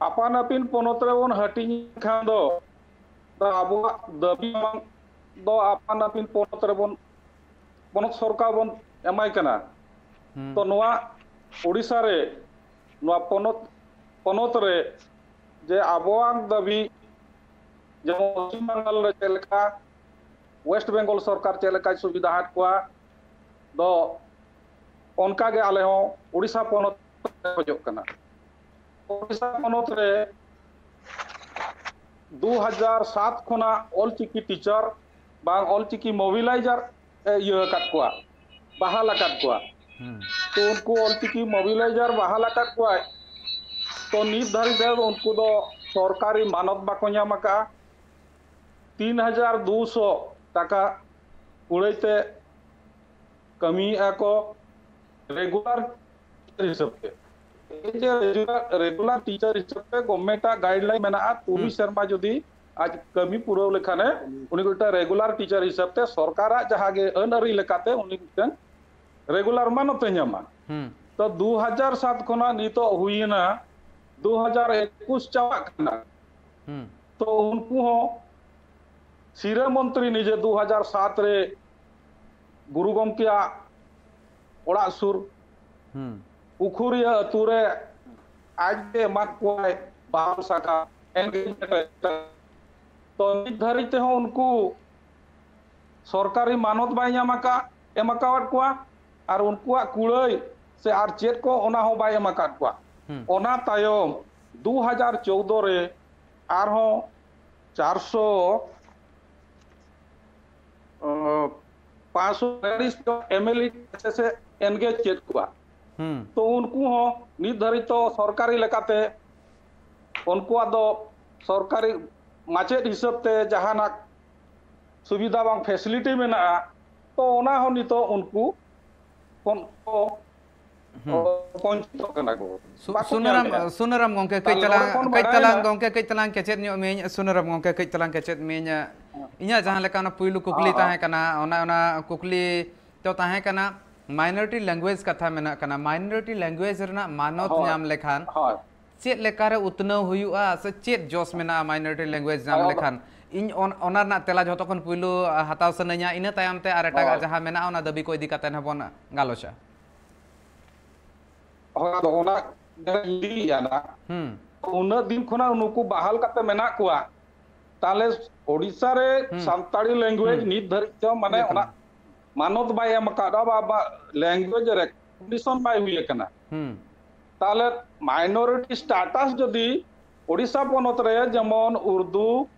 ᱟᱯᱟᱱ ᱟᱹᱯᱤᱱ ᱯᱚᱱᱚᱛ ᱨᱮᱵᱚᱱ ᱦᱟᱹᱴᱤᱧ ᱠᱷᱟᱱ ᱫᱚ, ᱫᱚ ᱟᱵᱚᱣᱟᱜ ᱫᱟᱹᱵᱤ ᱫᱚ ᱟᱯᱟᱱ ᱟᱹᱯᱤᱱ ᱯᱚᱱᱚᱛ ᱨᱮᱵᱚᱱ, ᱯᱚᱱᱚᱛ ᱥᱚᱨᱠᱟᱨ ᱵᱚᱱ ᱮᱢᱟᱭ ᱠᱟᱱᱟ᱾ ᱦᱩᱸ᱾ ᱛᱚ, ᱱᱚᱣᱟ ᱳᱰᱤᱥᱟ ᱨᱮ, ᱱᱚᱣᱟ ᱯᱚᱱᱚᱛ, ᱯᱚᱱᱚᱛ ᱨᱮ ᱡᱮ ᱟᱵᱚᱣᱟᱜ ᱫᱟᱹᱵᱤ ᱡᱮᱢᱚᱱ ᱯᱚᱥᱪᱤᱢ ᱵᱟᱝᱜᱟᱞ ᱨᱮ ᱪᱮᱫ ᱞᱮᱠᱟ, ᱳᱭᱮᱥᱴ ᱵᱮᱝᱜᱚᱞ ᱥᱚᱨᱠᱟᱨ ᱪᱮᱫ ᱞᱮᱠᱟᱭ ᱥᱩᱵᱤᱫᱷᱟ ᱟᱫ ᱠᱚᱣᱟ, ᱫᱚ ᱚᱱᱠᱟ ᱜᱮ ᱟᱞᱮ ᱦᱚᱸ ᱩᱲᱤᱥᱥᱟ ᱯᱚᱱᱚᱛ ᱞᱮ ᱠᱷᱚᱡᱚᱜ ᱠᱟᱱᱟ᱾ ᱩᱲᱤᱥᱥᱟ ᱯᱚᱱᱚᱛ ᱨᱮ ᱫᱩ ᱦᱟᱡᱟᱨ ᱥᱟᱛ ᱠᱷᱚᱱᱟᱜ ᱚᱞᱪᱤᱠᱤ ᱴᱤᱪᱟᱨ ᱵᱟᱝ ᱚᱞᱪᱤᱠᱤ ᱢᱚᱵᱤᱞᱟᱭᱡᱟᱨ ᱮ ᱤᱭᱟᱹ ᱟᱠᱟᱫ ᱠᱚᱣᱟ, ᱵᱟᱦᱟᱞ ᱟᱠᱟᱫ ᱠᱚᱣᱟ᱾ ᱦᱩᱸ᱾ ᱛᱚ ᱩᱱᱠᱩ ᱚᱞᱪᱤᱠᱤ ᱢᱚᱵᱤᱞᱟᱭᱡᱟᱨ ᱵᱟᱦᱟᱞ ᱟᱠᱟᱫ ᱠᱚᱣᱟᱭ᱾ ᱛᱚ ᱱᱤᱛ ᱫᱷᱟᱹᱨᱤᱡ ᱛᱮ ᱩᱱᱠᱩ ᱫᱚ ᱥᱚᱨᱠᱟᱨᱤ ᱢᱟᱱᱚᱛ ᱵᱟᱠᱚ ᱧᱟᱢ ᱟᱠᱟᱫᱼᱟ᱾ ᱛᱤᱱ ᱦᱟᱡᱟᱨ ᱫᱩᱥᱚ ᱴᱟᱠᱟ ᱠᱩᱲᱟᱹᱭ ᱛᱮ ᱠᱟᱹᱢᱤᱭᱮᱫᱼᱟ ᱠᱚ ᱨᱮᱜᱩᱞᱟᱨ ᱴᱤᱪᱟᱨ ᱦᱤᱥᱟᱹᱵ ᱛᱮ᱾ ᱮᱭ ᱡᱮ ᱨᱮᱜᱩᱞᱟᱨ, ᱨᱮᱜᱩᱞᱟᱨ ᱴᱤᱪᱟᱨ ᱦᱤᱥᱟᱹᱵ ᱛᱮ ᱜᱚᱵᱷᱢᱮᱱᱴ ᱟᱜ ᱜᱟᱭᱤᱰᱞᱟᱭᱤᱱ ᱢᱮᱱᱟᱜᱼᱟ, ᱛᱩᱨᱩᱭ ᱦᱩᱸ᱾ ᱥᱮᱨᱢᱟ ᱡᱩᱫᱤ ᱟᱡ ᱠᱟᱹᱢᱤ ᱯᱩᱨᱟᱹᱣ ᱞᱮᱠᱷᱟᱱᱮ, ᱩᱱᱤ ᱢᱤᱫᱴᱟᱝ ᱨᱮᱜᱩᱞᱟᱨ ᱴᱤᱪᱟᱨ ᱦᱤᱥᱟᱹᱵ ᱛᱮ ᱥᱚᱨᱠᱟᱨᱟᱜ ᱡᱟᱦᱟᱸ ᱜᱮ ᱟᱹᱱ ᱟᱹᱨᱤ ᱞᱮᱠᱟᱛᱮ ᱩᱱᱤ ᱢᱤᱫᱴᱟᱝ ᱨᱮᱜᱩᱞᱟᱨ ᱢᱟᱱᱚᱛ ᱮ ᱧᱟᱢᱟ᱾ ᱦᱩᱸ᱾ ᱛᱚ ᱫᱩ ᱦᱟᱡᱟᱨ ᱥᱟᱛ ᱠᱷᱚᱱᱟᱜ ᱱᱤᱛᱚᱜ ᱦᱩᱭᱮᱱᱟ, ᱫᱩ ᱦᱟᱡᱟᱨ ᱮᱠᱩᱥ ᱪᱟᱞᱟᱜ ᱠᱟᱱᱟ᱾ ᱦᱩᱸ᱾ ᱛᱚ ᱩᱱᱠᱩ ᱦᱚᱸ ᱥᱤᱨᱟᱹ ᱢᱚᱱᱛᱨᱤ ᱱᱤᱡᱮ ᱫᱩ ᱦᱟᱡᱟᱨ ᱥᱟᱛ ᱨᱮ ᱜᱩᱨᱩ ᱜᱚᱢᱠᱮᱭᱟᱜ ᱚᱲᱟᱜ ᱥᱩᱨ ᱦᱩᱸ᱾ ᱯᱩᱠᱷᱩᱨᱤᱭᱟᱹ ᱟᱹᱛᱩ ᱨᱮ ᱟᱡ ᱜᱮ ᱮᱢᱟᱫ ᱠᱚᱣᱟᱭ ᱵᱟᱨᱚ ᱥᱟᱠᱷᱟ engagement letter᱾ ᱛᱚ ᱱᱤᱛ ᱫᱷᱟᱹᱨᱤᱡ ᱛᱮᱦᱚᱸ ᱩᱱᱠᱩ ᱥᱚᱨᱠᱟᱨᱤ ᱢᱟᱱᱚᱛ ᱵᱟᱭ ᱧᱟᱢ ᱟᱠᱟᱫ, ᱮᱢ ᱟᱠᱟᱣᱟᱫ ᱠᱚᱣᱟ, ᱟᱨ ᱩᱱᱠᱩᱣᱟᱜ ᱠᱩᱲᱟᱹᱭ ᱥᱮ ᱟᱨ ᱪᱮᱫ ᱠᱚ, ᱚᱱᱟ ᱦᱚᱸ ᱵᱟᱭ ᱮᱢ ᱟᱠᱟᱫ ᱠᱚᱣᱟ᱾ ᱦᱩᱸ᱾ ᱚᱱᱟ ᱛᱟᱭᱚᱢ ᱫᱩ ᱦᱟᱡᱟᱨ ᱪᱳᱣᱫᱚ ᱨᱮ ᱟᱨᱦᱚᱸ ᱪᱟᱨᱥᱚ, ᱚ, ᱯᱟᱸᱪᱥᱚ ᱵᱤᱭᱟᱞᱤᱥ ᱡᱚᱱ MLE ᱮ engage ᱠᱮᱫ ᱠᱚᱣᱟ᱾ ᱦᱩᱸ᱾ ᱛᱚ ᱩᱱᱠᱩ ᱦᱚᱸ ᱱᱤᱛ ᱫᱷᱟᱹᱨᱤᱡ ᱛᱚ ᱥᱚᱨᱠᱟᱨᱤ ᱞᱮᱠᱟᱛᱮ ᱩᱱᱠᱩᱣᱟᱜ ᱫᱚ ᱥᱚᱨᱠᱟᱨᱤ ᱢᱟᱪᱮᱫ ᱦᱤᱥᱟᱹᱵ ᱛᱮ ᱡᱟᱦᱟᱱᱟᱜ ᱥᱩᱵᱤᱫᱷᱟ ᱵᱟᱝ facility ᱢᱮᱱᱟᱜᱼᱟ, ᱛᱚ ᱚᱱᱟ ᱦᱚᱸ ᱱᱤᱛᱚᱜ ᱩᱱᱠᱩ ᱠᱷᱚᱱ ᱠᱚ ᱦᱩᱸ᱾ ᱵᱚᱧᱪᱤᱛᱚᱜ ᱠᱟᱱᱟ ᱠᱚ᱾ ᱥᱩ-, ᱵᱟᱠᱚ ᱧᱟᱢ ᱥᱩᱱᱟᱹᱨᱟᱢ, ᱮᱫᱟ᱾ ᱥᱩᱱᱟᱹᱨᱟᱢ ᱜᱚᱢᱠᱮ, ᱠᱟᱹᱡ ᱛᱟᱦᱞᱮ ᱛᱟᱞᱟᱝ, ᱱᱚᱰᱮ ᱵᱚᱱ ᱠᱟᱹᱡ ᱵᱟᱰᱟᱭᱮᱱᱟ᱾ ᱛᱟᱞᱟᱝ ᱜᱚᱢᱠᱮ, ᱠᱟᱹᱡ ᱛᱟᱞᱟᱝ ᱠᱮᱪᱮᱫ ᱧᱚᱜ ᱢᱤᱭᱟᱹᱧ, ᱥᱩᱱᱟᱹᱨᱟᱢ ᱜᱚᱢᱠᱮ, ᱠᱟᱹᱡ ᱛᱟᱞᱟᱝ ᱠᱮᱪᱮᱫ ᱢᱤᱭᱟᱹᱧ᱾ ᱤᱧᱟᱹᱜ ᱡᱟᱦᱟᱸ ᱞᱮᱠᱟ ᱚᱱᱟ ᱯᱩᱭᱞᱩ ᱠᱩᱠᱞᱤ ᱦᱚᱸ, ᱦᱚᱸ᱾ ᱛᱟᱦᱮᱸ ᱠᱟᱱᱟ, ᱚᱱᱟ, ᱚᱱᱟ ᱠᱩᱠᱞᱤ ᱫᱚ ᱛᱟᱦᱮᱸ ᱠᱟᱱᱟ, minority language ᱠᱟᱛᱷᱟ ᱢᱮᱱᱟᱜ ᱠᱟᱱᱟ, minority language ᱨᱮᱱᱟᱜ ᱢᱟᱱᱚᱛ ᱦᱳᱭ, ᱧᱟᱢ ᱞᱮᱠᱷᱟᱱ ᱦᱳᱭ᱾ ᱪᱮᱫ ᱞᱮᱠᱟᱨᱮ ᱩᱛᱱᱟᱹᱣ ᱦᱩᱭᱩᱜᱼᱟ ᱥᱮ ᱪᱮᱫ ᱡᱚᱥ ᱢᱮᱱᱟᱜᱼᱟ minority language ᱧᱟᱢ ᱦᱳᱭ, ᱞᱮᱠᱷᱟᱱ? ᱤᱧ ᱚᱱ-, ᱚᱱᱟ ᱨᱮᱱᱟᱜ ᱛᱮᱞᱟ ᱡᱷᱚᱛᱚ ᱠᱷᱚᱱ ᱯᱩᱭᱞᱩ, ᱟ, ᱦᱟᱛᱟᱣ ᱥᱟᱱᱟᱧᱟ, ᱤᱱᱟᱹ ᱛᱟᱭᱚᱢ ᱛᱮ ᱟᱨ ᱮᱴᱟᱜᱟᱜ ᱦᱳᱭ᱾ ᱡᱟᱦᱟᱸ ᱢᱮᱱᱟᱜᱼᱟ, ᱚᱱᱟ ᱫᱟᱹᱵᱤ ᱠᱚ ᱤᱫᱤ ᱠᱟᱛᱮ ᱦᱚᱸ ᱵᱚᱱ ᱜᱟᱞᱚᱪᱟ᱾ ᱦᱳᱭ, ᱟᱫᱚ ᱚᱱᱟ ᱤᱧ ᱞᱟᱹᱭᱟ ᱱᱟᱜ᱾ ᱦᱩᱸ᱾ ᱩᱱᱟᱹᱜ ᱫᱤᱱ ᱠᱷᱚᱱᱟᱜ ᱱᱩᱠᱩ ᱵᱟᱦᱟᱞ ᱠᱟᱛᱮ ᱢᱮᱱᱟᱜ ᱠᱚᱣᱟ, ᱛᱟᱦᱞᱮ ᱳᱰᱤᱥᱟ ᱨᱮ ᱦᱩᱸ᱾ ᱥᱟᱱᱛᱟᱲᱤ language ᱦᱩᱸ᱾ ᱱᱤᱛ ᱫᱷᱟᱹᱨᱤᱡ ᱛᱮ ᱢᱟᱱᱮ ᱤᱭᱟᱹ ᱚᱱᱟ ᱠᱟᱱᱟ᱾ ᱢᱟᱱᱚᱛ ᱵᱟᱭ ᱮᱢ ᱟᱠᱟᱫᱟ, ᱵᱟ, ᱵᱟ, language recognition ᱵᱟᱭ ᱦᱩᱭ ᱟᱠᱟᱱᱟ᱾ ᱦᱩᱸ᱾ ᱛᱟᱦᱞᱮ minority status ᱡᱩᱫᱤ ᱳᱰᱤᱥᱟ ᱯᱚᱱᱚᱛ ᱨᱮ ᱡᱮᱢᱚᱱ ᱩᱨᱫᱩ,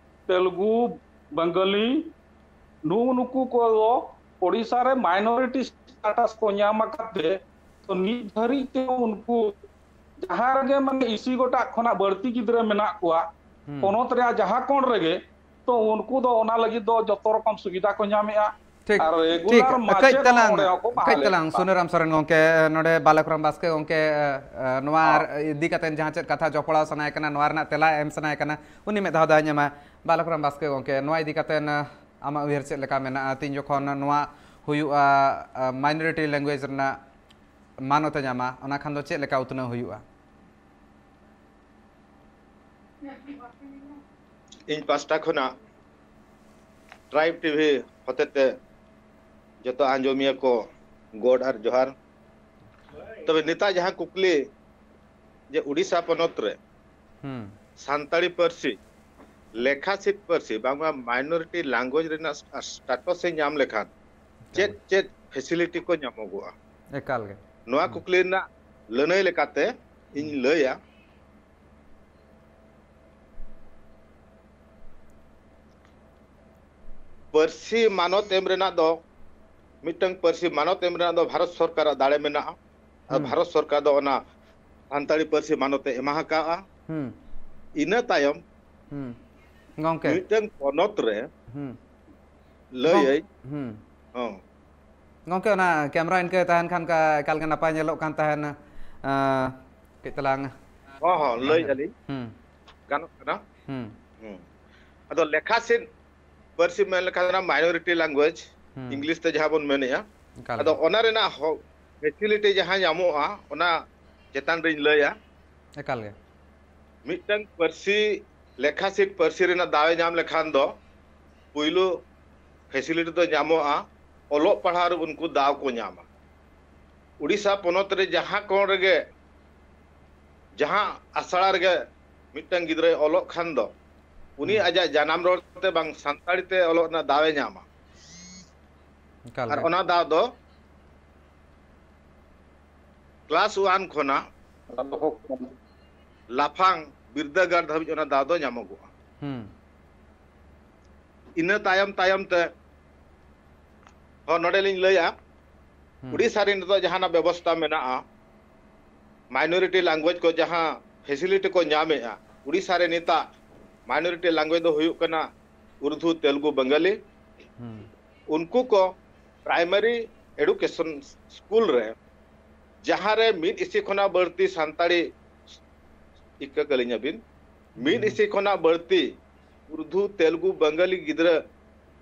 ᱛᱮᱞᱜᱩ, ᱵᱟᱝᱜᱟᱞᱤ, ᱱᱩᱜᱼᱩ ᱱᱩᱠᱩ ᱠᱚᱫᱚ ᱳᱰᱤᱥᱟ ᱨᱮ minority status ᱠᱚ ᱧᱟᱢ ᱟᱠᱟᱫ ᱛᱮ, ᱛᱚ ᱱᱤᱛ ᱫᱷᱟᱹᱨᱤᱡ ᱛᱮ ᱩᱱᱠᱩ ᱡᱟᱦᱟᱸ ᱨᱮᱜᱮ ᱢᱟᱱᱮ ᱤᱥᱤ ᱜᱚᱴᱟᱜ ᱠᱷᱚᱱᱟᱜ ᱵᱟᱹᱲᱛᱤ ᱜᱤᱫᱽᱨᱟᱹ ᱢᱮᱱᱟᱜ ᱠᱚᱣᱟ, ᱦᱩᱸ᱾ ᱯᱚᱱᱚᱛ ᱨᱮᱭᱟᱜ ᱡᱟᱦᱟᱸ ᱠᱚᱬ ᱨᱮᱜᱮ, ᱛᱚ ᱩᱱᱠᱩ ᱫᱚ ᱚᱱᱟ ᱞᱟᱹᱜᱤᱫ ᱫᱚ ᱡᱚᱛᱚ ᱨᱚᱠᱚᱢ ᱥᱩᱵᱤᱫᱷᱟ ᱠᱚ ᱧᱟᱢᱮᱜᱼᱟ᱾ ᱴᱷᱤᱠ, ᱟᱨ ᱴᱷᱤᱠ᱾ regular ᱠᱟᱹᱡ ᱢᱟᱪᱮᱫ ᱦᱚᱸ ᱛᱟᱞᱟᱝ, ᱚᱸᱰᱮ ᱦᱚᱸᱠᱚ ᱠᱟᱹᱡ ᱵᱟᱦᱟᱞᱮᱫ ᱛᱟᱞᱟᱝ ᱠᱚᱣᱟ᱾ ᱥᱩᱱᱟᱹᱨᱟᱢ ᱥᱚᱨᱮᱱ ᱜᱚᱢᱠᱮ, ᱱᱚᱰᱮ ᱵᱟᱞᱚᱠᱨᱟᱢ ᱵᱟᱥᱠᱮ ᱜᱚᱢᱠᱮ, ᱮ, ᱱᱚᱣᱟ ᱦᱚᱸ᱾ ᱤᱫᱤ ᱠᱟᱛᱮ ᱡᱟᱦᱟᱸ ᱪᱮᱫ ᱠᱟᱛᱷᱟ ᱡᱚᱯᱲᱟᱣ ᱥᱟᱱᱟᱭᱮ ᱠᱟᱱᱟ, ᱱᱚᱣᱟ ᱨᱮᱱᱟᱜ ᱛᱮᱞᱟ ᱮᱢ ᱥᱟᱱᱟᱭᱮ ᱠᱟᱱᱟ, ᱩᱱᱤ ᱢᱤᱫ ᱫᱷᱟᱣ ᱫᱟᱣ ᱧᱟᱢᱟ᱾ ᱵᱟᱞᱚᱠᱨᱟᱢ ᱵᱟᱥᱠᱮ ᱜᱚᱢᱠᱮ, ᱱᱚᱣᱟ ᱤᱫᱤ ᱠᱟᱛᱮ, ᱮ, ᱟᱢᱟᱜ ᱩᱭᱦᱟᱹᱨ ᱪᱮᱫ ᱞᱮᱠᱟ ᱢᱮᱱᱟᱜᱼᱟ? ᱛᱤᱱ ᱡᱚᱠᱷᱚᱱ ᱱᱚᱣᱟ ᱦᱩᱭᱩᱜᱼᱟ, ᱮ, minority language ᱨᱮᱱᱟᱜ ᱢᱟᱱᱚᱛ ᱮ ᱧᱟᱢᱟ, ᱚᱱᱟ ᱠᱷᱟᱱ ᱫᱚ ᱪᱮᱫ ᱞᱮᱠᱟ ᱩᱛᱱᱟᱹᱣ ᱦᱩᱭᱩᱜᱼᱟ? ᱤᱧ ᱯᱟᱥᱴᱟ ᱠᱷᱚᱱᱟᱜ Tribe ᱴᱤᱵᱷᱤ ᱦᱚᱛᱮᱛᱮ ᱡᱚᱛᱚ ᱟᱸᱡᱚᱢᱤᱭᱟᱹ ᱠᱚ ᱜᱚᱰ ᱟᱨ ᱡᱚᱦᱟᱨ᱾ ᱛᱚᱵᱮ ᱱᱤᱛᱟᱜ ᱡᱟᱦᱟᱸ ᱠᱩᱠᱞᱤ ᱡᱮ ᱩᱰᱤᱥᱟ ᱯᱚᱱᱚᱛ ᱨᱮ ᱦᱩᱸ᱾ ᱥᱟᱱᱛᱟᱲᱤ ᱯᱟᱹᱨᱥᱤ ᱞᱮᱠᱷᱟ ᱥᱤᱫ ᱯᱟᱹᱨᱥᱤ ᱵᱟᱝᱢᱟ minority language ᱨᱮᱱᱟᱜ status ᱮ ᱧᱟᱢ ᱞᱮᱠᱷᱟᱱ ᱪᱮᱫ ᱪᱮᱫ facility ᱠᱚ ᱧᱟᱢᱚᱜᱚᱜᱼᱟ? ᱮᱠᱟᱞ ᱜᱮ᱾ ᱱᱚᱣᱟ ᱦᱩᱸ᱾ ᱠᱩᱠᱞᱤ ᱨᱮᱱᱟᱜ ᱞᱟᱹᱱᱟᱹᱭ ᱞᱮᱠᱟᱛᱮ ᱤᱧ ᱦᱩᱸ᱾ ᱞᱟᱹᱭᱟ, ᱯᱟᱹᱨᱥᱤ ᱢᱟᱱᱚᱛ ᱮᱢ ᱨᱮᱱᱟᱜ ᱫᱚ, ᱢᱤᱫᱴᱟᱝ ᱯᱟᱹᱨᱥᱤ ᱢᱟᱱᱚᱛ ᱮᱢ ᱨᱮᱱᱟᱜ ᱫᱚ ᱵᱷᱟᱨᱚᱛ ᱥᱚᱨᱠᱟᱨᱟᱜ ᱫᱟᱲᱮ ᱢᱮᱱᱟᱜᱼᱟ᱾ ᱟᱨ ᱦᱩᱸ᱾ ᱵᱷᱟᱨᱚᱛ ᱥᱚᱨᱠᱟᱨ ᱫᱚ ᱚᱱᱟ ᱥᱟᱱᱛᱟᱲᱤ ᱯᱟᱹᱨᱥᱤ ᱢᱟᱱᱚᱛ ᱮ ᱮᱢᱟ ᱟᱠᱟᱫᱼᱟ᱾ ᱦᱩᱸ᱾ ᱤᱱᱟᱹ ᱛᱟᱭᱚᱢ ᱦᱩᱸ᱾ ᱜᱚᱝᱠᱮ᱾ ᱢᱤᱫᱴᱟᱝ ᱯᱚᱱᱚᱛ ᱨᱮ ᱦᱩᱸ᱾ ᱞᱟᱹᱭᱟᱹᱧ, ᱜᱚᱝ-, ᱦᱩᱸ᱾ ᱦᱚᱸ᱾ ᱜᱚᱝᱠᱮ, ᱚᱱᱟ camera ᱤᱱᱠᱟᱹ ᱛᱟᱦᱮᱱ ᱠᱷᱟᱱ ᱠᱟ-, ᱮᱠᱟᱞ ᱜᱮ ᱱᱟᱯᱟᱭ ᱧᱮᱞᱚᱜ ᱠᱟᱱ ᱛᱟᱦᱮᱱᱟ᱾ ᱟᱸ, ᱠᱟᱹᱡ ᱛᱟᱞᱟᱝ᱾ ᱦᱚᱸ, ᱦᱚᱸ, ᱞᱟᱹᱭ ᱟᱹᱞᱤᱧ᱾ ᱦᱩᱸ᱾ ᱜᱟᱱᱚᱜ ᱠᱟᱱᱟ? ᱦᱩᱸ᱾ ᱦᱩᱸ᱾ ᱟᱫᱚ ᱞᱮᱠᱷᱟ ᱥᱤᱫ ᱯᱟᱹᱨᱥᱤ ᱢᱮᱱ ᱞᱮᱠᱷᱟᱱ ᱚᱱᱟ minority language, ᱦᱩᱸ᱾ English ᱛᱮ ᱡᱟᱦᱟᱸ ᱵᱚᱱ ᱢᱮᱱᱮᱜᱼᱟ᱾ ᱮᱠᱟᱞ ᱟᱫᱚ ᱜᱮ᱾ ᱚᱱᱟ ᱨᱮᱱᱟᱜ ᱦᱚ-, facility ᱡᱟᱦᱟᱸ ᱧᱟᱢᱚᱜᱼᱟ, ᱚᱱᱟ ᱪᱮᱛᱟᱱ ᱨᱤᱧ ᱞᱟᱹᱭᱟ᱾ ᱮᱠᱟᱞ ᱜᱮ᱾ ᱢᱤᱫᱴᱟᱝ ᱯᱟᱹᱨᱥᱤ, ᱞᱮᱠᱷᱟ ᱥᱤᱫ ᱯᱟᱹᱨᱥᱤ ᱨᱮᱱᱟᱜ ᱫᱟᱣ ᱮ ᱧᱟᱢ ᱞᱮᱠᱷᱟᱱ ᱫᱚ ᱯᱩᱭᱞᱩ facility ᱫᱚ ᱧᱟᱢᱚᱜᱼᱟ, ᱚᱞᱚᱜ ᱯᱟᱲᱦᱟᱣ ᱨᱮ ᱩᱱᱠᱩ ᱫᱟᱣ ᱠᱚ ᱧᱟᱢᱟ᱾ ᱩᱰᱤᱥᱟ ᱯᱚᱱᱚᱛ ᱨᱮ ᱡᱟᱦᱟᱸ ᱠᱚᱬ ᱨᱮᱜᱮ, ᱡᱟᱦᱟᱸ ᱟᱥᱲᱟ ᱨᱮᱜᱮ ᱢᱤᱫᱴᱟᱝ ᱜᱤᱫᱽᱨᱟᱹᱭ ᱚᱞᱚᱜ ᱠᱷᱟᱱ ᱫᱚ, ᱩᱱᱤ ᱟᱡᱟᱜ ᱡᱟᱱᱟᱢ ᱨᱚᱲ ᱛᱮ ᱵᱟᱝ ᱥᱟᱱᱛᱟᱲᱤ ᱛᱮ ᱚᱞᱚᱜ ᱨᱮᱱᱟᱜ ᱫᱟᱣ ᱮ ᱧᱟᱢᱟ᱾ ᱟᱨ ᱚᱱᱟ ᱫᱟᱣ ᱫᱚ ᱠᱞᱟᱥ ᱳᱣᱟᱱ ᱠᱷᱚᱱᱟᱜ ᱞᱟᱯᱷᱟᱝ ᱵᱤᱨᱫᱟᱹᱜᱟᱲ ᱫᱷᱟᱹᱵᱤᱡ ᱚᱱᱟ ᱫᱟᱣ ᱫᱚ ᱧᱟᱢᱚᱜᱚᱜᱼᱟ᱾ ᱤᱱᱟᱹ ᱛᱟᱭᱚᱢ ᱛᱟᱭᱚᱢ ᱛᱮ ᱦᱚᱸ ᱱᱚᱰᱮ ᱞᱤᱧ ᱞᱟᱹᱭᱟ, ᱩᱲᱤᱥᱥᱟ ᱨᱮ ᱱᱤᱛᱚᱜ ᱡᱟᱦᱟᱱᱟᱜ ᱵᱮᱵᱚᱥᱛᱟ ᱢᱮᱱᱟᱜᱼᱟ, minority language ᱠᱚ ᱡᱟᱦᱟᱸ facility ᱠᱚ ᱧᱟᱢᱮᱜᱼᱟ, ᱩᱲᱤᱥᱥᱟ ᱨᱮ ᱱᱤᱛᱟᱜ minority language ᱫᱚ ᱦᱩᱭᱩᱜ ᱠᱟᱱᱟ ᱩᱨᱫᱩ, ᱛᱮᱞᱜᱩ, ᱵᱟᱝᱜᱟᱞᱤ᱾ ᱩᱱᱠᱩ ᱠᱚ primary education school ᱨᱮ ᱡᱟᱦᱟᱸ ᱨᱮ ᱢᱤᱫ ᱤᱥᱤ ᱠᱷᱚᱱᱟᱜ ᱵᱟᱹᱲᱛᱤ ᱥᱟᱱᱛᱟᱲᱤ, ᱤᱠᱟᱹ ᱠᱟᱹᱞᱤᱧᱟ ᱵᱤᱱ, ᱢᱤᱫ ᱤᱥᱤ ᱠᱷᱚᱱᱟᱜ ᱵᱟᱹᱲᱛᱤ ᱩᱨᱫᱩ, ᱛᱮᱞᱜᱩ, ᱵᱟᱝᱜᱟᱞᱤ ᱜᱤᱫᱽᱨᱟᱹ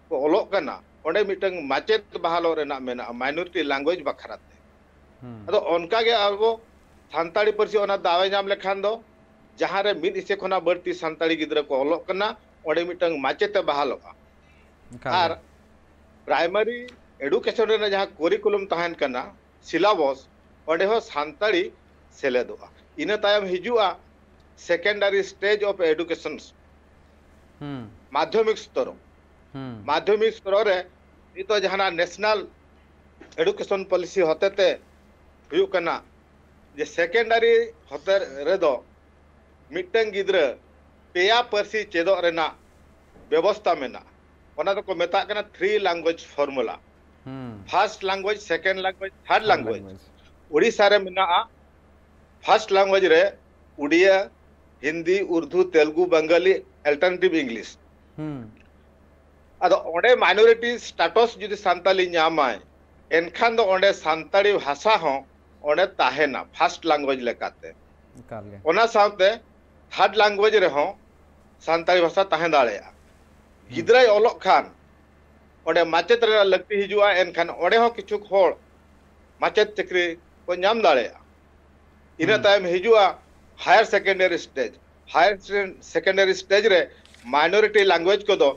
ᱠᱚ ᱚᱞᱚᱜ ᱠᱟᱱᱟ, ᱚᱸᱰᱮ ᱢᱤᱫᱴᱟᱝ ᱢᱟᱪᱮᱫ ᱵᱟᱦᱟᱞᱚᱜ ᱨᱮᱱᱟᱜ ᱢᱮᱱᱟᱜᱼᱟ minority language ᱵᱟᱠᱷᱨᱟ ᱛᱮ᱾ ᱟᱫᱚ ᱚᱱᱠᱟ ᱜᱮ ᱟᱵᱚ ᱥᱟᱱᱛᱟᱲᱤ ᱯᱟᱹᱨᱥᱤ ᱚᱱᱟ ᱫᱟᱣ ᱮ ᱧᱟᱢ ᱞᱮᱠᱷᱟᱱ ᱫᱚ ᱡᱟᱦᱟᱸ ᱨᱮ ᱢᱤᱫ ᱤᱥᱤ ᱠᱷᱚᱱᱟᱜ ᱵᱟᱹᱲᱛᱤ ᱥᱟᱱᱛᱟᱲᱤ ᱜᱤᱫᱽᱨᱟᱹ ᱠᱚ ᱚᱞᱚᱜ ᱠᱟᱱᱟ, ᱚᱸᱰᱮ ᱢᱤᱫᱴᱟᱝ ᱢᱟᱪᱮᱫ ᱮ ᱵᱟᱦᱟᱞᱚᱜᱼᱟ᱾ ᱮᱠᱟᱞ ᱟᱨ ᱜᱮ᱾ Primary education ᱨᱮᱱᱟᱜ ᱡᱟᱦᱟᱸ curriculum ᱛᱟᱦᱮᱱ ᱠᱟᱱᱟ, syllabus, ᱚᱸᱰᱮ ᱦᱚᱸ ᱥᱟᱱᱛᱟᱲᱤ ᱥᱮᱞᱮᱫᱚᱜᱼᱟ᱾ ᱤᱱᱟᱹ ᱛᱟᱭᱚᱢ ᱦᱤᱡᱩᱜᱼᱟ secondary stage of education, ᱦᱩᱸ ᱢᱟᱫᱽᱫᱷᱚᱢᱤᱠ ᱥᱛᱚᱨᱚ᱾ ᱦᱩᱸ ᱢᱟᱫᱽᱫᱷᱚᱢᱤᱠ ᱥᱛᱚᱨᱚ ᱨᱮ ᱱᱤᱛᱚᱜ ᱡᱟᱦᱟᱱᱟᱜ national education policy ᱦᱚᱛᱮᱛᱮ ᱦᱩᱭᱩᱜ ᱠᱟᱱᱟ ᱡᱮ secondary ᱦᱚᱛᱮ ᱨᱮᱫᱚ ᱢᱤᱫᱴᱟᱝ ᱜᱤᱫᱽᱨᱟᱹ ᱯᱮᱭᱟ ᱯᱟᱹᱨᱥᱤ ᱪᱮᱫᱚᱜ ᱨᱮᱱᱟᱜ ᱵᱮᱵᱚᱥᱛᱟ ᱢᱮᱱᱟᱜᱼᱟ᱾ ᱚᱱᱟ ᱫᱚᱠᱚ ᱢᱮᱛᱟᱜ ᱠᱟᱱᱟ three language formula, ᱦᱩᱸ first language, second language, third hard language᱾ Language. Odisha ᱨᱮ ᱢᱮᱱᱟᱜᱼᱟ first language ᱨᱮ ᱩᱰᱤᱭᱟ, ᱦᱤᱱᱫᱤ, ᱩᱨᱫᱩ, ᱛᱮᱞᱜᱩ, ᱵᱟᱝᱜᱟᱞᱤ, alternative English᱾ ᱦᱩᱸ ᱟᱫᱚ ᱚᱸᱰᱮ minority status ᱡᱩᱫᱤ ᱥᱟᱱᱛᱟᱞᱤ ᱧᱟᱢᱟᱭ, ᱮᱱᱠᱷᱟᱱ ᱫᱚ ᱚᱸᱰᱮ ᱥᱟᱱᱛᱟᱲᱤ ᱵᱷᱟᱥᱟ ᱦᱚᱸ ᱚᱸᱰᱮ ᱛᱟᱦᱮᱱᱟ first language ᱞᱮᱠᱟᱛᱮ᱾ ᱮᱠᱟᱞ ᱜᱮ᱾ ᱚᱱᱟ ᱥᱟᱶᱛᱮ third language ᱨᱮᱦᱚᱸ ᱥᱟᱱᱛᱟᱲᱤ ᱵᱷᱟᱥᱟ ᱛᱟᱦᱮᱸ ᱫᱟᱲᱮᱭᱟᱜᱼᱟ᱾ ᱦᱩᱸ ᱜᱤᱫᱽᱨᱟᱹᱭ ᱚᱞᱚᱜ ᱠᱷᱟᱱ ᱚᱸᱰᱮ ᱢᱟᱪᱮᱫ ᱨᱮᱱᱟᱜ ᱞᱟᱹᱠᱛᱤ ᱦᱤᱡᱩᱜᱼᱟ, ᱮᱱᱠᱷᱟᱱ ᱚᱸᱰᱮ ᱦᱚᱸ ᱠᱤᱪᱷᱩ ᱦᱚᱲ ᱢᱟᱪᱮᱫ ᱪᱟᱹᱠᱨᱤ ᱠᱚ ᱧᱟᱢ ᱫᱟᱲᱮᱭᱟᱜᱼᱟ᱾ ᱤᱱᱟᱹ ᱦᱩᱸ ᱛᱟᱭᱚᱢ ᱦᱤᱡᱩᱜᱼᱟ higher secondary stage᱾ Higher secondary stage ᱨᱮ minority language ᱠᱚᱫᱚ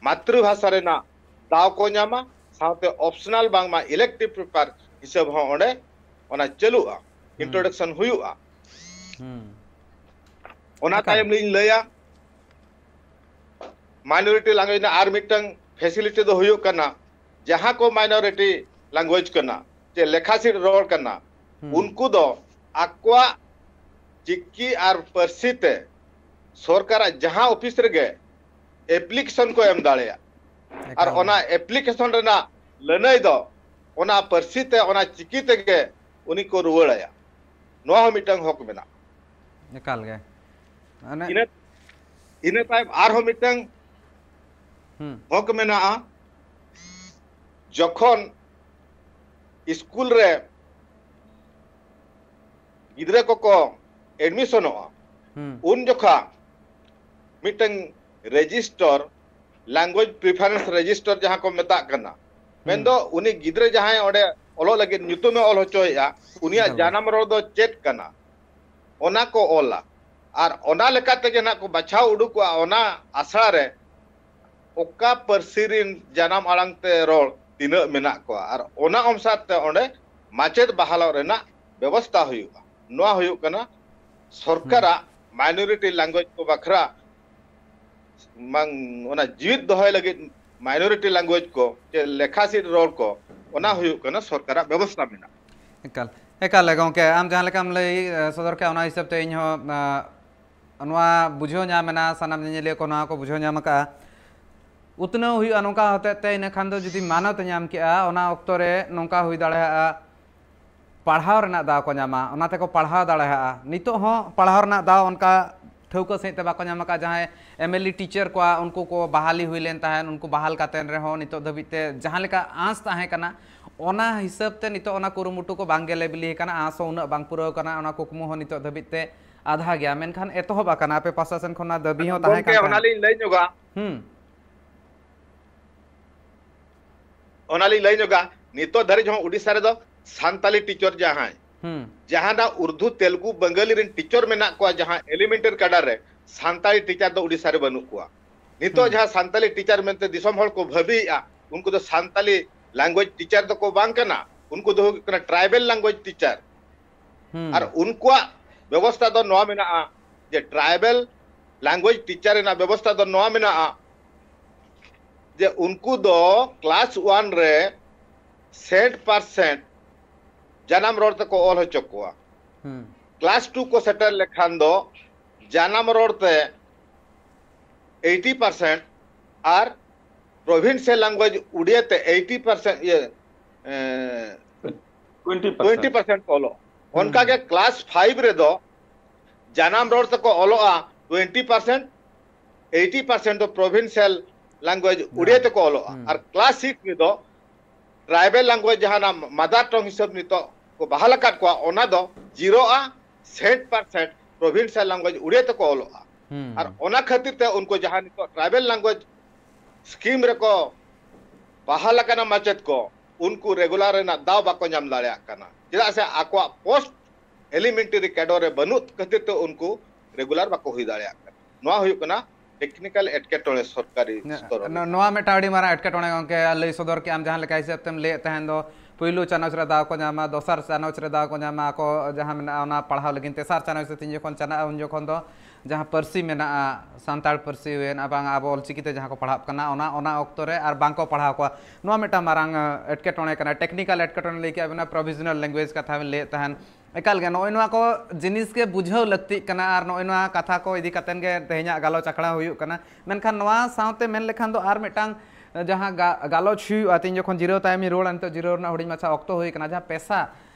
ᱢᱟᱛᱨᱤ ᱵᱷᱟᱥᱟ ᱨᱮᱱᱟᱜ ᱫᱟᱣ ᱠᱚ ᱧᱟᱢᱟ, ᱥᱟᱶᱛᱮ optional ᱵᱟᱝᱢᱟ elective paper ᱦᱤᱥᱟᱹᱵ ᱦᱚᱸ ᱚᱸᱰᱮ ᱚᱱᱟ ᱪᱟᱹᱞᱩᱜᱼᱟ, ᱦᱩᱸ introduction ᱦᱩᱭᱩᱜᱼᱟ᱾ ᱦᱩᱸ ᱚᱱᱟ ᱮᱠᱟᱞ᱾ ᱛᱟᱭᱚᱢ ᱞᱤᱧ ᱞᱟᱹᱭᱟ minority language ᱨᱮᱱᱟᱜ ᱟᱨ ᱢᱤᱫᱴᱟᱝ facility ᱫᱚ ᱦᱩᱭᱩᱜ ᱠᱟᱱᱟ, ᱡᱟᱦᱟᱸ ᱠᱚ minority language ᱠᱟᱱᱟ, ᱪᱮ ᱞᱮᱠᱷᱟ ᱥᱤᱫ ᱨᱚᱲ ᱠᱟᱱᱟ, ᱦᱩᱸ᱾ ᱩᱱᱠᱩ ᱫᱚ ᱟᱠᱚᱣᱟᱜ ᱪᱤᱠᱤ ᱟᱨ ᱯᱟᱹᱨᱥᱤ ᱛᱮ ᱥᱚᱨᱠᱟᱨᱟᱜ ᱡᱟᱦᱟᱸ ᱚᱯᱷᱤᱥ ᱨᱮᱜᱮ application ᱠᱚ ᱮᱢ ᱫᱟᱲᱮᱭᱟᱜᱼᱟ᱾ ᱟᱨ ᱮᱠᱟᱞ ᱜᱮ᱾ ᱚᱱᱟ application ᱨᱮᱱᱟᱜ ᱞᱟᱹᱱᱟᱹᱭ ᱫᱚ ᱚᱱᱟ ᱯᱟᱹᱨᱥᱤ ᱛᱮ, ᱚᱱᱟ ᱪᱤᱠᱤ ᱛᱮᱜᱮ ᱩᱱᱤ ᱠᱚ ᱨᱩᱣᱟᱹᱲ ᱟᱭᱟ᱾ ᱱᱚᱣᱟ ᱦᱚᱸ ᱢᱤᱫᱴᱟᱝ ᱦᱚᱠ ᱢᱮᱱᱟᱜᱼᱟ᱾ ᱮᱠᱟᱞ ᱜᱮ᱾ ᱢᱟᱱᱮ ᱤᱱᱟᱹ, ᱤᱱᱟᱹ ᱛᱟᱭᱚᱢ ᱟᱨᱦᱚᱸ ᱢᱤᱫᱴᱟᱝ ᱦᱩᱸ᱾ ᱦᱚᱠ ᱢᱮᱱᱟᱜᱼᱟ, ᱡᱚᱠᱷᱚᱱ ᱥᱠᱩᱞ ᱨᱮ ᱜᱤᱫᱽᱨᱟᱹ ᱠᱚᱠᱚ admissionᱚᱜᱼᱟ, ᱦᱩᱸ᱾ ᱩᱱ ᱡᱚᱠᱷᱟ ᱢᱤᱫᱴᱟᱝ register, language preference register ᱡᱟᱦᱟᱸ ᱠᱚ ᱢᱮᱛᱟᱜ ᱠᱟᱱᱟ, ᱦᱩᱸ᱾ ᱢᱮᱱᱫᱚ ᱩᱱᱤ ᱜᱤᱫᱽᱨᱟᱹ ᱡᱟᱦᱟᱸᱭ ᱚᱸᱰᱮ ᱚᱞᱚᱜ ᱞᱟᱹᱜᱤᱫ ᱧᱩᱛᱩᱢᱮ ᱚᱞ ᱦᱚᱪᱚᱭᱮᱫᱼᱟ, ᱩᱱᱤᱭᱟᱜ ᱮᱠᱟᱞ ᱜᱮ᱾ ᱡᱟᱱᱟᱢ ᱨᱚᱲ ᱫᱚ ᱪᱮᱫ ᱠᱟᱱᱟ, ᱚᱱᱟ ᱠᱚ ᱚᱞᱟ᱾ ᱟᱨ ᱚᱱᱟ ᱞᱮᱠᱟ ᱛᱮᱜᱮ ᱱᱟᱜ ᱠᱚ ᱵᱟᱪᱷᱟᱣ ᱩᱰᱩᱠᱚᱜᱼᱟ ᱚᱱᱟ ᱟᱥᱲᱟ ᱨᱮ ᱚᱠᱟ ᱯᱟᱹᱨᱥᱤ ᱨᱤᱱ ᱡᱟᱱᱟᱢ ᱟᱲᱟᱝ ᱛᱮ ᱨᱚᱲ ᱛᱤᱱᱟᱹᱜ ᱢᱮᱱᱟᱜ ᱠᱚᱣᱟ, ᱟᱨ ᱚᱱᱟ ᱚᱱᱩᱥᱟᱨ ᱛᱮ ᱚᱸᱰᱮ ᱢᱟᱪᱮᱫ ᱵᱟᱦᱟᱞᱚᱜ ᱨᱮᱱᱟᱜ ᱵᱮᱵᱚᱥᱛᱟ ᱦᱩᱭᱩᱜᱼᱟ᱾ ᱱᱚᱣᱟ ᱦᱩᱭᱩᱜ ᱠᱟᱱᱟ ᱥᱚᱨᱠᱟᱨᱟᱜ minority language ᱠᱚ ᱵᱟᱠᱷᱨᱟ ᱵᱟᱝ, ᱚᱱᱟ ᱡᱤᱣᱤᱫ ᱫᱚᱦᱚᱭ ᱞᱟᱹᱜᱤᱫ minority language ᱠᱚ, ᱪᱮ ᱞᱮᱠᱷᱟ ᱥᱤᱫ ᱨᱚᱲ ᱠᱚ, ᱚᱱᱟ ᱦᱩᱭᱩᱜ ᱠᱟᱱᱟ ᱥᱚᱨᱠᱟᱨᱟᱜ ᱵᱮᱵᱚᱥᱛᱟ ᱢᱮᱱᱟᱜᱼᱟ᱾ ᱮᱠᱟᱞ, ᱮᱠᱟᱞ ᱜᱮ ᱜᱚᱢᱠᱮ, ᱟᱢ ᱡᱟᱦᱟᱸ ᱞᱮᱠᱟᱢ ᱞᱟᱹᱭ, ᱮ, ᱥᱚᱫᱚᱨ ᱠᱮᱫᱼᱟ, ᱚᱱᱟ ᱦᱤᱥᱟᱹᱵ ᱛᱮ ᱤᱧ ᱦᱚᱸ, ᱟ, ᱱᱚᱣᱟ ᱵᱩᱡᱷᱟᱹᱣ ᱧᱟᱢ ᱮᱱᱟ, ᱥᱟᱱᱟᱢ ᱧᱮᱧᱮᱞᱤᱭᱟᱹ ᱠᱚ ᱱᱚᱣᱟ ᱠᱚ ᱵᱩᱡᱷᱟᱹᱣ ᱧᱟᱢ ᱟᱠᱟᱫᱼᱟ᱾ ᱩᱛᱱᱟᱹᱣ ᱦᱩᱭᱩᱜᱼᱟ ᱱᱚᱝᱠᱟ ᱦᱚᱛᱮᱡ ᱛᱮ, ᱤᱱᱟᱹ ᱠᱷᱟᱱ ᱫᱚ ᱡᱩᱫᱤ ᱢᱟᱱᱚᱛ ᱮ ᱧᱟᱢ ᱠᱮᱜᱼᱟ, ᱚᱱᱟ ᱚᱠᱛᱚ ᱨᱮ ᱱᱚᱝᱠᱟ ᱦᱩᱭ ᱫᱟᱲᱮᱭᱟᱜᱼᱟ, ᱯᱟᱲᱦᱟᱣ ᱨᱮᱱᱟᱜ ᱫᱟᱣ ᱠᱚ ᱧᱟᱢᱟ, ᱚᱱᱟ ᱛᱮᱠᱚ ᱯᱟᱲᱦᱟᱣ ᱫᱟᱲᱮᱭᱟᱜᱼᱟ᱾ ᱱᱤᱛᱚᱜ ᱦᱚᱸ ᱯᱟᱲᱦᱟᱣ ᱨᱮᱱᱟᱜ ᱫᱟᱣ ᱚᱱᱠᱟ ᱴᱷᱟᱹᱣᱠᱟᱹ ᱥᱟᱺᱦᱤᱡ ᱛᱮ ᱵᱟᱠᱚ ᱧᱟᱢ ᱟᱠᱟᱫ᱾ ᱡᱟᱦᱟᱸᱭ MLE teacher ᱠᱚᱣᱟ, ᱩᱱᱠᱩ ᱠᱚ ᱵᱟᱦᱟᱞᱤ ᱦᱩᱭ ᱞᱮᱱ ᱛᱟᱦᱮᱸᱫ, ᱩᱱᱠᱩ ᱵᱟᱦᱟᱞ ᱠᱟᱛᱮᱱ ᱨᱮᱦᱚᱸ ᱱᱤᱛᱚᱜ ᱫᱷᱟᱹᱵᱤᱡ ᱛᱮ ᱡᱟᱦᱟᱸ ᱞᱮᱠᱟ ᱟᱸᱥ ᱛᱟᱦᱮᱸ ᱠᱟᱱᱟ, ᱚᱱᱟ ᱦᱤᱥᱟᱹᱵ ᱛᱮ ᱱᱤᱛᱚᱜ ᱚᱱᱟ ᱠᱩᱨᱩᱢᱩᱴᱩ ᱠᱚ ᱵᱟᱝ ᱜᱮᱞᱮ ᱵᱤᱞᱤ ᱟᱠᱟᱱᱟ, ᱟᱸᱥ ᱦᱚᱸ ᱩᱱᱟᱹᱜ ᱵᱟᱝ ᱯᱩᱨᱟᱹᱣ ᱟᱠᱟᱱᱟ, ᱚᱱᱟ ᱠᱩᱠᱢᱩ ᱦᱚᱸ ᱱᱤᱛᱚᱜ ᱫᱷᱟᱹᱵᱤᱡ ᱛᱮ ᱟᱫᱷᱟ ᱜᱮᱭᱟ᱾ ᱢᱮᱱᱠᱷᱟᱱ ᱮᱛᱚᱦᱚᱵ ᱟᱠᱟᱱᱟ, ᱟᱯᱮ ᱯᱟᱦᱴᱟ ᱥᱮᱱ ᱠᱷᱚᱱ ᱚᱱᱟ ᱫᱟᱹᱵᱤ ᱟᱫᱚ ᱦᱚᱸ ᱛᱟᱦᱮᱸ ᱜᱚᱢᱠᱮ, ᱠᱟᱱ ᱚᱱᱟ ᱛᱟᱦᱮᱸᱫ᱾ ᱞᱤᱧ ᱞᱟᱹᱭ ᱧᱚᱜᱟ, ᱦᱩᱸ᱾ ᱚᱱᱟ ᱞᱤᱧ ᱞᱟᱹᱭ ᱧᱚᱜᱟ, ᱱᱤᱛᱚᱜ ᱫᱷᱟᱹᱨᱤᱡ ᱦᱚᱸ ᱩᱰᱤᱥᱟ ᱨᱮᱫᱚ ᱥᱟᱱᱛᱟᱞᱤ teacher ᱡᱟᱦᱟᱸᱭ, ᱦᱩᱸ᱾ ᱡᱟᱦᱟᱱᱟᱜ ᱩᱨᱫᱩ, ᱛᱮᱞᱜᱩ, ᱵᱟᱝᱜᱟᱞᱤ ᱨᱮᱱ teacher ᱢᱮᱱᱟᱜ ᱠᱚᱣᱟ, ᱡᱟᱦᱟᱸ elementary cadre ᱨᱮ ᱥᱟᱱᱛᱟᱲᱤ teacher ᱫᱚ ᱩᱰᱤᱥᱟ ᱨᱮ ᱵᱟᱹᱱᱩᱜ ᱠᱚᱣᱟ᱾ ᱱᱤᱛᱚᱜ ᱦᱩᱸ᱾ ᱡᱟᱦᱟᱸ ᱥᱟᱱᱛᱟᱞᱤ teacher ᱢᱮᱱᱛᱮ ᱫᱤᱥᱚᱢ ᱦᱚᱲ ᱠᱚ ᱵᱷᱟᱹᱵᱤᱭᱮᱫᱼᱟ, ᱩᱱᱠᱩ ᱫᱚ ᱥᱟᱱᱛᱟᱞᱤ language teacher ᱫᱚᱠᱚ ᱵᱟᱝ ᱠᱟᱱᱟ, ᱩᱱᱠᱩ ᱫᱚ ᱦᱩᱭᱩᱜ ᱠᱟᱱᱟ tribal language teacher᱾ ᱦᱩᱸ᱾ ᱟᱨ ᱩᱱᱠᱩᱣᱟᱜ ᱵᱮᱵᱚᱥᱛᱷᱟ ᱫᱚ ᱱᱚᱣᱟ ᱢᱮᱱᱟᱜᱼᱟ ᱡᱮ tribal language teacher ᱨᱮᱱᱟᱜ ᱵᱮᱵᱚᱥᱛᱷᱟ ᱫᱚ ᱱᱚᱣᱟ ᱢᱮᱱᱟᱜᱼᱟ ᱡᱮ ᱩᱱᱠᱩ ᱫᱚ ᱠᱞᱟᱥ ᱳᱣᱟᱱ ᱨᱮ ᱥᱮᱱᱴ ᱯᱟᱨᱥᱮᱱᱴ ᱡᱟᱱᱟᱢ ᱨᱚᱲ ᱛᱮᱠᱚ ᱚᱞ ᱦᱚᱪᱚ ᱠᱚᱣᱟ᱾ ᱦᱩᱸ᱾ ᱠᱞᱟᱥ ᱴᱩ ᱠᱚ ᱥᱮᱴᱮᱨ ᱞᱮᱠᱷᱟᱱ ᱫᱚ ᱡᱟᱱᱟᱢ ᱨᱚᱲ ᱛᱮ ᱮᱭᱤᱴᱤ ᱯᱟᱨᱥᱮᱱᱴ ᱟᱨ ᱯᱨᱚᱵᱷᱤᱱᱥᱤᱭᱟᱞ ᱞᱮᱝᱜᱩᱭᱮᱡᱽ ᱩᱲᱤᱭᱟ ᱛᱮ ᱮᱭᱤᱴᱤ ᱯᱟᱨᱥᱮᱱᱴ, ᱤᱭᱟᱹ, ᱮᱸ, ᱴᱩᱭᱮᱱᱴᱤ ᱯᱟᱨᱥᱮᱱᱴ᱾ ᱴᱩᱭᱮᱱᱴᱤ ᱯᱟᱨᱥᱮᱱᱴ ᱠᱚ ᱚᱞᱚᱜ᱾ ᱦᱩᱸ᱾ ᱚᱱᱠᱟ ᱜᱮ ᱠᱞᱟᱥ ᱯᱷᱟᱭᱤᱵᱷ ᱨᱮᱫᱚ ᱡᱟᱱᱟᱢ ᱨᱚᱲ ᱛᱮᱠᱚ ᱚᱞᱚᱜᱼᱟ ᱴᱩᱭᱮᱱᱴᱤ ᱯᱟᱨᱥᱮᱱᱴ, ᱮᱭᱤᱴᱤ ᱯᱟᱨᱥᱮᱱᱴ ᱫᱚ ᱯᱨᱚᱵᱷᱤᱱᱥᱤᱭᱟᱞ ᱞᱮᱝᱜᱩᱭᱮᱡᱽ ᱩᱲᱤᱭᱟ ᱛᱮᱠᱚ ᱚᱞᱚᱜᱼᱟ᱾ ᱦᱩᱸ᱾ ᱟᱨ ᱠᱞᱟᱥ ᱥᱤᱠᱥ ᱨᱮᱫᱚ ᱴᱨᱟᱭᱵᱮᱞ ᱞᱮᱝᱜᱩᱭᱮᱡᱽ ᱡᱟᱦᱟᱸ ᱢᱟᱫᱟᱨ ᱴᱚᱝ ᱦᱤᱥᱟᱹᱵ ᱱᱤᱛᱚᱜ ᱠᱚ ᱵᱟᱦᱟᱞ ᱟᱠᱟᱫ ᱠᱚᱣᱟ, ᱚᱱᱟ ᱫᱚ ᱡᱤᱨᱳᱜᱼᱟ, ᱥᱮᱱᱴ ᱯᱟᱨᱥᱮᱱᱴ ᱯᱨᱚᱵᱷᱤᱱᱥᱤᱭᱟᱞ ᱞᱮᱝᱜᱩᱭᱮᱡᱽ ᱩᱲᱤᱭᱟ ᱛᱮᱠᱚ ᱚᱞᱚᱜᱼᱟ᱾ ᱦᱩᱸ᱾ ᱟᱨ ᱚᱱᱟ ᱠᱷᱟᱹᱛᱤᱨ ᱛᱮ ᱩᱱᱠᱩ ᱡᱟᱦᱟᱸ ᱱᱤᱛᱚᱜ ᱴᱨᱟᱭᱵᱮᱞ ᱞᱮᱝᱜᱩᱭᱮᱡᱽ ᱥᱠᱤᱢ ᱨᱮᱠᱚ ᱵᱟᱦᱟᱞ ᱟᱠᱟᱱᱟ ᱢᱟᱪᱮᱫ ᱠᱚ, ᱩᱱᱠᱩ ᱨᱮᱜᱩᱞᱟᱨ ᱨᱮᱱᱟᱜ ᱫᱟᱣ ᱵᱟᱠᱚ ᱧᱟᱢ ᱫᱟᱲᱮᱭᱟᱜ ᱠᱟᱱᱟ, ᱪᱮᱫᱟᱜ ᱥᱮ ᱟᱠᱚᱣᱟᱜ ᱯᱳᱥᱴ ᱮᱞᱤᱢᱮᱱᱴᱟᱨᱤ ᱠᱮᱰᱚᱨ ᱨᱮ ᱵᱟᱹᱱᱩᱜ ᱠᱷᱟᱹᱛᱤᱨ ᱛᱮ ᱩᱱᱠᱩ ᱨᱮᱜᱩᱞᱟᱨ ᱵᱟᱠᱚ ᱦᱩᱭ ᱫᱟᱲᱮᱭᱟᱜ ᱠᱟᱱᱟ᱾ ᱱᱚᱣᱟ ᱦᱩᱭᱩᱜ ᱠᱟᱱᱟ ᱴᱮᱠᱱᱤᱠᱟᱞ ᱮᱴᱠᱮᱴᱚᱬᱮ ᱥᱚᱨᱠᱟᱨᱤ ᱱᱚ-, ᱥᱛᱚᱨ ᱨᱮ᱾ ᱱᱚ-, ᱱᱚᱣᱟ ᱢᱤᱫᱴᱟᱝ ᱟᱹᱰᱤ ᱢᱟᱨᱟᱝ ᱮᱴᱠᱮᱴᱚᱬᱮ ᱜᱚᱝᱠᱮ ᱞᱟᱹᱭ ᱥᱚᱫᱚᱨ ᱠᱮᱜ ᱟᱢ, ᱡᱟᱦᱟᱸ ᱞᱮᱠᱟ ᱦᱤᱥᱟᱹᱵ ᱛᱮᱢ ᱞᱟᱹᱭᱮᱫ ᱛᱟᱦᱮᱸᱱ ᱫᱚ, ᱯᱩᱭᱞᱩ ᱪᱟᱱᱟᱪ ᱨᱮ ᱫᱟᱣ ᱠᱚ ᱧᱟᱢᱟ, ᱫᱚᱥᱟᱨ ᱪᱟᱱᱟᱪ ᱨᱮ ᱫᱟᱣ ᱠᱚ ᱧᱟᱢᱟ, ᱟᱠᱚ ᱡᱟᱦᱟᱸ ᱢᱮᱱᱟᱜᱼᱟ ᱚᱱᱟ ᱯᱟᱲᱦᱟᱣ ᱞᱟᱹᱜᱤᱫ, ᱛᱮᱥᱟᱨ ᱪᱟᱱᱟᱪ ᱨᱮ ᱛᱤᱧ ᱡᱚᱠᱷᱚᱱ ᱪᱟᱞᱟᱜᱼᱟ ᱩᱱ ᱡᱚᱠᱷᱚᱱ ᱫᱚ ᱡᱟᱦᱟᱸ ᱯᱟᱹᱨᱥᱤ ᱢᱮᱱᱟᱜᱼᱟ, ᱥᱟᱱᱛᱟᱲ ᱯᱟᱹᱨᱥᱤ ᱦᱩᱭᱮᱱ ᱟᱨ ᱵᱟᱝ ᱟᱵᱚ ᱚᱞᱪᱤᱠᱤ ᱛᱮ ᱡᱟᱦᱟᱸ ᱠᱚ ᱯᱟᱲᱦᱟᱜ ᱠᱟᱱᱟ, ᱚᱱᱟ, ᱚᱱᱟ ᱚᱠᱛᱚ ᱨᱮ ᱟᱨ ᱵᱟᱝ ᱠᱚ ᱯᱟᱲᱦᱟᱣ ᱠᱚᱣᱟ᱾ ᱱᱚᱣᱟ ᱢᱤᱫᱴᱟᱝ ᱢᱟᱨᱟᱝ, ᱮ, ᱮᱴᱠᱮᱴᱚᱬᱮ ᱠᱟᱱᱟ᱾ ᱴᱮᱠᱱᱤᱠᱟᱞ ᱮᱴᱠᱮᱴᱚᱬᱮ ᱞᱟᱹᱭ ᱠᱮᱜᱼᱟ ᱵᱮᱱᱟ, ᱯᱨᱚᱵᱷᱤᱡᱚᱱᱟᱞ ᱞᱮᱝᱜᱩᱭᱮᱡᱽ ᱠᱟᱛᱷᱟ ᱵᱮᱱ ᱞᱟᱹᱭᱮᱫ ᱛᱟᱦᱮᱸᱱ᱾ ᱮᱠᱟᱞ ᱜᱮ ᱱᱚᱜᱼᱚᱭ ᱱᱚᱣᱟ ᱠᱚ ᱡᱤᱱᱤᱥ ᱜᱮ ᱵᱩᱡᱷᱟᱹᱣ ᱞᱟᱹᱠᱛᱤᱜ ᱠᱟᱱᱟ ᱟᱨ ᱱᱚᱜᱼᱚᱭ ᱱᱚᱣᱟ ᱠᱟᱛᱷᱟ ᱠᱚ ᱤᱫᱤ ᱠᱟᱛᱮᱱ ᱜᱮ ᱛᱮᱦᱮᱧᱟᱜ ᱜᱟᱞᱚᱪ ᱟᱠᱷᱲᱟ ᱦᱩᱭᱩᱜ ᱠᱟᱱᱟ᱾ ᱢᱮᱱᱠᱷᱟᱱ ᱱᱚᱣᱟ ᱥᱟᱶᱛᱮ ᱢᱮᱱ ᱞᱮᱠᱷᱟᱱ ᱫᱚ ᱟᱨ ᱢᱤᱫᱴᱟᱝ, ᱮ, ᱡᱟᱦᱟᱸ ᱜᱟ-, ᱜᱟᱞᱚᱪ ᱦᱩᱭᱩᱜᱼᱟ, ᱛᱮᱦᱮᱧ ᱡᱚᱠᱷᱚᱱ ᱡᱤᱨᱟᱹᱣ ᱛᱟᱭᱚᱢᱤᱧ ᱨᱩᱣᱟᱹᱲᱟ, ᱱᱤᱛᱚᱜ ᱡᱤᱨᱟᱹᱣ ᱨᱮᱱᱟᱜ ᱦᱩᱰᱤᱧ ᱢᱟᱪᱷᱟ ᱚᱠᱛᱚ ᱦᱩᱭ ᱠᱟᱱᱟ, ᱡᱟᱦᱟᱸ ᱯᱮᱥᱟ,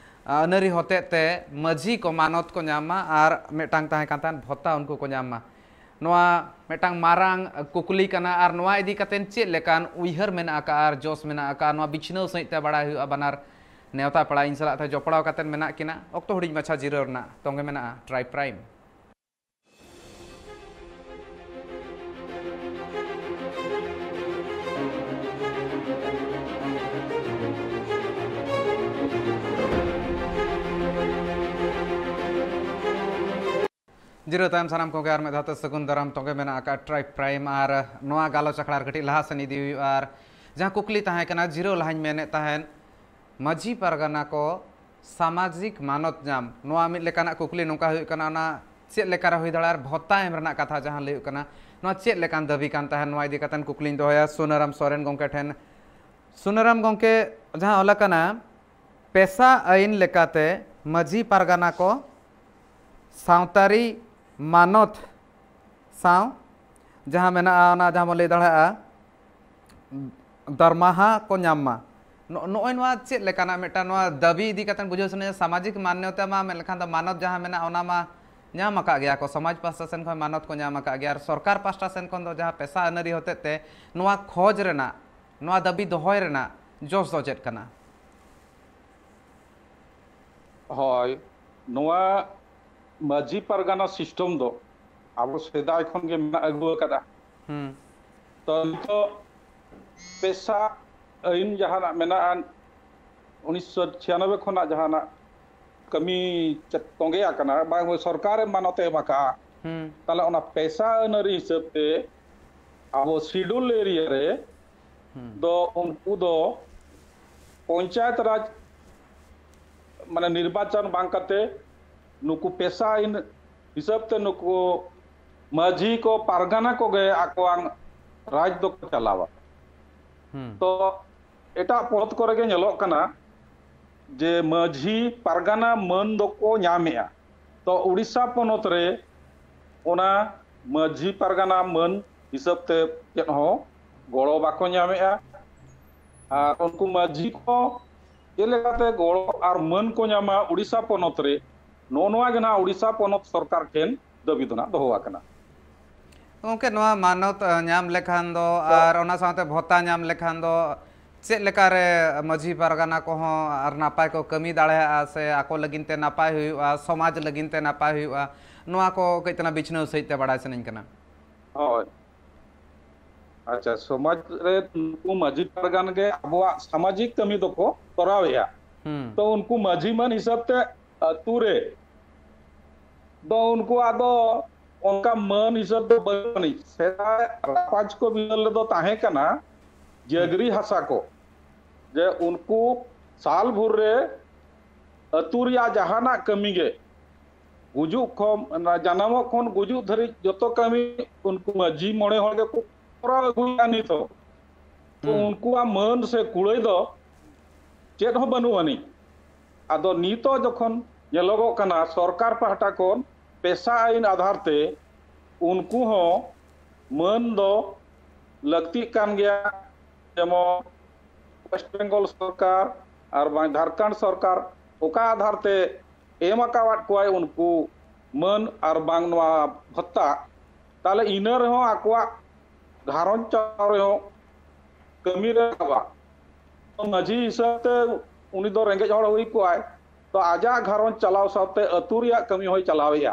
ᱟ, ᱟᱹᱱᱟᱹᱨᱤ ᱦᱚᱛᱮᱡ ᱛᱮ ᱢᱟᱹᱡᱷᱤ ᱠᱚ ᱢᱟᱱᱚᱛ ᱠᱚ ᱧᱟᱢ ᱢᱟ ᱟᱨ ᱢᱤᱫᱴᱟᱝ ᱛᱟᱦᱮᱸ ᱠᱟᱱ ᱛᱟᱦᱮᱸᱱ ᱵᱷᱚᱛᱟ ᱩᱱᱠᱩ ᱠᱚ ᱧᱟᱢ ᱢᱟ᱾ ᱱᱚᱣᱟ ᱢᱤᱫᱴᱟᱝ ᱢᱟᱨᱟᱝ ᱠᱩᱠᱞᱤ ᱠᱟᱱᱟ ᱟᱨ ᱱᱚᱣᱟ ᱤᱫᱤ ᱠᱟᱛᱮᱱ ᱪᱮᱫ ᱞᱮᱠᱟᱱ ᱩᱭᱦᱟᱹᱨ ᱢᱮᱱᱟᱜ ᱟᱠᱟᱫᱼᱟ ᱟᱨ ᱡᱚᱥ ᱢᱮᱱᱟᱜ ᱟᱠᱟᱫᱼᱟ, ᱱᱚᱣᱟ ᱵᱤᱪᱷᱱᱟᱹᱣ ᱥᱟᱺᱦᱤᱡ ᱛᱮ ᱵᱟᱲᱟᱭ ᱦᱩᱭᱩᱜᱼᱟ᱾ ᱵᱟᱱᱟᱨ ᱱᱮᱣᱛᱟ ᱯᱮᱲᱟ ᱤᱧ ᱥᱟᱞᱟᱜ ᱛᱮ ᱡᱚᱯᱲᱟᱣ ᱠᱟᱛᱮᱱ ᱢᱮᱱᱟᱜ ᱠᱤᱱᱟ᱾ ᱚᱠᱛᱚ ᱦᱩᱰᱤᱧ ᱢᱟᱪᱷᱟ ᱡᱤᱨᱟᱹᱣ ᱨᱮᱱᱟᱜ ᱛᱚᱸᱜᱮ ᱢᱮᱱᱟᱜᱼᱟ ᱴᱨᱟᱭ ᱯᱨᱟᱭᱤᱢ᱾ ᱡᱤᱨᱟᱹᱣ ᱛᱟᱭᱚᱢ ᱥᱟᱱᱟᱢ ᱠᱚᱜᱮ ᱟᱨ ᱢᱤᱫ ᱫᱷᱟᱣ ᱛᱮ ᱥᱟᱹᱜᱩᱱ ᱫᱟᱨᱟᱢ ᱛᱚᱸᱜᱮ ᱢᱮᱱᱟᱜ ᱟᱠᱟᱫ ᱴᱨᱟᱭᱤᱵᱽ ᱯᱨᱟᱭᱤᱢ᱾ ᱟᱨ ᱱᱚᱣᱟ ᱜᱟᱞᱚᱪ ᱟᱠᱷᱲᱟ ᱟᱨ ᱠᱟᱹᱴᱤᱡ ᱞᱟᱦᱟ ᱥᱮᱱ ᱤᱫᱤ ᱦᱩᱭᱩᱜᱼᱟ᱾ ᱟᱨ ᱡᱟᱦᱟᱸ ᱠᱩᱠᱞᱤ ᱛᱟᱦᱮᱸ ᱠᱟᱱᱟ, ᱡᱤᱨᱟᱹᱣ ᱞᱟᱦᱟᱧ ᱢᱮᱱᱮᱫ ᱛᱟᱦᱮᱸᱫ, ᱢᱟᱹᱡᱷᱤ ᱯᱟᱨᱜᱟᱱᱟ ᱠᱚ ᱥᱟᱢᱟᱡᱤᱠ ᱢᱟᱱᱚᱛ ᱧᱟᱢ, ᱱᱚᱣᱟ ᱢᱤᱫ ᱞᱮᱠᱟᱱᱟᱜ ᱠᱩᱠᱞᱤ ᱱᱚᱝᱠᱟ ᱦᱩᱭᱩᱜ ᱠᱟᱱᱟ, ᱚᱱᱟ ᱪᱮᱫ ᱞᱮᱠᱟᱨᱮ ᱦᱩᱭ ᱫᱟᱲᱮᱭᱟᱜᱼᱟ? ᱟᱨ ᱵᱷᱚᱛᱟ ᱮᱢ ᱨᱮᱱᱟᱜ ᱠᱟᱛᱷᱟ ᱡᱟᱦᱟᱸ ᱞᱟᱹᱭ ᱦᱩᱭᱩᱜ ᱠᱟᱱᱟ, ᱱᱚᱣᱟ ᱪᱮᱫ ᱞᱮᱠᱟᱱ ᱫᱟᱹᱵᱤ ᱠᱟᱱ ᱛᱟᱦᱮᱸᱫ, ᱱᱚᱣᱟ ᱤᱫᱤ ᱠᱟᱛᱮ ᱠᱩᱠᱞᱤᱧ ᱫᱚᱦᱚᱭᱟ ᱥᱩᱱᱟᱨᱟᱢ ᱥᱚᱨᱮᱱ ᱜᱚᱢᱠᱮ ᱴᱷᱮᱱ᱾ ᱥᱩᱱᱟᱨᱟᱢ ᱜᱚᱢᱠᱮ, ᱡᱟᱦᱟᱸ ᱚᱞ ᱟᱠᱟᱱᱟ, ᱯᱮᱥᱟ ᱟᱹᱭᱤᱱ ᱞᱮᱠᱟᱛᱮ ᱢᱟᱹᱡᱷᱤ ᱯᱟᱨᱜᱟᱱᱟ ᱠᱚ ᱥᱟᱶᱛᱟᱨᱤ ᱢᱟᱱᱚᱛ ᱥᱟᱶ ᱡᱟᱦᱟᱸ ᱢᱮᱱᱟᱜᱼᱟ, ᱚᱱᱟ ᱡᱟᱦᱟᱸ ᱵᱚᱱ ᱞᱟᱹᱭ ᱫᱟᱲᱮᱭᱟᱜᱼᱟ, ᱫᱟᱨᱢᱟᱦᱟ ᱠᱚ ᱧᱟᱢ ᱢᱟ᱾ ᱱᱚ-, ᱱᱚᱜᱼᱚᱭ ᱱᱚᱣᱟ ᱪᱮᱫ ᱞᱮᱠᱟᱱᱟᱜ ᱢᱤᱫᱴᱟᱝ ᱱᱚᱣᱟ ᱫᱟᱹᱵᱤ ᱤᱫᱤ ᱠᱟᱛᱮ ᱵᱩᱡᱷᱟᱹᱣ ᱥᱟᱱᱟᱧᱟ? ᱥᱟᱢᱟᱡᱤᱠ ᱢᱟᱱᱱᱚᱛᱟ ᱢᱟ ᱢᱮᱱ ᱞᱮᱠᱷᱟᱱ ᱫᱚ ᱢᱟᱱᱚᱛ ᱡᱟᱦᱟᱸ ᱢᱮᱱᱟᱜᱼᱟ, ᱚᱱᱟ ᱢᱟ ᱧᱟᱢ ᱟᱠᱟᱫ ᱜᱮᱭᱟ ᱠᱚ, ᱥᱚᱢᱟᱡᱽ ᱯᱟᱥᱴᱟ ᱥᱮᱱ ᱠᱷᱚᱱ ᱢᱟᱱᱚᱛ ᱠᱚ ᱧᱟᱢ ᱟᱠᱟᱫ ᱜᱮᱭᱟ, ᱟᱨ ᱥᱚᱨᱠᱟᱨ ᱯᱟᱥᱴᱟ ᱥᱮᱱ ᱠᱷᱚᱱ ᱫᱚ ᱡᱟᱦᱟᱸ ᱯᱮᱥᱟ ᱟᱹᱱᱟᱹᱨᱤ ᱦᱚᱛᱮᱡ ᱛᱮ ᱱᱚᱣᱟ ᱠᱷᱚᱡᱽ ᱨᱮᱱᱟᱜ, ᱱᱚᱣᱟ ᱫᱟᱹᱵᱤ ᱫᱚᱦᱚᱭ ᱨᱮᱱᱟᱜ ᱡᱚᱥ ᱫᱚ ᱪᱮᱫ ᱠᱟᱱᱟ? ᱦᱳᱭ, ᱱᱚᱣᱟ ᱢᱟᱹᱡᱷᱤ ᱯᱟᱨᱜᱟᱱᱟ system ᱫᱚ ᱟᱵᱚ ᱥᱮᱫᱟᱭ ᱠᱷᱚᱱ ᱜᱮ ᱢᱮᱱᱟᱜ ᱟᱹᱜᱩ ᱟᱠᱟᱫᱟ᱾ ᱦᱩᱸ᱾ ᱛᱚ, ᱱᱤᱛᱚᱜ ᱯᱮᱥᱟ ᱟᱹᱭᱤᱱ ᱡᱟᱦᱟᱱᱟᱜ ᱢᱮᱱᱟᱜᱼᱟ, ᱩᱱᱤᱥᱥᱚ ᱪᱷᱤᱭᱟᱱᱚᱵᱵᱳᱭ ᱠᱷᱚᱱᱟᱜ ᱡᱟᱦᱟᱱᱟᱜ ᱠᱟᱹᱢᱤ ᱪᱮᱫ ᱛᱚᱸᱜᱮ ᱟᱠᱟᱱᱟ, ᱵᱟᱝ ᱥᱚᱨᱠᱟᱨᱮ ᱢᱟᱱᱚᱛ ᱮ ᱮᱢ ᱟᱠᱟᱫᱼᱟ, ᱦᱩᱸ᱾ ᱛᱟᱦᱞᱮ ᱚᱱᱟ ᱯᱮᱥᱟ ᱟᱹᱱ ᱟᱹᱨᱤ ᱦᱤᱥᱟᱹᱵ ᱛᱮ ᱟᱵᱚ schedule area ᱨᱮ ᱦᱩᱸ᱾ ᱫᱚ ᱩᱱᱠᱩ ᱫᱚ ᱯᱚᱧᱪᱟᱭᱮᱛ ᱨᱟᱡᱽ, ᱢᱟᱱᱮ, ᱱᱤᱨᱵᱟᱪᱚᱱ ᱵᱟᱝ ᱠᱟᱛᱮ ᱱᱩᱠᱩ ᱯᱮᱥᱟ ᱟᱹᱭᱤᱱ ᱦᱤᱥᱟᱹᱵ ᱛᱮ ᱱᱩᱠᱩ ᱢᱟᱹᱡᱷᱤ ᱠᱚ, ᱯᱟᱨᱜᱟᱱᱟ ᱠᱚᱜᱮ ᱟᱠᱚᱣᱟᱜ ᱨᱟᱡᱽ ᱫᱚᱠᱚ ᱪᱟᱞᱟᱣᱟ᱾ ᱦᱩᱸ᱾ ᱛᱚ ᱮᱴᱟᱜ ᱯᱚᱱᱚᱛ ᱠᱚᱨᱮ ᱜᱮ ᱧᱮᱞᱚᱜ ᱠᱟᱱᱟ ᱡᱮ ᱢᱟᱹᱡᱷᱤ ᱯᱟᱨᱜᱟᱱᱟ ᱢᱟᱹᱱ ᱫᱚᱠᱚ ᱧᱟᱢᱮᱜᱼᱟ᱾ ᱛᱚ ᱩᱲᱤᱥᱥᱟ ᱯᱚᱱᱚᱛ ᱨᱮ ᱚᱱᱟ ᱢᱟᱹᱡᱷᱤ ᱯᱟᱨᱜᱟᱱᱟ ᱢᱟᱹᱱ ᱦᱤᱥᱟᱹᱵ ᱛᱮ ᱪᱮᱫ ᱦᱚᱸ ᱜᱚᱲᱚ ᱵᱟᱠᱚ ᱧᱟᱢᱮᱜᱼᱟ᱾ ᱟᱨ ᱩᱱᱠᱩ ᱢᱟᱹᱡᱷᱤ ᱠᱚ ᱪᱮᱫ ᱞᱮᱠᱟᱛᱮ ᱜᱚᱲᱚ ᱟᱨ ᱢᱟᱹᱱ ᱠᱚ ᱧᱟᱢᱟ ᱩᱲᱤᱥᱥᱟ ᱯᱚᱱᱚᱛ ᱨᱮ, ᱱᱚᱜᱼᱚ ᱱᱚᱣᱟ ᱜᱮ ᱱᱟᱦᱟᱜ ᱩᱲᱤᱥᱥᱟ ᱯᱚᱱᱚᱛ ᱥᱚᱨᱠᱟᱨ ᱴᱷᱮᱱ ᱫᱟᱹᱵᱤ ᱫᱚ ᱱᱟᱦᱟᱜ ᱫᱚᱦᱚ ᱟᱠᱟᱱᱟ᱾ ᱜᱚᱢᱠᱮ, ᱱᱚᱣᱟ ᱢᱟᱱᱚᱛ, ᱟᱸ, ᱧᱟᱢ ᱞᱮᱠᱷᱟᱱ ᱫᱚ ᱛᱚ ᱟᱨ ᱚᱱᱟ ᱥᱟᱶᱛᱮ ᱵᱷᱚᱛᱟ ᱧᱟᱢ ᱞᱮᱠᱷᱟᱱ ᱫᱚ ᱪᱮᱫ ᱞᱮᱠᱟᱨᱮ ᱢᱟᱹᱡᱷᱤ ᱯᱟᱨᱜᱟᱱᱟ ᱠᱚᱦᱚᱸ ᱟᱨ ᱱᱟᱯᱟᱭ ᱠᱚ ᱠᱟᱹᱢᱤ ᱫᱟᱲᱮᱭᱟᱜᱼᱟ ᱥᱮ ᱟᱠᱚ ᱞᱟᱹᱜᱤᱫ ᱛᱮ ᱱᱟᱯᱟᱭ ᱦᱩᱭᱩᱜᱼᱟ, ᱥᱚᱢᱟᱡᱽ ᱞᱟᱹᱜᱤᱫ ᱛᱮ ᱱᱟᱯᱟᱭ ᱦᱩᱭᱩᱜᱼᱟ, ᱱᱚᱣᱟ ᱠᱚ ᱠᱟᱹᱡ ᱛᱟᱞᱟᱝ ᱵᱤᱪᱷᱱᱟᱹᱣ ᱥᱟᱺᱦᱤᱡ ᱛᱮ ᱵᱟᱲᱟᱭ ᱥᱟᱱᱟᱧ ᱠᱟᱱᱟ᱾ ᱦᱳᱭ᱾ ᱟᱪᱪᱷᱟ, ᱥᱚᱢᱟᱡᱽ ᱨᱮ ᱱᱩᱠᱩ ᱢᱟᱹᱡᱷᱤ ᱯᱟᱨᱜᱟᱱᱟ ᱜᱮ ᱟᱵᱚᱣᱟᱜ ᱥᱟᱢᱟᱡᱤᱠ ᱠᱟᱹᱢᱤ ᱫᱚᱠᱚ ᱛᱚᱨᱟᱣᱮᱫᱼᱟ᱾ ᱦᱩᱸ᱾ ᱛᱚ ᱩᱱᱠᱩ ᱢᱟᱹᱡᱷᱤ ᱢᱟᱹᱱ ᱦᱤᱥᱟᱹᱵ ᱛᱮ ᱟᱹᱛᱩ ᱨᱮ ᱫᱚ ᱩᱱᱠᱩᱣᱟᱜ ᱫᱚ ᱚᱱᱠᱟ ᱢᱟᱹᱱ ᱦᱤᱥᱟᱹᱵ ᱫᱚ ᱵᱟᱹᱱᱩᱜ ᱟᱹᱱᱤᱡ᱾ ᱥᱮᱫᱟᱭ ᱨᱟᱯᱟᱡᱽ ᱠᱚ ᱵᱤᱫᱟᱹᱞ ᱨᱮᱫᱚ ᱛᱟᱦᱮᱸ ᱠᱟᱱᱟ ᱡᱟᱹᱜᱽᱨᱤ ᱦᱟᱥᱟ ᱠᱚ, ᱡᱮ ᱩᱱᱠᱩ ᱥᱟᱞ ᱵᱷᱳᱨ ᱨᱮ ᱟᱹᱛᱩ ᱨᱮᱭᱟᱜ ᱡᱟᱦᱟᱱᱟᱜ ᱠᱟᱹᱢᱤ ᱜᱮ ᱜᱩᱡᱩᱜ ᱠᱷᱚᱱ, ᱚᱱᱟ ᱡᱟᱱᱟᱢᱚᱜ ᱠᱷᱚᱱ ᱜᱩᱡᱩᱜ ᱫᱷᱟᱹᱨᱤᱡ ᱡᱚᱛᱚ ᱠᱟᱹᱢᱤ ᱩᱱᱠᱩ ᱢᱟᱹᱡᱷᱤ ᱢᱚᱬᱮ ᱦᱚᱲ ᱜᱮᱠᱚ ᱠᱚᱨᱟᱣ ᱟᱹᱜᱩᱭᱮᱫᱼᱟ ᱱᱤᱛ ᱦᱚᱸ᱾ ᱛᱚ ᱦᱩᱸ᱾ ᱩᱱᱠᱩᱣᱟᱜ ᱢᱟᱹᱱ ᱥᱮ ᱠᱩᱲᱟᱹᱭ ᱫᱚ ᱪᱮᱫ ᱦᱚᱸ ᱵᱟᱹᱱᱩᱜ ᱟᱹᱱᱤᱡ᱾ ᱟᱫᱚ ᱱᱤᱛᱚᱜ ᱡᱚᱠᱷᱚᱱ ᱧᱮᱞᱚᱜᱚᱜ ᱠᱟᱱᱟ ᱥᱚᱨᱠᱟᱨ ᱯᱟᱦᱴᱟ ᱠᱷᱚᱱ ᱯᱮᱥᱟ ᱟᱹᱭᱤᱱ ᱟᱫᱷᱟᱨ ᱛᱮ ᱩᱱᱠᱩ ᱦᱚᱸ ᱢᱟᱹᱱ ᱫᱚ ᱞᱟᱹᱠᱛᱤᱜ ᱠᱟᱱ ᱜᱮᱭᱟ, ᱡᱮᱢᱚᱱ ᱳᱭᱮᱥᱴ ᱵᱮᱝᱜᱚᱞ ᱥᱚᱨᱠᱟᱨ ᱟᱨ ᱵᱟᱝ ᱡᱷᱟᱲᱠᱷᱚᱸᱰ ᱥᱚᱨᱠᱟᱨ ᱚᱠᱟ ᱟᱫᱷᱟᱨ ᱛᱮ ᱮᱢ ᱟᱠᱟᱣᱟᱫ ᱠᱚᱣᱟᱭ ᱩᱱᱠᱩ ᱢᱟᱹᱱ ᱟᱨ ᱵᱟᱝ ᱱᱚᱣᱟ ᱵᱷᱚᱛᱛᱟ, ᱛᱟᱦᱞᱮ ᱤᱱᱟᱹ ᱨᱮᱦᱚᱸ ᱟᱠᱚᱣᱟᱜ ᱜᱷᱟᱨᱚᱸᱡᱽ ᱪᱟᱞᱟᱣ ᱨᱮᱦᱚᱸ ᱠᱟᱹᱢᱤ ᱨᱮ ᱞᱟᱜᱟᱜᱼᱟ᱾ ᱢᱟᱹᱡᱷᱤ ᱦᱤᱥᱟᱹᱵ ᱛᱮ ᱩᱱᱤ ᱫᱚ ᱨᱮᱸᱜᱮᱡ ᱦᱚᱲ ᱦᱩᱭ ᱠᱚᱜᱼᱟᱭ, ᱛᱚ ᱟᱡᱟᱜ ᱜᱷᱟᱨᱚᱸᱡᱽ ᱪᱟᱞᱟᱣ ᱥᱟᱶᱛᱮ ᱟᱹᱛᱩ ᱨᱮᱭᱟᱜ ᱠᱟᱹᱢᱤ ᱦᱚᱸᱭ ᱪᱟᱞᱟᱣᱮᱫᱼᱟ᱾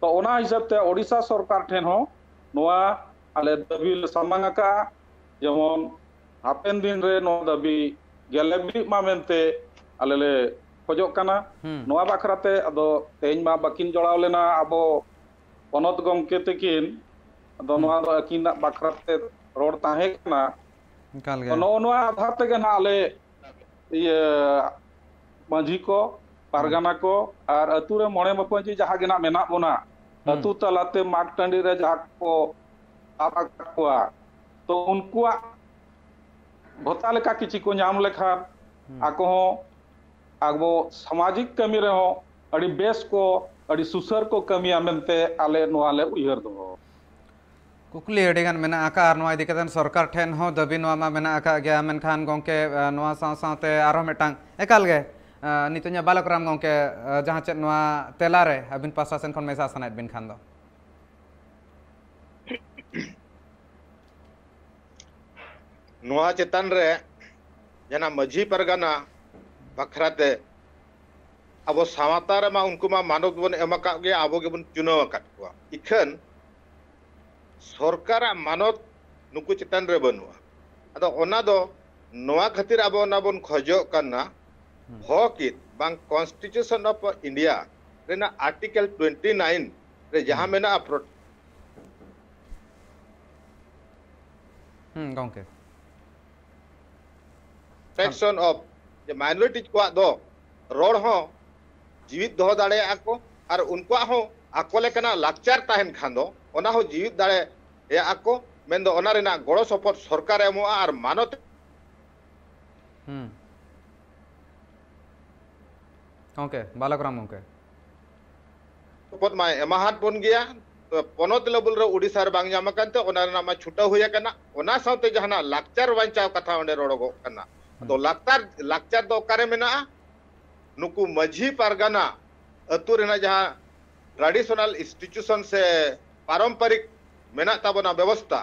ᱛᱚ ᱚᱱᱟ ᱦᱤᱥᱟᱹᱵ ᱛᱮ ᱳᱰᱤᱥᱟ ᱥᱚᱨᱠᱟᱨ ᱴᱷᱮᱱ ᱦᱚᱸ ᱱᱚᱣᱟ ᱟᱞᱮ ᱫᱟᱹᱵᱤ ᱞᱮ ᱥᱟᱢᱟᱝ ᱟᱠᱟᱫᱼᱟ, ᱡᱮᱢᱚᱱ ᱦᱟᱯᱮᱱ ᱫᱤᱱ ᱨᱮ ᱱᱚᱣᱟ ᱫᱟᱹᱵᱤ ᱜᱮᱞᱮ ᱵᱤᱞᱤᱜ ᱢᱟ ᱢᱮᱱᱛᱮ ᱟᱞᱮ ᱞᱮ ᱠᱷᱚᱡᱚᱜ ᱠᱟᱱᱟ᱾ ᱦᱩᱸ᱾ ᱱᱚᱣᱟ ᱵᱟᱠᱷᱨᱟ ᱛᱮ ᱟᱫᱚ ᱛᱮᱦᱮᱧ ᱢᱟ ᱵᱟᱹᱠᱤᱱ ᱡᱚᱲᱟᱣ ᱞᱮᱱᱟ ᱟᱵᱚ ᱯᱚᱱᱚᱛ ᱜᱚᱢᱠᱮ ᱛᱟᱹᱠᱤᱱ, ᱟᱫᱚ ᱦᱩᱸ᱾ ᱱᱚᱣᱟ ᱫᱚ ᱟᱹᱠᱤᱱᱟᱜ ᱵᱟᱠᱷᱨᱟ ᱛᱮ ᱨᱚᱲ ᱛᱟᱦᱮᱸ ᱠᱟᱱᱟ᱾ ᱮᱠᱟᱞ ᱜᱮ᱾ ᱛᱚ ᱱᱚᱜᱼᱚ ᱱᱚᱣᱟ ᱟᱫᱷᱟᱨ ᱛᱮᱜᱮ ᱱᱟᱜ ᱟᱞᱮ ᱤᱭᱟᱹ ᱢᱟᱹᱡᱷᱤ ᱠᱚ, ᱯᱟᱨᱜᱟᱱᱟ ᱠᱚ ᱟᱨ ᱟᱹᱛᱩ ᱨᱮ ᱢᱚᱬᱮ ᱢᱟᱯᱟᱹᱡᱷᱤ ᱡᱟᱦᱟᱸ ᱜᱮ ᱱᱟᱜ ᱢᱮᱱᱟᱜ ᱵᱚᱱᱟ, ᱦᱩᱸ᱾ ᱟᱹᱛᱩ ᱛᱟᱞᱟᱛᱮ ᱢᱟᱜᱽ ᱴᱟᱺᱰᱤ ᱨᱮ ᱡᱟᱦᱟᱸ ᱠᱚ ᱥᱟᱵ ᱟᱠᱟᱫ ᱠᱚᱣᱟ, ᱛᱚ ᱩᱱᱠᱩᱣᱟᱜ ᱵᱷᱚᱛᱟ ᱞᱮᱠᱟ ᱠᱤᱪᱷᱤ ᱠᱚ ᱧᱟᱢ ᱞᱮᱠᱷᱟᱱ ᱦᱩᱸ᱾ ᱟᱠᱚ ᱦᱚᱸ ᱟᱵᱚ ᱥᱟᱢᱟᱡᱤᱠ ᱠᱟᱹᱢᱤ ᱨᱮᱦᱚᱸ ᱟᱹᱰᱤ ᱵᱮᱥ ᱠᱚ, ᱟᱹᱰᱤ ᱥᱩᱥᱟᱹᱨ ᱠᱚ ᱠᱟᱹᱢᱤᱭᱟ ᱢᱮᱱᱛᱮ ᱟᱞᱮ ᱱᱚᱣᱟ ᱞᱮ ᱩᱭᱦᱟᱹᱨ ᱫᱚᱦᱚ᱾ ᱠᱩᱠᱞᱤ ᱟᱹᱰᱤ ᱜᱟᱱ ᱢᱮᱱᱟᱜ ᱟᱠᱟᱫᱼᱟ, ᱟᱨ ᱱᱚᱣᱟ ᱤᱫᱤ ᱠᱟᱛᱮ ᱥᱚᱨᱠᱟᱨ ᱴᱷᱮᱱ ᱦᱚᱸ ᱫᱟᱹᱵᱤ ᱱᱚᱣᱟ ᱢᱟ ᱢᱮᱱᱟᱜ ᱟᱠᱟᱫ ᱜᱮᱭᱟ, ᱢᱮᱱᱠᱷᱟᱱ ᱜᱚᱢᱠᱮ, ᱟ, ᱱᱚᱣᱟ ᱥᱟᱶ ᱥᱟᱶᱛᱮ ᱟᱨᱦᱚᱸ ᱢᱤᱫᱴᱟᱝ ᱮᱠᱟᱞ ᱜᱮ, ᱟ, ᱱᱤᱛᱚᱜ ᱧᱚᱜ ᱵᱟᱞᱚᱠ ᱨᱟᱢ ᱜᱚᱢᱠᱮ, ᱟ, ᱡᱟᱦᱟᱸ ᱪᱮᱫ ᱱᱚᱣᱟ ᱛᱮᱞᱟ ᱨᱮ ᱟᱹᱵᱤᱱ ᱯᱟᱥᱴᱟ ᱥᱮᱱ ᱠᱷᱚᱱ ᱢᱮᱥᱟ ᱥᱟᱱᱟᱭᱮᱫ ᱵᱤᱱ ᱠᱷᱟᱱ ᱫᱚ᱾ ᱱᱚᱣᱟ ᱪᱮᱛᱟᱱ ᱨᱮ ᱡᱟᱦᱟᱸ ᱢᱟᱹᱡᱷᱤ ᱯᱟᱨᱜᱟᱱᱟ ᱵᱟᱠᱷᱨᱟ ᱛᱮ ᱟᱵᱚ ᱥᱟᱶᱛᱟ ᱨᱮᱢᱟ ᱩᱱᱠᱩ ᱢᱟ ᱢᱟᱱᱚᱛ ᱵᱚᱱ ᱮᱢ ᱟᱠᱟᱫ ᱜᱮᱭᱟ, ᱟᱵᱚ ᱜᱮᱵᱚᱱ ᱪᱩᱱᱟᱹᱣ ᱟᱠᱟᱫ ᱠᱚᱣᱟ, ᱤᱠᱷᱟᱹᱱ ᱥᱚᱨᱠᱟᱨᱟᱜ ᱢᱟᱱᱚᱛ ᱱᱩᱠᱩ ᱪᱮᱛᱟᱱ ᱨᱮ ᱵᱟᱹᱱᱩᱜᱼᱟ᱾ ᱟᱫᱚ ᱚᱱᱟ ᱫᱚ ᱱᱚᱣᱟ ᱠᱷᱟᱹᱛᱤᱨ ᱟᱵᱚ ᱚᱱᱟ ᱵᱚᱱ ᱠᱷᱚᱡᱚᱜ ᱠᱟᱱᱟ, ᱦᱩᱸ᱾ ᱦᱚᱠ ᱦᱤᱛ ᱵᱟᱝ Constitution of India ᱨᱮᱱᱟᱜ Article twenty nine ᱨᱮ ᱡᱟᱦᱟᱸ ᱦᱩᱸ᱾ ᱢᱮᱱᱟᱜᱼᱟ, pro- ᱦᱩᱸ, ᱜᱚᱝᱠᱮ᱾ Protection of ᱡᱮ minority ᱠᱚᱣᱟᱜ ᱫᱚ ᱨᱚᱲ ᱦᱚᱸ ᱡᱤᱣᱤᱫ ᱫᱚᱦᱚ ᱫᱟᱲᱮᱭᱟᱜᱼᱟ ᱠᱚ, ᱟᱨ ᱩᱱᱠᱩᱣᱟᱜ ᱦᱚᱸ ᱟᱠᱚ ᱞᱮᱠᱟᱱᱟᱜ ᱞᱟᱠᱪᱟᱨ ᱛᱟᱦᱮᱱ ᱠᱷᱟᱱ ᱫᱚ, ᱚᱱᱟ ᱦᱚᱸ ᱡᱤᱣᱤᱫ ᱫᱟᱲᱮᱭᱟᱜᱼᱟ ᱠᱚ᱾ ᱢᱮᱱᱫᱚ ᱚᱱᱟ ᱨᱮᱱᱟᱜ ᱜᱚᱲᱚ ᱥᱚᱯᱚᱦᱚᱫ ᱥᱚᱨᱠᱟᱨᱮ ᱮᱢᱚᱜᱼᱟ ᱟᱨ ᱢᱟᱱᱚᱛ ᱦᱩᱸ᱾ ᱜᱚᱢᱠᱮ, ᱵᱟᱞᱚᱠ ᱨᱟᱢ ᱜᱚᱢᱠᱮ᱾ ᱥᱚᱯᱚᱦᱚᱫ ᱢᱟᱭ ᱮᱢᱟᱦᱟᱫ ᱵᱚᱱ ᱜᱮᱭᱟ᱾ ᱛᱚ, ᱯᱚᱱᱚᱛ ᱞᱮᱵᱮᱞ ᱨᱮ ᱳᱰᱤᱥᱟ ᱨᱮ ᱵᱟᱝ ᱧᱟᱢ ᱟᱠᱟᱱ ᱛᱮ, ᱚᱱᱟ ᱨᱮᱱᱟᱜ ᱢᱟ ᱪᱷᱩᱴᱟᱹᱣ ᱦᱩᱭ ᱟᱠᱟᱱᱟ᱾ ᱚᱱᱟ ᱥᱟᱶᱛᱮ ᱡᱟᱦᱟᱱᱟᱜ ᱞᱟᱠᱪᱟᱨ ᱵᱟᱧᱪᱟᱣ ᱠᱟᱛᱷᱟ ᱚᱸᱰᱮ ᱨᱚᱲᱚᱜᱚᱜ ᱠᱟᱱᱟ᱾ ᱟᱫᱚ ᱞᱟᱠᱪᱟᱨ, ᱞᱟᱠᱪᱟᱨ ᱫᱚ ᱚᱠᱟᱨᱮ ᱢᱮᱱᱟᱜᱼᱟ? ᱱᱩᱠᱩ ᱢᱟᱹᱡᱷᱤ ᱯᱟᱨᱜᱟᱱᱟ ᱟᱹᱛᱩ ᱨᱮᱱᱟᱜ ᱡᱟᱦᱟᱸ traditional institution ᱥᱮ ᱯᱟᱨᱚᱢᱯᱚᱨᱤᱠ ᱢᱮᱱᱟᱜ ᱛᱟᱵᱚᱱᱟ ᱵᱮᱵᱚᱥᱛᱟ,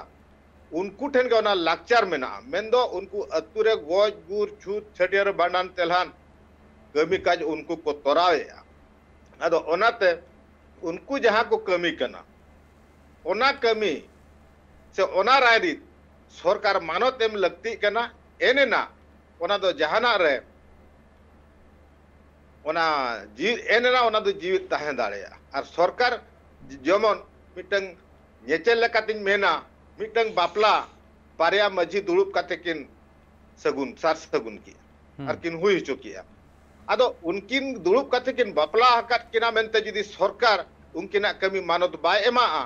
ᱩᱱᱠᱩ ᱴᱷᱮᱱ ᱜᱮ ᱚᱱᱟ ᱞᱟᱠᱪᱟᱨ ᱢᱮᱱᱟᱜᱼᱟ᱾ ᱢᱮᱱᱫᱚ ᱩᱱᱠᱩ ᱟᱹᱛᱩ ᱨᱮ ᱜᱚᱡ, ᱜᱩᱨ, ᱪᱷᱩᱛ, ᱪᱷᱟᱹᱴᱭᱟᱹᱨ, ᱵᱷᱟᱸᱰᱟᱱ, ᱛᱮᱞᱦᱟᱱ ᱠᱟᱹᱢᱤ ᱠᱟᱡᱽ ᱩᱱᱠᱩ ᱠᱚ ᱛᱚᱨᱟᱣᱮᱫᱼᱟ᱾ ᱟᱫᱚ ᱚᱱᱟᱛᱮ ᱩᱱᱠᱩ ᱡᱟᱦᱟᱸ ᱠᱚ ᱠᱟᱹᱢᱤ ᱠᱟᱱᱟ, ᱚᱱᱟ ᱠᱟᱹᱢᱤ ᱥᱮ ᱚᱱᱟ ᱨᱟᱭᱨᱤᱛ ᱥᱚᱨᱠᱟᱨ ᱢᱟᱱᱚᱛ ᱮᱢ ᱞᱟᱹᱠᱛᱤᱜ ᱠᱟᱱᱟ᱾ ᱮᱱᱮᱱᱟ ᱚᱱᱟ ᱫᱚ ᱡᱟᱦᱟᱱᱟᱜ ᱨᱮ ᱚᱱᱟ ᱡᱤᱣᱤ ᱮᱱᱮᱱᱟ ᱚᱱᱟ ᱫᱚ ᱡᱤᱣᱤᱫ ᱛᱟᱦᱮᱸ ᱫᱟᱲᱮᱭᱟᱜᱼᱟ᱾ ᱟᱨ ᱥᱚᱨᱠᱟᱨ ᱡᱮᱢᱚᱱ ᱢᱤᱫᱴᱟᱝ ᱧᱮᱪᱮᱞ ᱞᱮᱠᱟᱛᱤᱧ ᱢᱮᱱᱟ, ᱢᱤᱫᱴᱟᱝ ᱵᱟᱯᱞᱟ ᱵᱟᱨᱭᱟ ᱢᱟᱹᱡᱷᱤ ᱫᱩᱲᱩᱵ ᱠᱟᱛᱮ ᱠᱤᱱ ᱥᱟᱹᱜᱩᱱ, ᱥᱟᱨ ᱥᱟᱹᱜᱩᱱ ᱠᱮᱜᱼᱟ ᱦᱩᱸ᱾ ᱟᱨ ᱠᱤᱱ ᱦᱩᱭ ᱦᱚᱪᱚ ᱠᱮᱜᱼᱟ᱾ ᱟᱫᱚ ᱩᱱᱠᱤᱱ ᱫᱩᱲᱩᱵ ᱠᱟᱛᱮ ᱠᱤᱱ ᱵᱟᱯᱞᱟ ᱟᱠᱟᱫ ᱠᱤᱱᱟ ᱢᱮᱱᱛᱮ ᱡᱩᱫᱤ ᱥᱚᱨᱠᱟᱨ ᱩᱱᱠᱤᱱᱟᱜ ᱠᱟᱹᱢᱤ ᱢᱟᱱᱚᱛ ᱵᱟᱭ ᱮᱢᱟᱜᱼᱟ,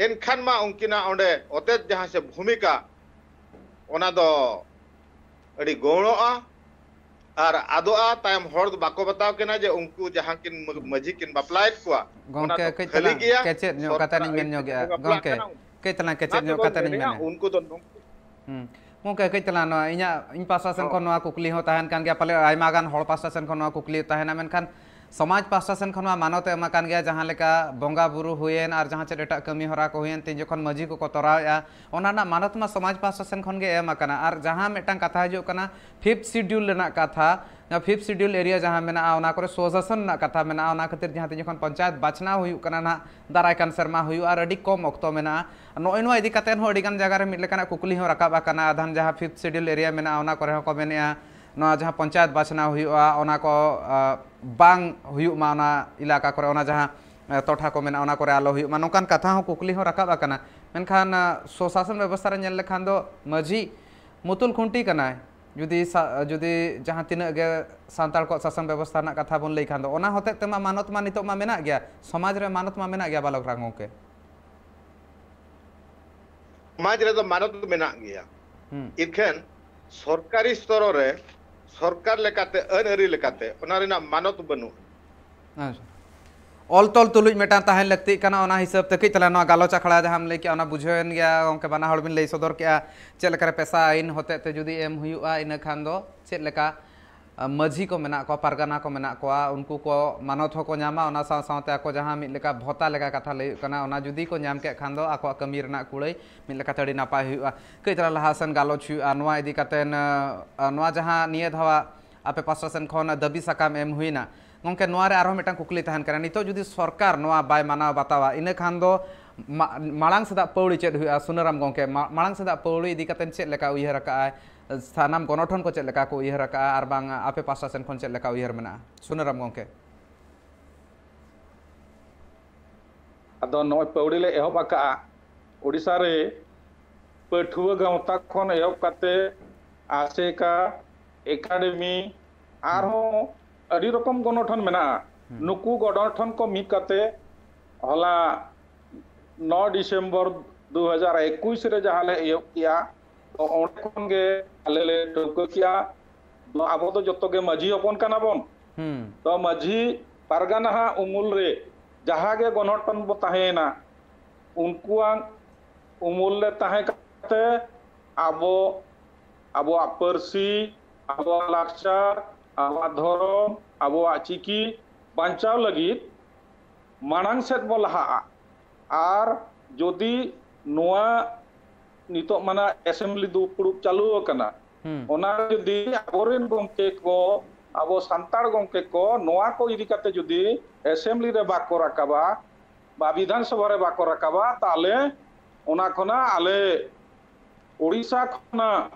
ᱮᱱᱠᱷᱟᱱ ᱢᱟ ᱩᱱᱠᱤᱱᱟᱜ ᱚᱸᱰᱮ ᱚᱛᱮᱛ ᱡᱟᱦᱟᱸ ᱥᱮ ᱵᱷᱩᱢᱤᱠᱟ, ᱚᱱᱟ ᱫᱚ ᱟᱹᱰᱤ ᱜᱚᱣᱬᱚᱜᱼᱟ ᱟᱨ ᱟᱫᱚᱜᱼᱟ᱾ ᱛᱟᱭᱚᱢ ᱦᱚᱲ ᱫᱚ ᱵᱟᱠᱚ ᱵᱟᱛᱟᱣ ᱠᱤᱱᱟ ᱡᱮ ᱩᱱᱠᱩ ᱡᱟᱦᱟᱸ ᱠᱤᱱ ᱢᱟᱹ-, ᱢᱟᱹᱡᱷᱤ ᱠᱤᱱ ᱵᱟᱯᱞᱟᱭᱮᱫ ᱠᱚᱣᱟ, ᱚᱱᱟ ᱜᱚᱢᱠᱮ, ᱫᱚ ᱠᱟᱹᱡ ᱠᱷᱟᱹᱞᱤ ᱛᱟᱞᱟᱝ ᱜᱮᱭᱟ᱾ ᱠᱮᱪᱮᱫ ᱧᱚᱜ ᱥᱚᱨᱠᱟᱨ ᱠᱟᱛᱷᱟ ᱞᱤᱧ ᱢᱮᱱ ᱟᱹᱭᱩᱨ ᱧᱚᱜᱮᱜᱼᱟ᱾ ᱛᱮᱠᱚ ᱵᱟᱯᱞᱟᱜ ᱜᱚᱢᱠᱮ, ᱠᱟᱱᱟ᱾ ᱩᱱᱠᱩ ᱠᱟᱹᱡ ᱛᱟᱞᱟᱝ ᱠᱮᱪᱮᱫ ᱚᱱᱟ ᱧᱚᱜ ᱛᱮᱵᱚᱱ ᱠᱟᱛᱷᱟ ᱞᱤᱧ ᱢᱮᱱᱮᱜᱼᱟ, ᱢᱮᱱᱟ᱾ ᱩᱱᱠᱩ ᱫᱚ ᱱᱚᱝ- ᱦᱩᱸ᱾ ᱜᱚᱢᱠᱮ, ᱠᱟᱹᱡ ᱛᱟᱞᱟᱝ ᱱᱚᱣᱟ ᱤᱧᱟᱹᱜ, ᱤᱧ ᱯᱟᱥᱴᱟ ᱥᱮᱱ ᱠᱷᱚᱱ ᱱᱚᱣᱟ ᱠᱩᱠᱞᱤ ᱦᱚᱸ ᱛᱟᱦᱮᱱ ᱠᱟᱱ ᱜᱮᱭᱟ, ᱯᱟᱞᱮ ᱟᱭᱢᱟ ᱜᱟᱱ ᱦᱚᱲ ᱯᱟᱥᱴᱟ ᱥᱮᱱ ᱠᱷᱚᱱ ᱱᱚᱣᱟ ᱠᱩᱠᱞᱤ ᱛᱟᱦᱮᱱᱟ, ᱢᱮᱱᱠᱷᱟᱱ ᱥᱚᱢᱟᱡᱽ ᱯᱟᱥᱴᱟ ᱥᱮᱱ ᱠᱷᱚᱱ ᱢᱟ ᱢᱟᱱᱚᱛ ᱮ ᱮᱢ ᱟᱠᱟᱱ ᱜᱮᱭᱟ, ᱡᱟᱦᱟᱸ ᱞᱮᱠᱟ ᱵᱚᱸᱜᱟ ᱵᱩᱨᱩ ᱦᱩᱭᱮᱱ ᱟᱨ ᱡᱟᱦᱟᱸ ᱪᱮᱫ ᱮᱴᱟᱜ ᱠᱟᱹᱢᱤ ᱦᱚᱨᱟ ᱠᱚ ᱦᱩᱭᱮᱱ, ᱛᱤᱱ ᱡᱚᱠᱷᱚᱱ ᱢᱟᱹᱡᱷᱤ ᱠᱚᱠᱚ ᱛᱚᱨᱟᱣᱮᱫᱼᱟ, ᱚᱱᱟ ᱨᱮᱱᱟᱜ ᱢᱟᱱᱚᱛ ᱢᱟ ᱥᱚᱢᱟᱡᱽ ᱯᱟᱥᱴᱟ ᱥᱮᱱ ᱠᱷᱚᱱ ᱜᱮ ᱮᱢ ᱟᱠᱟᱱᱟ᱾ ᱟᱨ ᱡᱟᱦᱟᱸ ᱢᱤᱫᱴᱟᱝ ᱠᱟᱛᱷᱟ ᱦᱤᱡᱩᱜ ᱠᱟᱱᱟ, ᱯᱷᱤᱯᱛᱷ ᱥᱤᱰᱤᱭᱩᱞ ᱨᱮᱱᱟᱜ ᱠᱟᱛᱷᱟ, ᱡᱟᱦᱟᱸ ᱯᱷᱤᱯᱛᱷ ᱥᱤᱰᱤᱭᱩᱞ ᱮᱨᱤᱭᱟ ᱡᱟᱦᱟᱸ ᱢᱮᱱᱟᱜᱼᱟ, ᱚᱱᱟ ᱠᱚᱨᱮ ᱥᱚᱥᱟᱥᱚᱱ ᱨᱮᱱᱟᱜ ᱠᱟᱛᱷᱟ ᱢᱮᱱᱟᱜᱼᱟ, ᱚᱱᱟ ᱠᱷᱟᱹᱛᱤᱨ ᱡᱟᱦᱟᱸ ᱛᱤᱱ ᱡᱚᱠᱷᱚᱱ ᱯᱚᱧᱪᱟᱭᱮᱛ ᱵᱟᱪᱷᱱᱟᱣ ᱦᱩᱭᱩᱜ ᱠᱟᱱᱟ ᱱᱟᱦᱟᱜ, ᱫᱟᱨᱟᱭ ᱠᱟᱱ ᱥᱮᱨᱢᱟ ᱦᱩᱭᱩᱜᱼᱟ, ᱟᱨ ᱟᱹᱰᱤ ᱠᱚᱢ ᱚᱠᱛᱚ ᱢᱮᱱᱟᱜᱼᱟ᱾ ᱱᱚᱜᱼᱚᱭ ᱱᱚᱣᱟ ᱤᱫᱤ ᱠᱟᱛᱮ ᱦᱚᱸ ᱟᱹᱰᱤ ᱜᱟᱱ ᱡᱟᱭᱜᱟ ᱨᱮ ᱢᱤᱫ ᱞᱮᱠᱟᱱᱟᱜ ᱠᱩᱠᱞᱤ ᱦᱚᱸ ᱨᱟᱠᱟᱵ ᱟᱠᱟᱱᱟ᱾ ᱟᱫᱷᱟᱱ ᱡᱟᱦᱟᱸ ᱯᱷᱤᱯᱛᱷ ᱥᱤᱰᱤᱭᱩᱞ ᱮᱨᱤᱭᱟ ᱢᱮᱱᱟᱜᱼᱟ, ᱚᱱᱟ ᱠᱚᱨᱮ ᱦᱚᱸᱠᱚ ᱢᱮᱱᱮᱫᱼᱟ, ᱱᱚᱣᱟ ᱡᱟᱦᱟᱸ ᱯᱚᱧᱪᱟᱭᱮᱛ ᱵᱟᱪᱷᱱᱟᱣ ᱦᱩᱭᱩᱜᱼᱟ, ᱚᱱᱟ ᱠᱚ, ᱟ, ᱵᱟᱝ ᱦᱩᱭᱩᱜ ᱢᱟ, ᱚᱱᱟ ᱮᱞᱟᱠᱟ ᱠᱚᱨᱮ, ᱚᱱᱟ ᱡᱟᱦᱟᱸ, ᱟ, ᱴᱚᱴᱷᱟ ᱠᱚ ᱢᱮᱱᱟᱜᱼᱟ, ᱚᱱᱟ ᱠᱚᱨᱮ ᱟᱞᱚ ᱦᱩᱭᱩᱜ ᱢᱟ, ᱱᱚᱝᱠᱟᱱ ᱠᱟᱛᱷᱟ ᱦᱚᱸ, ᱠᱩᱠᱞᱤ ᱦᱚᱸ ᱨᱟᱠᱟᱵ ᱟᱠᱟᱱᱟ᱾ ᱢᱮᱱᱠᱷᱟᱱ, ᱟ, ᱥᱚᱥᱟᱥᱚᱱ ᱵᱮᱵᱚᱥᱛᱷᱟ ᱨᱮ ᱧᱮᱞ ᱞᱮᱠᱷᱟᱱ ᱫᱚ ᱢᱟᱹᱡᱷᱤ ᱢᱩᱛᱩᱞ ᱠᱷᱩᱱᱴᱤ ᱠᱟᱱᱟᱭ, ᱡᱩᱫᱤ ᱥᱟ-, ᱡᱩᱫᱤ ᱡᱟᱦᱟᱸ ᱛᱤᱱᱟᱹᱜ ᱜᱮ ᱥᱟᱱᱛᱟᱲ ᱠᱚᱣᱟᱜ ᱥᱟᱥᱚᱱ ᱵᱮᱵᱚᱥᱛᱷᱟ ᱨᱮᱱᱟᱜ ᱠᱟᱛᱷᱟ ᱵᱚᱱ ᱞᱟᱹᱭ ᱠᱷᱟᱱ ᱫᱚ, ᱚᱱᱟ ᱦᱚᱛᱮᱡ ᱛᱮᱢᱟ ᱢᱟᱱᱚᱛ ᱢᱟ ᱱᱤᱛᱚᱜ ᱢᱟ ᱢᱮᱱᱟᱜ ᱜᱮᱭᱟ, ᱥᱚᱢᱟᱡᱽ ᱨᱮ ᱢᱟᱱᱚᱛ ᱢᱟ ᱢᱮᱱᱟᱜ ᱜᱮᱭᱟ, ᱵᱟᱞᱚᱠ ᱨᱟᱢ ᱜᱚᱢᱠᱮ᱾ ᱥᱚᱢᱟᱡᱽ ᱨᱮᱫᱚ ᱢᱟᱱᱚᱛ ᱢᱮᱱᱟᱜ ᱜᱮᱭᱟ᱾ ᱦᱩᱸ᱾ ᱤᱠᱷᱟᱹᱱ ᱥᱚᱨᱠᱟᱨᱤ ᱥᱛᱚᱨᱚ ᱨᱮ, ᱥᱚᱨᱠᱟᱨ ᱞᱮᱠᱟᱛᱮ, ᱟᱹᱱ ᱟᱹᱨᱤ ᱞᱮᱠᱟᱛᱮ ᱚᱱᱟ ᱨᱮᱱᱟᱜ ᱢᱟᱱᱚᱛ ᱵᱟᱹᱱᱩᱜᱼᱟ᱾ ᱟᱪᱪᱷᱟ᱾ ᱚᱞ ᱛᱚᱞ ᱛᱩᱞᱩᱡ ᱢᱤᱫᱴᱟᱝ ᱛᱟᱦᱮᱱ ᱞᱟᱹᱠᱛᱤᱜ ᱠᱟᱱᱟ᱾ ᱚᱱᱟ ᱦᱤᱥᱟᱹᱵ ᱛᱮ ᱠᱟᱹᱡ ᱛᱟᱞᱟᱝ ᱱᱚᱣᱟ ᱜᱟᱞᱚᱪ ᱟᱠᱷᱲᱟ ᱡᱟᱦᱟᱸᱢ ᱞᱟᱹᱭ ᱠᱮᱜᱼᱟ, ᱚᱱᱟ ᱵᱩᱡᱷᱟᱹᱣᱮᱱ ᱜᱮᱭᱟ ᱜᱚᱢᱠᱮ, ᱵᱟᱱᱟ ᱦᱚᱲ ᱵᱤᱱ ᱞᱟᱹᱭ ᱥᱚᱫᱚᱨ ᱠᱮᱜᱼᱟ ᱪᱮᱫ ᱞᱮᱠᱟᱨᱮ ᱯᱮᱥᱟ ᱟᱹᱭᱤᱱ ᱦᱚᱛᱮᱡ ᱛᱮ ᱡᱩᱫᱤ ᱮᱢ ᱦᱩᱭᱩᱜᱼᱟ, ᱤᱱᱟᱹ ᱠᱷᱟᱱ ᱫᱚ ᱪᱮᱫ ᱞᱮᱠᱟ, ᱟ, ᱢᱟᱹᱡᱷᱤ ᱠᱚ ᱢᱮᱱᱟᱜ ᱠᱚᱣᱟ, ᱯᱟᱨᱜᱟᱱᱟ ᱠᱚ ᱢᱮᱱᱟᱜ ᱠᱚᱣᱟ, ᱩᱱᱠᱩ ᱠᱚ ᱢᱟᱱᱚᱛ ᱦᱚᱸᱠᱚ ᱧᱟᱢᱟ, ᱚᱱᱟ ᱥᱟᱶ ᱥᱟᱶᱛᱮ ᱟᱠᱚ ᱡᱟᱦᱟᱸ ᱢᱤᱫ ᱞᱮᱠᱟ ᱵᱷᱚᱛᱟ ᱞᱮᱠᱟ ᱠᱟᱛᱷᱟ ᱞᱟᱹᱭ ᱦᱩᱭᱩᱜ ᱠᱟᱱᱟ, ᱚᱱᱟ ᱡᱩᱫᱤ ᱠᱚ ᱧᱟᱢ ᱠᱮᱫ ᱠᱷᱟᱱ ᱫᱚ ᱟᱠᱚᱣᱟᱜ ᱠᱟᱹᱢᱤ ᱨᱮᱱᱟᱜ ᱠᱩᱲᱟᱹᱭ ᱢᱤᱫ ᱞᱮᱠᱟᱛᱮ ᱟᱹᱰᱤ ᱱᱟᱯᱟᱭ ᱦᱩᱭᱩᱜᱼᱟ᱾ ᱠᱟᱹᱡ ᱛᱟᱞᱟᱝ ᱞᱟᱦᱟ ᱥᱮᱱ ᱜᱟᱞᱚᱪ ᱦᱩᱭᱩᱜᱼᱟ ᱱᱚᱣᱟ ᱤᱫᱤ ᱠᱟᱛᱮ, ᱟ, ᱱᱚᱣᱟ ᱡᱟᱦᱟᱸ ᱱᱤᱭᱟᱹ ᱫᱷᱟᱣᱟᱜ ᱟᱯᱮ ᱯᱟᱥᱴᱟ ᱥᱮᱱ ᱠᱷᱚᱱ ᱫᱟᱹᱵᱤ ᱥᱟᱠᱟᱢ ᱮᱢ ᱦᱩᱭᱱᱟ᱾ ᱜᱚᱢᱠᱮ, ᱱᱚᱣᱟ ᱨᱮ ᱟᱨᱦᱚᱸ ᱢᱤᱫᱴᱟᱝ ᱠᱩᱠᱞᱤ ᱛᱟᱦᱮᱱ ᱠᱟᱱᱟ, ᱱᱤᱛᱚᱜ ᱡᱩᱫᱤ ᱥᱚᱨᱠᱟᱨ ᱱᱚᱣᱟ ᱵᱟᱭ ᱢᱟᱱᱟᱣ ᱵᱟᱛᱟᱣᱟ, ᱤᱱᱟᱹ ᱠᱷᱟᱱ ᱫᱚ ᱢᱟ-, ᱢᱟᱲᱟᱝ ᱥᱮᱫᱟᱜ ᱯᱟᱹᱣᱲᱤ ᱪᱮᱫ ᱦᱩᱭᱩᱜᱼᱟ? ᱥᱩᱱᱟᱹᱨᱟᱢ ᱜᱚᱢᱠᱮ, ᱢᱟ-, ᱢᱟᱲᱟᱝ ᱥᱮᱫᱟᱜ ᱯᱟᱹᱣᱲᱤ ᱤᱫᱤ ᱠᱟᱛᱮ ᱪᱮᱫ ᱞᱮᱠᱟ ᱩᱭᱦᱟᱹᱨ ᱟᱠᱟᱫᱼᱟᱭ ᱥᱟᱱᱟᱢ ᱜᱚᱱᱚᱴᱷᱚᱱ ᱠᱚ ᱪᱮᱫ ᱞᱮᱠᱟ ᱠᱚ ᱩᱭᱦᱟᱹᱨ ᱟᱠᱟᱫᱼᱟ, ᱟᱨ ᱵᱟᱝ ᱟᱯᱮ ᱯᱟᱥᱴᱟ ᱥᱮᱱ ᱠᱷᱚᱱ ᱪᱮᱫ ᱞᱮᱠᱟ ᱩᱭᱦᱟᱹᱨ ᱢᱮᱱᱟᱜᱼᱟ? ᱥᱩᱱᱟᱹᱨᱟᱢ ᱜᱚᱢᱠᱮ᱾ ᱟᱫᱚ ᱱᱚᱜᱼᱚᱭ ᱯᱟᱹᱣᱲᱤ ᱞᱮ ᱮᱦᱚᱵ ᱟᱠᱟᱫᱼᱟ, ᱳᱰᱤᱥᱟ ᱨᱮ ᱯᱟᱹᱴᱷᱩᱣᱟᱹ ᱜᱟᱶᱛᱟ ᱠᱷᱚᱱ ᱮᱦᱚᱵ ᱠᱟᱛᱮ ᱟᱥᱮᱠᱟ, ᱮᱠᱟᱰᱮᱢᱤ, ᱟᱨᱦᱚᱸ ᱟᱹᱰᱤ ᱨᱚᱠᱚᱢ ᱜᱚᱱᱚᱴᱷᱚᱱ ᱢᱮᱱᱟᱜᱼᱟ᱾ ᱦᱩᱸ᱾ ᱱᱩᱠᱩ ᱜᱚᱱᱚᱴᱷᱚᱱ ᱠᱚ ᱢᱤᱫ ᱠᱟᱛᱮ ᱦᱚᱞᱟ ᱱᱚ ᱰᱤᱥᱮᱢᱵᱚᱨ ᱫᱩ ᱦᱟᱡᱟᱨ ᱮᱠᱩᱥ ᱨᱮ ᱡᱟᱦᱟᱸ ᱞᱮ ᱮᱦᱚᱵ ᱠᱮᱜᱼᱟ, ᱛᱚ ᱚᱸᱰᱮ ᱠᱷᱚᱱ ᱜᱮ ᱟᱞᱮ ᱞᱮ ᱴᱷᱟᱹᱣᱠᱟᱹ ᱠᱮᱜᱼᱟ, ᱫᱚ ᱟᱵᱚ ᱫᱚ ᱡᱚᱛᱚ ᱜᱮ ᱢᱟᱹᱡᱷᱤ ᱦᱚᱯᱚᱱ ᱠᱟᱱᱟ ᱵᱚᱱ᱾ ᱦᱩᱸ᱾ ᱛᱚ ᱢᱟᱹᱡᱷᱤ ᱯᱟᱨᱜᱟᱱᱟ ᱦᱟᱜ ᱩᱢᱩᱞ ᱨᱮ ᱡᱟᱦᱟᱸ ᱜᱮ ᱜᱚᱱᱚᱴᱷᱚᱱ ᱵᱚ ᱛᱟᱦᱮᱸᱭᱮᱱᱟ, ᱩᱱᱠᱩᱣᱟᱜ ᱩᱢᱩᱞ ᱨᱮ ᱛᱟᱦᱮᱸ ᱠᱟᱛᱮ ᱟᱵᱚ, ᱟᱵᱚᱣᱟᱜ ᱯᱟᱹᱨᱥᱤ, ᱟᱵᱚᱣᱟᱜ ᱞᱟᱠᱪᱟᱨ, ᱟᱵᱚᱣᱟᱜ ᱫᱷᱚᱨᱚᱢ, ᱟᱵᱚᱣᱟᱜ ᱪᱤᱠᱤ ᱵᱟᱧᱪᱟᱣ ᱞᱟᱹᱜᱤᱫ ᱢᱟᱲᱟᱝ ᱥᱮᱫ ᱵᱚ ᱞᱟᱦᱟᱜᱼᱟ᱾ ᱟᱨ ᱡᱩᱫᱤ ᱱᱚᱣᱟ ᱱᱤᱛᱚᱜ ᱢᱟᱱᱟ ᱮᱥᱮᱢᱵᱞᱤ ᱫᱩᱯᱲᱩᱵ ᱪᱟᱹᱞᱩ ᱟᱠᱟᱱᱟ, ᱦᱩᱸ᱾ ᱚᱱᱟ ᱡᱩᱫᱤ ᱟᱵᱚᱨᱮᱱ ᱜᱚᱢᱠᱮ ᱠᱚ, ᱟᱵᱚ ᱥᱟᱱᱛᱟᱲ ᱜᱚᱢᱠᱮ ᱠᱚ ᱱᱚᱣᱟ ᱠᱚ ᱤᱫᱤ ᱠᱟᱛᱮ ᱡᱩᱫᱤ ᱮᱥᱮᱢᱵᱞᱤ ᱨᱮ ᱵᱟᱠᱚ ᱨᱟᱠᱟᱵᱟ, ᱵᱟ ᱵᱤᱫᱷᱟᱱ ᱥᱚᱵᱷᱟ ᱨᱮ ᱵᱟᱠᱚ ᱨᱟᱠᱟᱵᱟ, ᱛᱟᱦᱚᱞᱮ ᱚᱱᱟ ᱠᱷᱚᱱᱟᱜ ᱟᱞᱮ ᱳᱰᱤᱥᱟ ᱠᱷᱚᱱᱟᱜ,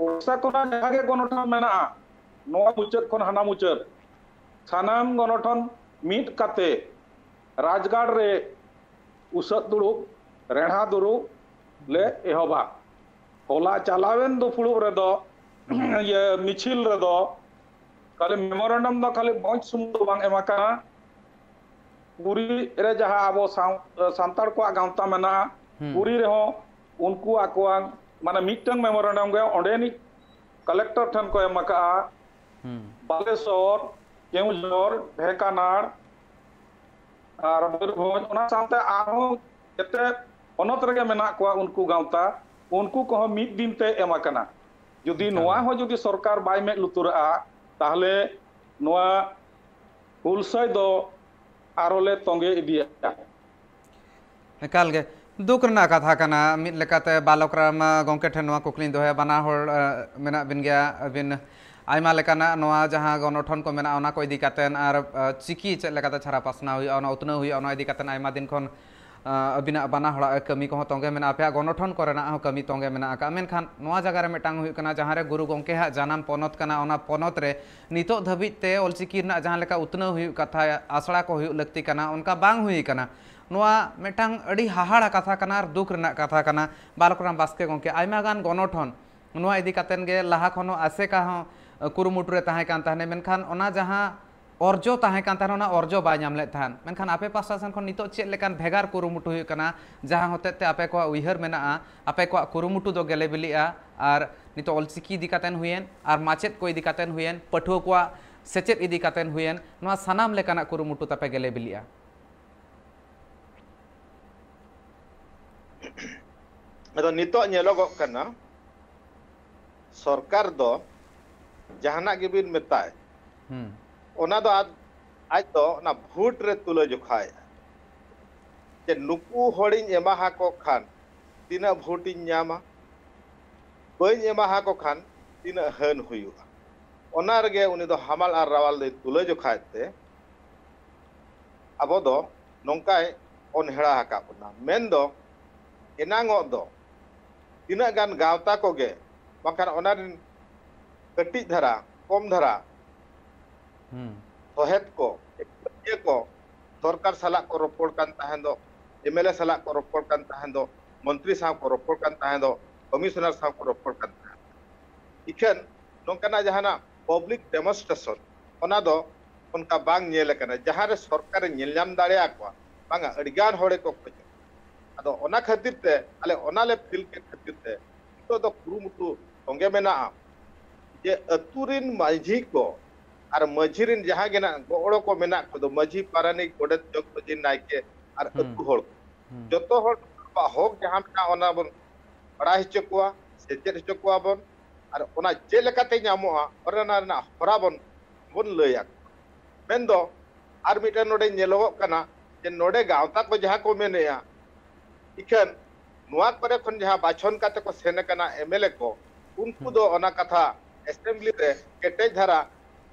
ᱳᱰᱤᱥᱟ ᱠᱷᱚᱱᱟᱜ ᱡᱟᱦᱟᱸ ᱜᱮ ᱜᱚᱱᱚᱴᱷᱚᱱ ᱢᱮᱱᱟᱜᱼᱟ, ᱱᱚᱣᱟ ᱢᱩᱪᱟᱹᱫ ᱠᱷᱚᱱ ᱦᱟᱱᱟ ᱢᱩᱪᱟᱹᱫ, ᱥᱟᱱᱟᱢ ᱜᱚᱱᱚᱴᱷᱚᱱ ᱢᱤᱫ ᱠᱟᱛᱮ ᱨᱟᱡᱽᱜᱟᱲ ᱨᱮ ᱩᱥᱟᱹᱫ ᱫᱩᱲᱩᱵ, ᱨᱮᱲᱦᱟ ᱫᱩᱲᱩᱵ ᱞᱮ ᱮᱦᱚᱵᱟ᱾ ᱦᱚᱞᱟ ᱪᱟᱞᱟᱣᱮᱱ ᱫᱩᱯᱲᱩᱵ ᱨᱮᱫᱚ ᱤᱭᱟᱹ ᱢᱤᱪᱷᱤᱞ ᱨᱮᱫᱚ ᱠᱷᱟᱹᱞᱤ ᱢᱮᱢᱳᱨᱮᱱᱰᱟᱢ ᱫᱚ ᱠᱷᱟᱹᱞᱤ ᱵᱷᱚᱸᱡᱽ ᱥᱩᱢᱩᱝ ᱫᱚ ᱵᱟᱝ ᱮᱢ ᱟᱠᱟᱱᱟ᱾ ᱯᱩᱨᱤ ᱨᱮ ᱡᱟᱦᱟᱸ ᱟᱵᱚ ᱥᱟᱶ-, ᱥᱟᱱᱛᱟᱲ ᱠᱚᱣᱟᱜ ᱜᱟᱶᱛᱟ ᱢᱮᱱᱟᱜᱼᱟ, ᱦᱩᱸ᱾ ᱯᱩᱨᱤ ᱨᱮᱦᱚᱸ ᱩᱱᱠᱩ ᱟᱠᱚᱣᱟᱜ ᱢᱟᱱᱮ ᱢᱤᱫᱴᱟᱝ ᱢᱮᱢᱳᱨᱮᱱᱰᱟᱢ ᱜᱮ ᱚᱸᱰᱮᱱᱤᱡ ᱠᱟᱞᱮᱠᱴᱚᱨ ᱴᱷᱮᱱ ᱠᱚ ᱮᱢ ᱟᱠᱟᱜᱼᱟ᱾ ᱦᱩᱸ᱾ ᱵᱟᱞᱮᱥᱚᱨ, ᱠᱮᱣᱚᱱᱡᱷᱚᱨ, ᱰᱷᱮᱸᱠᱟᱱᱟᱲ ᱟᱨ ᱢᱚᱭᱩᱨᱵᱷᱚᱸᱡᱽ, ᱚᱱᱟ ᱥᱟᱶᱛᱮ ᱟᱨᱦᱚᱸ ᱡᱮᱛᱮ ᱦᱚᱱᱚᱛ ᱨᱮᱜᱮ ᱢᱮᱱᱟᱜ ᱠᱚᱣᱟ ᱩᱱᱠᱩ ᱜᱟᱶᱛᱟ, ᱩᱱᱠᱩ ᱠᱚᱦᱚᱸ ᱢᱤᱫ ᱫᱤᱱ ᱛᱮ ᱮᱢ ᱟᱠᱟᱱᱟ᱾ ᱡᱩᱫᱤ ᱮᱠᱟᱞ᱾ ᱱᱚᱣᱟ ᱦᱚᱸ ᱡᱩᱫᱤ ᱥᱚᱨᱠᱟᱨ ᱵᱟᱭ ᱢᱮᱫ ᱞᱩᱛᱩᱨᱟᱜᱼᱟ, ᱛᱟᱦᱚᱞᱮ ᱱᱚᱣᱟ ᱦᱩᱞᱥᱟᱹᱭ ᱫᱚ ᱟᱨᱚ ᱞᱮ ᱛᱚᱸᱜᱮ ᱤᱫᱤᱭᱟ᱾ ᱮᱠᱟᱞ ᱜᱮ ᱫᱩᱠ ᱨᱮᱱᱟᱜ ᱠᱟᱛᱷᱟ ᱠᱟᱱᱟ᱾ ᱢᱤᱫ ᱞᱮᱠᱟᱛᱮ ᱵᱟᱞᱚᱠ ᱨᱟᱢ, ᱟ, ᱜᱚᱢᱠᱮ ᱴᱷᱮᱱ ᱱᱚᱣᱟ ᱠᱩᱠᱞᱤᱧ ᱫᱚᱦᱚᱭᱟ, ᱵᱟᱱᱟ ᱦᱚᱲ, ᱟ, ᱢᱮᱱᱟᱜ ᱵᱤᱱ ᱜᱮᱭᱟ, ᱟᱹᱵᱤᱱ ᱟᱭᱢᱟ ᱞᱮᱠᱟᱱᱟᱜ ᱱᱚᱣᱟ ᱡᱟᱦᱟᱸ ᱜᱚᱱᱚᱴᱷᱚᱱ ᱠᱚ ᱢᱮᱱᱟᱜᱼᱟ, ᱚᱱᱟ ᱠᱚ ᱤᱫᱤ ᱠᱟᱛᱮᱱ ᱟᱨ, ᱟ, ᱪᱤᱠᱤ ᱪᱮᱫ ᱞᱮᱠᱟᱛᱮ ᱪᱷᱟᱨᱟ ᱯᱟᱥᱱᱟᱣ ᱦᱩᱭᱩᱜᱼᱟ, ᱚᱱᱟ ᱩᱛᱱᱟᱹᱣ ᱦᱩᱭᱩᱜᱼᱟ, ᱚᱱᱟ ᱤᱫᱤ ᱠᱟᱛᱮᱱ ᱟᱭᱢᱟ ᱫᱤᱱ ᱠᱷᱚᱱ, ᱟ, ᱟᱹᱵᱤᱱᱟᱜ ᱵᱟᱱᱟ ᱦᱚᱲᱟᱜ ᱠᱟᱹᱢᱤ ᱠᱚᱦᱚᱸ ᱛᱚᱸᱜᱮ ᱢᱮᱱᱟᱜᱼᱟ, ᱟᱯᱮᱭᱟᱜ ᱜᱚᱱᱚᱴᱷᱚᱱ ᱠᱚᱨᱮᱱᱟᱜ ᱦᱚᱸ ᱠᱟᱹᱢᱤ ᱛᱚᱸᱜᱮ ᱢᱮᱱᱟᱜ ᱟᱠᱟᱫᱼᱟ᱾ ᱢᱮᱱᱠᱷᱟᱱ ᱱᱚᱣᱟ ᱡᱟᱭᱜᱟ ᱨᱮ ᱢᱤᱫᱴᱟᱝ ᱦᱩᱭᱩᱜ ᱠᱟᱱᱟ, ᱡᱟᱦᱟᱸ ᱨᱮ ᱜᱩᱨᱩ ᱜᱚᱢᱠᱮ ᱦᱟᱜ ᱡᱟᱱᱟᱢ ᱯᱚᱱᱚᱛ ᱠᱟᱱᱟ, ᱚᱱᱟ ᱯᱚᱱᱚᱛ ᱨᱮ ᱱᱤᱛᱚᱜ ᱫᱷᱟᱹᱵᱤᱡ ᱛᱮ ᱚᱞᱪᱤᱠᱤ ᱨᱮᱱᱟᱜ ᱡᱟᱦᱟᱸ ᱞᱮᱠᱟ ᱩᱛᱱᱟᱹᱣ ᱦᱩᱭᱩᱜ ᱠᱟᱛᱷᱟ, ᱟᱥᱲᱟ ᱠᱚ ᱦᱩᱭᱩᱜ ᱞᱟᱹᱠᱛᱤ ᱠᱟᱱᱟ, ᱚᱱᱠᱟ ᱵᱟᱝ ᱦᱩᱭ ᱠᱟᱱᱟ᱾ ᱱᱚᱣᱟ ᱢᱤᱫᱴᱟᱝ ᱟᱹᱰᱤ ᱦᱟᱦᱟᱲᱟ ᱠᱟᱛᱷᱟ ᱠᱟᱱᱟ ᱟᱨ ᱫᱩᱠ ᱨᱮᱱᱟᱜ ᱠᱟᱛᱷᱟ ᱠᱟᱱᱟ᱾ ᱵᱟᱞᱚᱠ ᱨᱟᱢ ᱵᱟᱥᱠᱮ ᱜᱚᱢᱠᱮ, ᱟᱭᱢᱟ ᱜᱟᱱ ᱜᱚᱱᱚᱴᱷᱚᱱ ᱱᱚᱣᱟ ᱤᱫᱤ ᱠᱟᱛᱮᱱ ᱜᱮ ᱞᱟᱦᱟ ᱠᱷᱚᱱ ᱦᱚᱸ ᱟᱥᱮᱠᱟ ᱦᱚᱸ, ᱟᱹ, ᱠᱩᱨᱩᱢᱩᱴᱩ ᱨᱮ ᱛᱟᱦᱮᱸ ᱠᱟᱱ ᱛᱟᱦᱮᱸᱱᱟ, ᱢᱮᱱᱠᱷᱟᱱ ᱚᱱᱟ ᱡᱟᱦᱟᱸ ᱚᱨᱡᱚ ᱛᱟᱦᱮᱸ ᱠᱟᱱ ᱛᱟᱦᱮᱸᱱᱟ, ᱚᱱᱟ ᱚᱨᱡᱚ ᱵᱟᱭ ᱧᱟᱢ ᱞᱮᱫ ᱛᱟᱦᱮᱸᱱ᱾ ᱢᱮᱱᱠᱷᱟᱱ ᱟᱯᱮ ᱯᱟᱥᱴᱟ ᱥᱮᱱ ᱠᱷᱚᱱ ᱱᱤᱛᱚᱜ ᱪᱮᱫ ᱞᱮᱠᱟᱱ ᱵᱷᱮᱜᱟᱨ ᱠᱩᱨᱩᱢᱩᱴᱩ ᱦᱩᱭᱩᱜ ᱠᱟᱱᱟ, ᱡᱟᱦᱟᱸ ᱦᱚᱛᱮᱡ ᱛᱮ ᱟᱯᱮ ᱠᱚᱣᱟᱜ ᱩᱭᱦᱟᱹᱨ ᱢᱮᱱᱟᱜᱼᱟ, ᱟᱯᱮ ᱠᱚᱣᱟᱜ ᱠᱩᱨᱩᱢᱩᱴᱩ ᱫᱚ ᱜᱮᱞᱮ ᱵᱤᱞᱤᱜᱼᱟ? ᱟᱨ ᱱᱤᱛᱚᱜ ᱚᱞᱪᱤᱠᱤ ᱤᱫᱤ ᱠᱟᱛᱮᱱ ᱦᱩᱭᱮᱱ, ᱟᱨ ᱢᱟᱪᱮᱫ ᱠᱚ ᱤᱫᱤ ᱠᱟᱛᱮᱱ ᱦᱩᱭᱮᱱ, ᱯᱟᱹᱴᱷᱩᱣᱟᱹ ᱠᱚᱣᱟᱜ ᱥᱮᱪᱮᱫ ᱤᱫᱤ ᱠᱟᱛᱮᱱ ᱦᱩᱭᱮᱱ, ᱱᱚᱣᱟ ᱥᱟᱱᱟᱢ ᱞᱮᱠᱟᱱᱟᱜ ᱠᱩᱨᱩᱢᱩᱴᱩ ᱛᱟᱯᱮ ᱜᱮᱞᱮ ᱵᱤᱞᱤᱜᱼᱟ᱾ ᱟᱫᱚ ᱱᱤᱛᱚᱜ ᱧᱮᱞᱚᱜᱚᱜ ᱠᱟᱱᱟ, ᱥᱚᱨᱠᱟᱨ ᱫᱚ ᱡᱟᱦᱟᱱᱟᱜ ᱜᱮᱵᱤᱱ ᱢᱮᱛᱟᱭ, ᱦᱩᱸ᱾ ᱚᱱᱟ ᱫᱚ ᱟᱡ, ᱟᱡ ᱫᱚ ᱚᱱᱟ ᱵᱷᱳᱴ ᱨᱮ ᱛᱩᱞᱟᱹ ᱡᱚᱠᱷᱟᱭᱮᱫᱼᱟ, ᱡᱮ ᱱᱩᱠᱩ ᱦᱚᱲᱤᱧ ᱮᱢᱟ ᱦᱟᱠᱚ ᱠᱷᱟᱱ ᱛᱤᱱᱟᱹᱜ ᱵᱷᱳᱴ ᱤᱧ ᱧᱟᱢᱟ, ᱵᱟᱹᱧ ᱮᱢᱟ ᱦᱟᱠᱚ ᱠᱷᱟᱱ ᱛᱤᱱᱟᱹᱜ ᱦᱟᱹᱱ ᱦᱩᱭᱩᱜᱼᱟ᱾ ᱚᱱᱟ ᱨᱮᱜᱮ ᱩᱱᱤ ᱫᱚ ᱦᱟᱢᱟᱞ ᱟᱨ ᱨᱟᱣᱟᱞ ᱫᱚᱭ ᱛᱩᱞᱟᱹ ᱡᱚᱠᱷᱟᱭᱮᱫ ᱛᱮ, ᱟᱵᱚ ᱫᱚ ᱱᱚᱝᱠᱟᱭ ᱚᱱᱦᱮᱲᱟ ᱟᱠᱟᱫ ᱵᱚᱱᱟ᱾ ᱢᱮᱱᱫᱚ, ᱮᱱᱟᱝᱚᱜ ᱫᱚ ᱛᱤᱱᱟᱹᱜ ᱜᱟᱱ ᱜᱟᱶᱛᱟ ᱠᱚᱜᱮ, ᱵᱟᱝᱠᱷᱟᱱ ᱚᱱᱟ ᱨᱮᱱ ᱠᱟᱹᱴᱤᱡ ᱫᱷᱟᱨᱟ, ᱠᱚᱢ ᱫᱷᱟᱨᱟ, ᱦᱩᱸ᱾ ᱥᱚᱦᱮᱫ ᱠᱚ, ᱤᱭᱟᱹ ᱠᱚ, ᱥᱚᱨᱠᱟᱨ ᱥᱟᱞᱟᱜ ᱠᱚ ᱨᱚᱯᱚᱲ ᱠᱟᱱ ᱛᱟᱦᱮᱸ ᱫᱚ, ᱮᱢ ᱮᱞ ᱮ ᱥᱟᱞᱟᱜ ᱠᱚ ᱨᱚᱯᱚᱲ ᱠᱟᱱ ᱛᱟᱦᱮᱸ ᱫᱚ, ᱢᱚᱱᱛᱨᱤ ᱥᱟᱶ ᱠᱚ ᱨᱚᱯᱚᱲ ᱠᱟᱱ ᱛᱟᱦᱮᱸ ᱫᱚ, ᱠᱚᱢᱤᱥᱚᱱᱟᱨ ᱥᱟᱶ ᱠᱚ ᱨᱚᱯᱚᱲ ᱠᱟᱱ ᱛᱟᱦᱮᱸᱫ᱾ ᱤᱠᱷᱟᱹᱱ ᱱᱚᱝᱠᱟᱱᱟᱜ ᱡᱟᱦᱟᱱᱟᱜ ᱯᱟᱵᱽᱞᱤᱠ ᱰᱮᱢᱚᱱᱥᱴᱨᱮᱥᱚᱱ, ᱚᱱᱟ ᱫᱚ ᱚᱱᱠᱟ ᱵᱟᱝ ᱧᱮᱞ ᱟᱠᱟᱱᱟ᱾ ᱡᱟᱦᱟᱸ ᱨᱮ ᱥᱚᱨᱠᱟᱨᱮ ᱧᱮᱞ ᱧᱟᱢ ᱫᱟᱲᱮᱭᱟᱠᱚᱣᱟ, ᱵᱟᱝᱟ, ᱟᱹᱰᱤᱜᱟᱱ ᱦᱚᱲ ᱜᱮᱠᱚ ᱠᱷᱚᱡᱚᱜ᱾ ᱟᱫᱚ ᱚᱱᱟ ᱠᱷᱟᱹᱛᱤᱨ ᱛᱮ ᱟᱞᱮ ᱚᱱᱟ ᱞᱮ ᱯᱷᱤᱞ ᱠᱮᱫ ᱠᱷᱟᱹᱛᱤᱨ ᱛᱮ ᱱᱤᱛᱚᱜ ᱫᱚ ᱠᱩᱨᱩᱢᱩᱴᱩ ᱛᱚᱸᱜᱮ ᱢᱮᱱᱟᱜᱼᱟ ᱡᱮ ᱟᱹᱛᱩ ᱨᱤᱱ ᱢᱟᱹᱡᱷᱤ ᱠᱚ ᱟᱨ ᱢᱟᱹᱡᱷᱤ ᱨᱤᱱ ᱡᱟᱦᱟᱸ ᱜᱮ ᱱᱟᱜ ᱜᱚᱲᱚ ᱠᱚ ᱢᱮᱱᱟᱜ ᱠᱚᱫᱚ, ᱢᱟᱹᱡᱷᱤ, ᱯᱟᱨᱟᱱᱤᱠ, ᱜᱚᱰᱮᱛ, ᱡᱚᱜᱽ ᱢᱟᱹᱡᱷᱤ, ᱱᱟᱭᱠᱮ ᱟᱨ ᱦᱩᱸ᱾ ᱟᱹᱛᱩ ᱦᱚᱲ ᱠᱚ, ᱦᱩᱸ᱾ ᱡᱚᱛᱚ ᱦᱚᱲ ᱟᱵᱚᱣᱟᱜ ᱦᱚᱠ ᱡᱟᱦᱟᱸ ᱢᱮᱱᱟᱜᱼᱟ, ᱚᱱᱟ ᱵᱚᱱ ᱵᱟᱲᱟᱭ ᱦᱚᱪᱚ ᱠᱚᱣᱟ, ᱥᱮᱪᱮᱫ ᱦᱚᱪᱚ ᱠᱚᱣᱟ ᱵᱚᱱ, ᱟᱨ ᱚᱱᱟ ᱪᱮᱫ ᱞᱮᱠᱟᱛᱮ ᱧᱟᱢᱚᱜᱼᱟ, ᱚᱱᱟ ᱨᱮᱱᱟᱜ ᱦᱚᱨᱟ ᱵᱚᱱ, ᱵᱚᱱ ᱞᱟᱹᱭᱟ᱾ ᱢᱮᱱᱫᱚ ᱟᱨ ᱢᱤᱫᱴᱮᱱ ᱱᱚᱰᱮ ᱧᱮᱞᱚᱜᱚᱜ ᱠᱟᱱᱟ ᱡᱮ ᱱᱚᱰᱮ ᱜᱟᱶᱛᱟ ᱠᱚ ᱡᱟᱦᱟᱸ ᱠᱚ ᱢᱮᱱᱮᱜᱼᱟ, ᱤᱠᱷᱟᱹᱱ ᱱᱚᱣᱟ ᱠᱚᱨᱮ ᱠᱷᱚᱱ ᱡᱟᱦᱟᱸ ᱵᱟᱪᱷᱚᱱ ᱠᱟᱛᱮ ᱠᱚ ᱥᱮᱱ ᱟᱠᱟᱱᱟ ᱮᱢ ᱮᱞ ᱮ ᱠᱚ, ᱩᱱᱠᱩ ᱦᱩᱸ᱾ ᱫᱚ ᱚᱱᱟ ᱠᱟᱛᱷᱟ ᱮᱥᱮᱢᱵᱞᱤ ᱨᱮ ᱠᱮᱴᱮᱡ ᱫᱷᱟᱨᱟ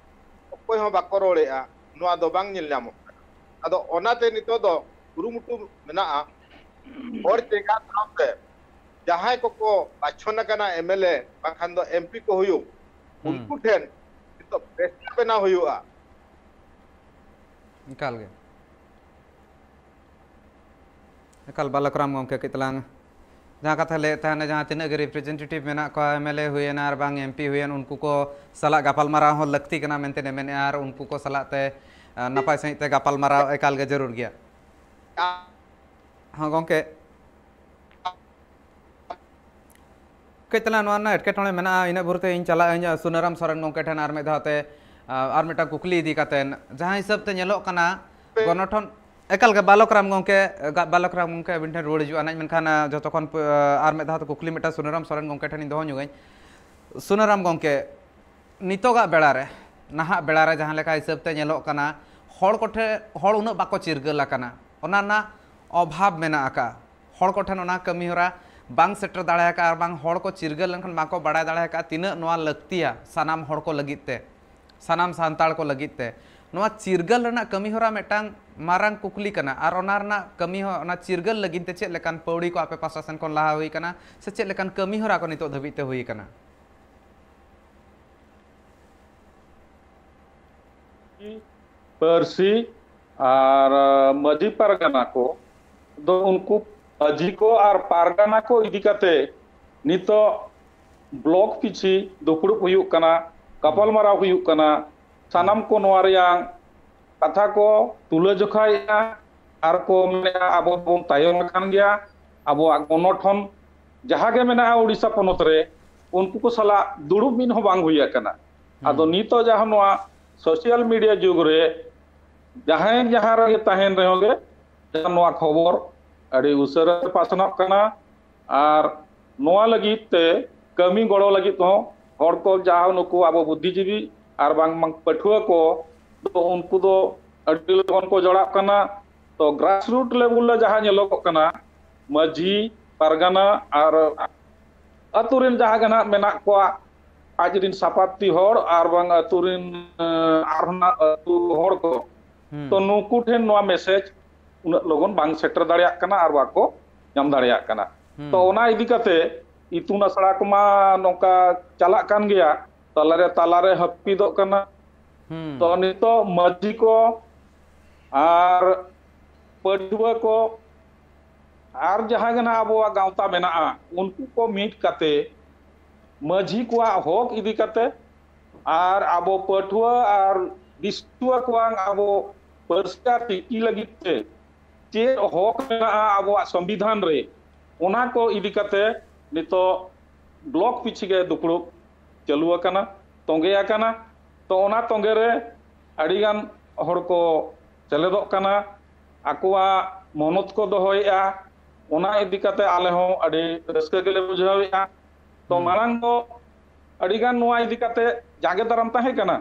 ᱚᱠᱚᱭ ᱦᱚᱸ ᱵᱟᱠᱚ ᱨᱚᱲᱮᱜᱼᱟ, ᱱᱚᱣᱟ ᱫᱚ ᱵᱟᱝ ᱧᱮᱞ ᱧᱟᱢᱚᱜ ᱠᱟᱱᱟ᱾ ᱟᱫᱚ ᱚᱱᱟᱛᱮ ᱱᱤᱛᱚᱜ ᱫᱚ ᱠᱩᱨᱩᱢᱩᱴᱩ ᱢᱮᱱᱟᱜᱼᱟ, ᱦᱚᱲ ᱪᱮᱸᱜᱷᱟ ᱥᱟᱶᱛᱮ ᱡᱟᱦᱟᱸᱭ ᱠᱚᱠᱚ ᱵᱟᱪᱷᱚᱱ ᱟᱠᱟᱱᱟ ᱮᱢ ᱮᱞ ᱮ ᱵᱟᱝᱠᱷᱟᱱ ᱫᱚ ᱮᱢ ᱯᱤ ᱠᱚ ᱦᱩᱭᱩᱜ, ᱦᱩᱸ᱾ ᱩᱱᱠᱩ ᱴᱷᱮᱱ ᱱᱤᱛᱚᱜ ᱯᱨᱮᱥᱟᱨ ᱵᱮᱱᱟᱣ ᱦᱩᱭᱩᱜᱼᱟ᱾ ᱮᱠᱟᱞ ᱜᱮ, ᱮᱠᱟᱞ᱾ ᱵᱟᱞᱚᱠ ᱨᱟᱢ ᱜᱚᱢᱠᱮ, ᱠᱟᱹᱡ ᱛᱟᱞᱟᱝ ᱡᱟᱦᱟᱸ ᱠᱟᱛᱷᱟ ᱞᱟᱹᱭᱮᱫ ᱛᱟᱦᱮᱱᱟ, ᱡᱟᱦᱟᱸ ᱛᱤᱱᱟᱹᱜ ᱜᱮ ᱨᱤᱯᱨᱮᱡᱮᱱᱴᱮᱴᱤᱵᱷ ᱢᱮᱱᱟᱜ ᱠᱚᱣᱟ, ᱮᱢ ᱮᱞ ᱮ ᱦᱩᱭᱮᱱ ᱟᱨ ᱵᱟᱝ ᱮᱢ ᱯᱤ ᱦᱩᱭᱮᱱ, ᱩᱱᱠᱩ ᱠᱚ ᱥᱟᱞᱟᱜ ᱜᱟᱯᱟᱞᱢᱟᱨᱟᱣ ᱦᱚᱸ ᱞᱟᱹᱠᱛᱤ ᱠᱟᱱᱟ ᱢᱮᱱᱛᱮ ᱢᱮᱱᱮᱫᱼᱟ, ᱟᱨ ᱩᱱᱠᱩ ᱠᱚ ᱥᱟᱞᱟᱜ ᱛᱮ, ᱟ, ᱱᱟᱯᱟᱭ ᱥᱟᱺᱦᱤᱡ ᱛᱮ ᱜᱟᱯᱟᱞᱢᱟᱨᱟᱣ ᱮᱠᱟᱞ ᱜᱮ ᱡᱟᱹᱨᱩᱲ ᱜᱮᱭᱟ᱾ ᱦᱚᱸ ᱜᱚᱢᱠᱮ, ᱠᱟᱹᱡ ᱛᱟᱞᱟᱝ ᱱᱚᱣᱟ ᱨᱮᱱᱟᱜ ᱮᱴᱠᱮᱴᱚᱬᱮ ᱢᱮᱱᱟᱜᱼᱟ, ᱤᱱᱟᱹ ᱵᱷᱳᱨ ᱛᱮ ᱤᱧ ᱪᱟᱞᱟᱜ ᱟᱹᱧ ᱥᱩᱱᱟᱹᱨᱟᱢ ᱥᱚᱨᱮᱱ ᱜᱚᱢᱠᱮ ᱴᱷᱮᱱ ᱟᱨ ᱢᱤᱫ ᱫᱷᱟᱣ ᱛᱮ, ᱟ, ᱟᱨ ᱢᱤᱫᱴᱟᱝ ᱠᱩᱠᱞᱤ ᱤᱫᱤ ᱠᱟᱛᱮ᱾ ᱡᱟᱦᱟᱸ ᱦᱤᱥᱟᱹᱵ ᱛᱮ ᱧᱮᱞᱚᱜ ᱠᱟᱱᱟ, ᱜᱚᱱᱚᱴᱷᱚᱱ, ᱮᱠᱟᱞ ᱜᱮ ᱵᱟᱞᱚᱠ ᱨᱟᱢ ᱜᱚᱢᱠᱮ, ᱜᱟ-, ᱵᱟᱞᱚᱠ ᱨᱟᱢ ᱜᱚᱢᱠᱮ ᱟᱹᱵᱤᱱ ᱴᱷᱮᱱ ᱨᱩᱣᱟᱹᱲ ᱦᱤᱡᱩᱜᱼᱟ ᱱᱟᱜ, ᱢᱮᱱᱠᱷᱟᱱ, ᱟ, ᱡᱚᱛᱚ ᱠᱷᱚᱱ ᱯᱩ-, ᱟ, ᱟᱨ ᱢᱤᱫ ᱫᱷᱟᱣ ᱛᱮ ᱠᱩᱠᱞᱤ ᱢᱤᱫᱴᱟᱝ ᱥᱩᱱᱟᱹᱨᱟᱢ ᱥᱚᱨᱮᱱ ᱜᱚᱢᱠᱮ ᱴᱷᱮᱱᱤᱧ ᱫᱚᱦᱚ ᱧᱚᱜᱟᱹᱧ᱾ ᱥᱩᱱᱟᱹᱨᱟᱢ ᱜᱚᱢᱠᱮ, ᱱᱤᱛᱚᱜᱟᱜ ᱵᱮᱲᱟ ᱨᱮ, ᱱᱟᱦᱟᱜ ᱵᱮᱲᱟ ᱨᱮ ᱡᱟᱦᱟᱸ ᱞᱮᱠᱟ ᱦᱤᱥᱟᱹᱵ ᱛᱮ ᱧᱮᱞᱚᱜ ᱠᱟᱱᱟ, ᱦᱚᱲ ᱠᱚᱴᱷᱮᱱ, ᱦᱚᱲ ᱩᱱᱟᱹᱜ ᱵᱟᱠᱚ ᱪᱤᱨᱜᱟᱹᱞ ᱟᱠᱟᱱᱟ, ᱚᱱᱟ ᱨᱮᱱᱟᱜ ᱚᱵᱷᱟᱵᱽ ᱢᱮᱱᱟᱜ ᱟᱠᱟᱫᱼᱟ᱾ ᱦᱚᱲ ᱠᱚᱴᱷᱮᱱ ᱚᱱᱟ ᱠᱟᱹᱢᱤ ᱦᱚᱨᱟ ᱵᱟᱝ ᱥᱮᱴᱮᱨ ᱫᱟᱲᱮ ᱟᱠᱟᱫᱼᱟ, ᱟᱨ ᱵᱟᱝ ᱦᱚᱲ ᱠᱚ ᱪᱤᱨᱜᱟᱹᱞ ᱞᱮᱱᱠᱷᱟᱱ ᱵᱟᱠᱚ ᱵᱟᱲᱟᱭ ᱫᱟᱲᱮ ᱟᱠᱟᱫᱼᱟ ᱛᱤᱱᱟᱹᱜ ᱱᱚᱣᱟ ᱞᱟᱹᱠᱛᱤᱭᱟ ᱥᱟᱱᱟᱢ ᱦᱚᱲ ᱠᱚ ᱞᱟᱹᱜᱤᱫ ᱛᱮ, ᱥᱟᱱᱟᱢ ᱥᱟᱱᱛᱟᱲ ᱠᱚ ᱞᱟᱹᱜᱤᱫ ᱛᱮ᱾ ᱱᱚᱣᱟ ᱪᱤᱨᱜᱟᱹᱞ ᱨᱮᱱᱟᱜ ᱠᱟᱹᱢᱤ ᱦᱚᱨᱟ ᱢᱤᱫᱴᱟᱝ ᱢᱟᱨᱟᱝ ᱠᱩᱠᱞᱤ ᱠᱟᱱᱟ, ᱟᱨ ᱚᱱᱟ ᱨᱮᱱᱟᱜ ᱠᱟᱹᱢᱤ ᱦᱚᱸ, ᱚᱱᱟ ᱪᱤᱨᱜᱟᱹᱞ ᱞᱟᱹᱜᱤᱫ ᱛᱮ ᱪᱮᱫ ᱞᱮᱠᱟᱱ ᱯᱟᱹᱣᱲᱤ ᱠᱚ ᱟᱯᱮ ᱯᱟᱥᱴᱟ ᱥᱮᱱ ᱠᱷᱚᱱ ᱞᱟᱦᱟ ᱦᱩᱭ ᱟᱠᱟᱱᱟ, ᱥᱮ ᱪᱮᱫ ᱞᱮᱠᱟᱱ ᱠᱟᱹᱢᱤ ᱦᱚᱨᱟ ᱠᱚ ᱱᱤᱛᱚᱜ ᱫᱷᱟᱹᱵᱤᱡ ᱛᱮ ᱦᱩᱭ ᱟᱠᱟᱱᱟ? ᱯᱟᱹᱨᱥᱤ ᱟᱨ ᱢᱟᱹᱡᱷᱤ ᱯᱟᱨᱜᱟᱱᱟ ᱠᱚ ᱫᱚ ᱩᱱᱠᱩ ᱢᱟᱹᱡᱷᱤ ᱠᱚ ᱟᱨ ᱯᱟᱨᱜᱟᱱᱟ ᱠᱚ ᱤᱫᱤ ᱠᱟᱛᱮ ᱱᱤᱛᱚᱜ ᱵᱞᱚᱠ ᱯᱤᱪᱷᱤ ᱫᱩᱯᱲᱩᱵ ᱦᱩᱭᱩᱜ ᱠᱟᱱᱟ, ᱜᱟᱯᱟᱞᱢᱟᱨᱟᱣ ᱦᱩᱭᱩᱜ ᱠᱟᱱᱟ, ᱥᱟᱱᱟᱢ ᱠᱚ ᱱᱚᱣᱟ ᱨᱮᱭᱟᱝ ᱠᱟᱛᱷᱟ ᱠᱚ ᱛᱩᱞᱟᱹ ᱡᱚᱠᱷᱟᱭᱮᱫᱼᱟ᱾ ᱟᱨ ᱠᱚ ᱢᱮᱱᱮᱫᱼᱟ, ᱟᱵᱚ ᱵᱚᱱ ᱛᱟᱭᱚᱢ ᱟᱠᱟᱱ ᱜᱮᱭᱟ, ᱟᱵᱚᱣᱟᱜ ᱜᱚᱱᱚᱴᱷᱚᱱ ᱡᱟᱦᱟᱸ ᱜᱮ ᱢᱮᱱᱟᱜᱼᱟ ᱳᱰᱤᱥᱟ ᱯᱚᱱᱚᱛ ᱨᱮ, ᱩᱱᱠᱩ ᱠᱚ ᱥᱟᱞᱟᱜ ᱫᱩᱲᱩᱵ ᱢᱤᱫ ᱦᱚᱸ ᱵᱟᱝ ᱦᱩᱭ ᱟᱠᱟᱱᱟ᱾ ᱟᱫᱚ ᱱᱤᱛᱚᱜ ᱡᱟᱦᱟᱸ ᱱᱚᱣᱟ ᱥᱳᱥᱟᱞ ᱢᱤᱰᱤᱭᱟ ᱡᱩᱜᱽ ᱨᱮ ᱡᱟᱦᱟᱸᱭ ᱡᱟᱦᱟᱸ ᱨᱮᱜᱮ ᱛᱟᱦᱮᱱ ᱨᱮᱦᱚᱸ ᱜᱮ, ᱱᱚᱣᱟ ᱠᱷᱚᱵᱚᱨ ᱟᱹᱰᱤ ᱩᱥᱟᱹᱨᱟ ᱯᱟᱥᱱᱟᱜ ᱠᱟᱱᱟ᱾ ᱟᱨ ᱱᱚᱣᱟ ᱞᱟᱹᱜᱤᱫ ᱛᱮ ᱠᱟᱹᱢᱤ ᱜᱚᱲᱚ ᱞᱟᱹᱜᱤᱫ ᱦᱚᱸ ᱦᱚᱲ ᱠᱚ, ᱡᱟᱦᱟᱸ ᱱᱩᱠᱩ ᱟᱵᱚ ᱵᱩᱫᱽᱫᱷᱤᱡᱤᱵᱤ ᱟᱨ ᱵᱟᱝ ᱯᱟᱹᱴᱷᱩᱣᱟᱹ ᱠᱚ, ᱫᱚ ᱩᱱᱠᱩ ᱫᱚ ᱟᱹᱰᱤ ᱞᱚᱜᱚᱱ ᱠᱚ ᱡᱚᱲᱟᱜ ᱠᱟᱱᱟ᱾ ᱛᱚ grassroot level ᱨᱮ ᱡᱟᱦᱟᱸ ᱧᱮᱞᱚᱜᱚᱜ ᱠᱟᱱᱟ, ᱢᱟᱹᱡᱷᱤ, ᱯᱟᱨᱜᱟᱱᱟ ᱟᱨ ᱟᱹᱛᱩ ᱨᱮᱱ ᱡᱟᱦᱟᱸ ᱜᱮ ᱱᱟᱦᱟᱜ ᱢᱮᱱᱟᱜ ᱠᱚᱣᱟ, ᱟᱡ ᱨᱮᱱ ᱥᱟᱯᱟᱵᱛᱤ ᱦᱚᱲ ᱟᱨ ᱵᱟᱝ ᱟᱹᱛᱩ ᱨᱮᱱ, ᱮᱸ, ᱟᱨᱦᱚᱸ ᱱᱟᱦᱟᱜ ᱟᱹᱛᱩ ᱦᱚᱲ ᱠᱚ, ᱛᱚ ᱱᱩᱠᱩ ᱴᱷᱮᱱ ᱱᱚᱣᱟ ᱢᱮᱥᱮᱡᱽ ᱩᱱᱟᱹᱜ ᱞᱚᱜᱚᱱ ᱵᱟᱝ ᱥᱮᱴᱮᱨ ᱫᱟᱲᱮᱭᱟᱜ ᱠᱟᱱᱟ ᱟᱨ ᱵᱟᱠᱚ ᱧᱟᱢ ᱫᱟᱲᱮᱭᱟᱜ ᱠᱟᱱᱟ᱾ ᱛᱚ ᱚᱱᱟ ᱤᱫᱤ ᱠᱟᱛᱮ ᱤᱛᱩᱱ ᱟᱥᱲᱟ ᱠᱚᱢᱟ ᱱᱚᱝᱠᱟ ᱪᱟᱞᱟᱜ ᱠᱟᱱ ᱜᱮᱭᱟ, ᱛᱟᱞᱟᱨᱮ ᱛᱟᱞᱟᱨᱮ ᱦᱟᱹᱯᱤᱫᱚᱜ ᱠᱟᱱᱟ᱾ ᱛᱚ ᱱᱤᱛᱚᱜ ᱢᱟᱹᱡᱷᱤ ᱠᱚ ᱟᱨ ᱯᱟᱹᱴᱷᱩᱣᱟᱹ ᱠᱚ ᱟᱨ ᱡᱟᱦᱟᱸ ᱜᱮ ᱱᱟᱦᱟᱜ ᱟᱵᱚᱣᱟᱜ ᱜᱟᱶᱛᱟ ᱢᱮᱱᱟᱜᱼᱟ, ᱩᱱᱠᱩ ᱠᱚ ᱢᱤᱫ ᱠᱟᱛᱮ ᱢᱟᱹᱡᱷᱤ ᱠᱚᱣᱟᱜ ᱦᱚᱠ ᱤᱫᱤ ᱠᱟᱛᱮ ᱟᱨ ᱟᱵᱚ ᱯᱟᱹᱴᱷᱩᱣᱟᱹ ᱟᱨ ᱫᱤᱥᱩᱣᱟᱹ ᱠᱚᱣᱟᱜ ᱟᱵᱚ ᱯᱟᱹᱨᱥᱤ ᱟᱨ ᱪᱤᱠᱤ ᱞᱟᱹᱜᱤᱫ ᱛᱮ ᱪᱮᱫ ᱦᱚᱠ ᱢᱮᱱᱟᱜᱼᱟ ᱟᱵᱚᱣᱟᱜ ᱥᱚᱝᱵᱤᱫᱷᱟᱱ ᱨᱮ, ᱚᱱᱟ ᱠᱚ ᱤᱫᱤ ᱠᱟᱛᱮ ᱱᱤᱛᱚᱜ ᱵᱞᱚᱠ ᱯᱤᱪᱷᱤ ᱜᱮ ᱫᱩᱯᱲᱩᱵ ᱪᱟᱹᱞᱩ ᱟᱠᱟᱱᱟ, ᱛᱚᱸᱜᱮ ᱟᱠᱟᱱᱟ᱾ ᱛᱚ ᱚᱱᱟ ᱛᱚᱸᱜᱮ ᱨᱮ ᱟᱹᱰᱤᱜᱟᱱ ᱦᱚᱲ ᱠᱚ ᱥᱮᱞᱮᱫᱚᱜ ᱠᱟᱱᱟ, ᱟᱠᱚᱣᱟᱜ ᱢᱚᱱᱚᱛ ᱠᱚ ᱫᱚᱦᱚᱭᱮᱫᱼᱟ᱾ ᱚᱱᱟ ᱤᱫᱤ ᱠᱟᱛᱮ ᱟᱞᱮ ᱦᱚᱸ ᱟᱹᱰᱤ ᱨᱟᱹᱥᱠᱟᱹ ᱜᱮᱞᱮ ᱵᱩᱡᱷᱟᱹᱣᱮᱫᱼᱟ᱾ ᱛᱚ ᱢᱟᱲᱟᱝ ᱫᱚ ᱟᱹᱰᱤᱜᱟᱱ ᱱᱚᱣᱟ ᱤᱫᱤ ᱠᱟᱛᱮ ᱡᱟᱸᱜᱮ ᱫᱟᱨᱟᱢ ᱛᱟᱦᱮᱸ ᱠᱟᱱᱟ,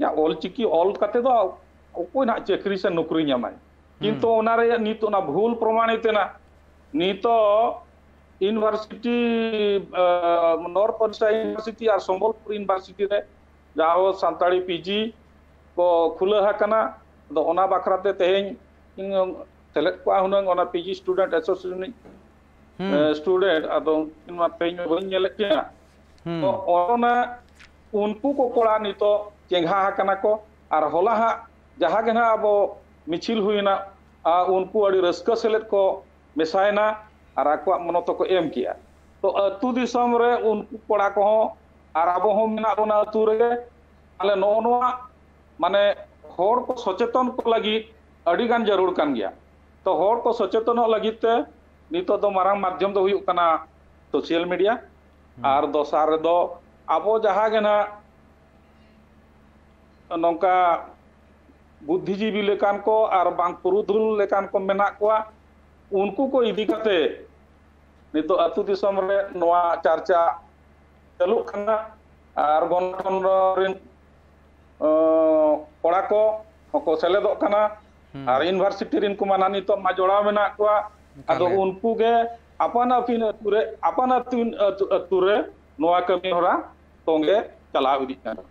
ᱭᱟ ᱚᱞ ᱪᱤᱠᱤ ᱚᱞ ᱠᱟᱛᱮ ᱫᱚ ᱚᱠᱚᱭ ᱱᱟᱦᱟᱜ ᱪᱟᱹᱠᱨᱤ ᱥᱮ ᱱᱚᱠᱨᱤ ᱧᱟᱢᱟᱭ? ᱠᱤᱱᱛᱩ ᱚᱱᱟ ᱨᱮᱭᱟᱜ ᱱᱤᱛ ᱚᱱᱟ ᱵᱷᱩᱞ ᱯᱨᱚᱢᱟᱬᱤᱛ ᱮᱱᱟ᱾ ᱱᱤᱛᱚᱜ ᱤᱭᱩᱱᱤᱵᱷᱟᱨᱥᱤᱴᱤ, ᱱᱚᱨᱛᱷ ᱳᱰᱤᱥᱟ ᱤᱭᱩᱱᱤᱵᱷᱟᱨᱥᱤᱴᱤ ᱟᱨ ᱥᱚᱢᱵᱚᱞᱯᱩᱨ ᱤᱭᱩᱱᱤᱵᱷᱟᱨᱥᱤᱴᱤ ᱨᱮ ᱡᱟᱦᱟᱸ ᱥᱟᱱᱛᱟᱲᱤ ᱯᱤᱡᱤ ᱠᱚ ᱠᱷᱩᱞᱟᱹᱣ ᱟᱠᱟᱱᱟ᱾ ᱟᱫᱚ ᱚᱱᱟ ᱵᱟᱠᱷᱨᱟ ᱛᱮ ᱛᱮᱦᱮᱧ ᱤᱧ ᱥᱮᱞᱮᱫ ᱠᱚᱜᱼᱟ ᱦᱩᱱᱟᱹᱝ ᱚᱱᱟ ᱯᱤᱡᱤ ᱥᱴᱩᱰᱮᱱᱴ ᱮᱥᱳᱥᱤᱭᱮᱥᱚᱱ ᱨᱤᱱᱤᱡ ᱥᱴᱩᱰᱮᱱᱴ, ᱟᱫᱚ ᱩᱱᱠᱤᱱ ᱢᱟ ᱛᱮᱦᱮᱧ ᱢᱟ ᱵᱟᱹᱧ ᱧᱮᱞᱮᱫ ᱠᱤᱱᱟ᱾ ᱛᱚ ᱚᱱᱟ ᱩᱱᱠᱩ ᱠᱚ ᱠᱚᱲᱟ ᱱᱤᱛᱚᱜ ᱪᱮᱸᱜᱷᱟ ᱟᱠᱟᱱᱟ ᱠᱚ, ᱟᱨ ᱦᱚᱞᱟ ᱦᱟᱸᱜ ᱡᱟᱦᱟᱸ ᱜᱮ ᱱᱟᱦᱟᱜ ᱟᱵᱚ ᱢᱤᱪᱷᱤᱞ ᱦᱩᱭᱱᱟ, ᱟᱨ ᱩᱱᱠᱩ ᱟᱹᱰᱤ ᱨᱟᱹᱥᱠᱟᱹ ᱥᱮᱞᱮᱫ ᱠᱚ ᱢᱮᱥᱟᱭᱮᱱᱟ ᱟᱨ ᱟᱠᱚᱣᱟᱜ ᱢᱚᱱᱚᱛ ᱠᱚ ᱮᱢ ᱠᱮᱜᱼᱟ᱾ ᱛᱚ ᱟᱹᱛᱩ ᱫᱤᱥᱚᱢ ᱨᱮ ᱩᱱᱠᱩ ᱠᱚᱲᱟ ᱠᱚᱦᱚᱸ ᱟᱨ ᱟᱵᱚ ᱦᱚᱸ ᱢᱮᱱᱟᱜ ᱵᱚᱱᱟ ᱟᱹᱛᱩ ᱨᱮᱜᱮ᱾ ᱛᱟᱦᱞᱮ ᱱᱚᱜᱼᱚ ᱱᱚᱣᱟ ᱢᱟᱱᱮ ᱦᱚᱲ ᱠᱚ ᱥᱚᱪᱮᱛᱚᱱ ᱠᱚ ᱞᱟᱹᱜᱤᱫ ᱟᱹᱰᱤ ᱜᱟᱱ ᱡᱟᱹᱨᱩᱲ ᱠᱟᱱ ᱜᱮᱭᱟ᱾ ᱛᱚ ᱦᱚᱲ ᱠᱚ ᱥᱚᱪᱮᱛᱚᱱᱚᱜ ᱞᱟᱹᱜᱤᱫ ᱛᱮ ᱱᱤᱛᱚᱜ ᱫᱚ ᱢᱟᱨᱟᱝ ᱢᱟᱫᱽᱫᱷᱚᱢ ᱫᱚ ᱦᱩᱭᱩᱜ ᱠᱟᱱᱟ ᱥᱳᱥᱟᱞ ᱢᱤᱰᱤᱭᱟ᱾ ᱟᱨ ᱫᱚᱥᱟᱨ ᱨᱮᱫᱚ ᱟᱵᱚ ᱡᱟᱦᱟᱸ ᱜᱮ ᱱᱟᱜ ᱱᱚᱝᱠᱟ ᱵᱩᱫᱽᱫᱷᱤᱡᱤᱵᱤ ᱞᱮᱠᱟᱱ ᱠᱚ ᱟᱨ ᱵᱟᱝ ᱯᱩᱨᱩᱫᱷᱩᱞ ᱞᱮᱠᱟᱱ ᱠᱚ ᱢᱮᱱᱟᱜ ᱠᱚᱣᱟ, ᱩᱱᱠᱩ ᱠᱚ ᱤᱫᱤ ᱠᱟᱛᱮ ᱱᱤᱛᱚᱜ ᱟᱹᱛᱩ ᱫᱤᱥᱚᱢ ᱨᱮ ᱱᱚᱣᱟ ᱪᱟᱨᱪᱟ ᱪᱟᱹᱞᱩᱜ ᱠᱟᱱᱟ᱾ ᱟᱨ ᱜᱚᱱᱚᱴᱷᱚᱱ ᱨᱮᱱ ᱠᱚᱲᱟ ᱠᱚ ᱦᱚᱸᱠᱚ ᱥᱮᱞᱮᱫᱚᱜ ᱠᱟᱱᱟ᱾ ᱟᱨ ᱤᱭᱩᱱᱤᱵᱷᱟᱨᱥᱤᱴᱤ ᱨᱮᱱ ᱠᱚᱢᱟ ᱱᱟᱦᱟᱜ ᱱᱤᱛᱚᱜ ᱢᱟ ᱡᱚᱲᱟᱣ ᱢᱮᱱᱟᱜ ᱠᱚᱣᱟ᱾ ᱟᱫᱚ ᱩᱱᱠᱩ ᱜᱮ ᱟᱯᱟᱱ ᱟᱹᱯᱤᱱ ᱟᱹᱛᱩ ᱨᱮ, ᱟᱯᱟᱱ ᱟᱹᱯᱤᱱ ᱟᱹᱛᱩ, ᱟᱹᱛᱩ ᱨᱮ ᱱᱚᱣᱟ ᱠᱟᱹᱢᱤ ᱦᱚᱨᱟ ᱛᱚᱸᱜᱮ ᱪᱟᱞᱟᱣ ᱤᱫᱤᱜ ᱠᱟᱱᱟ᱾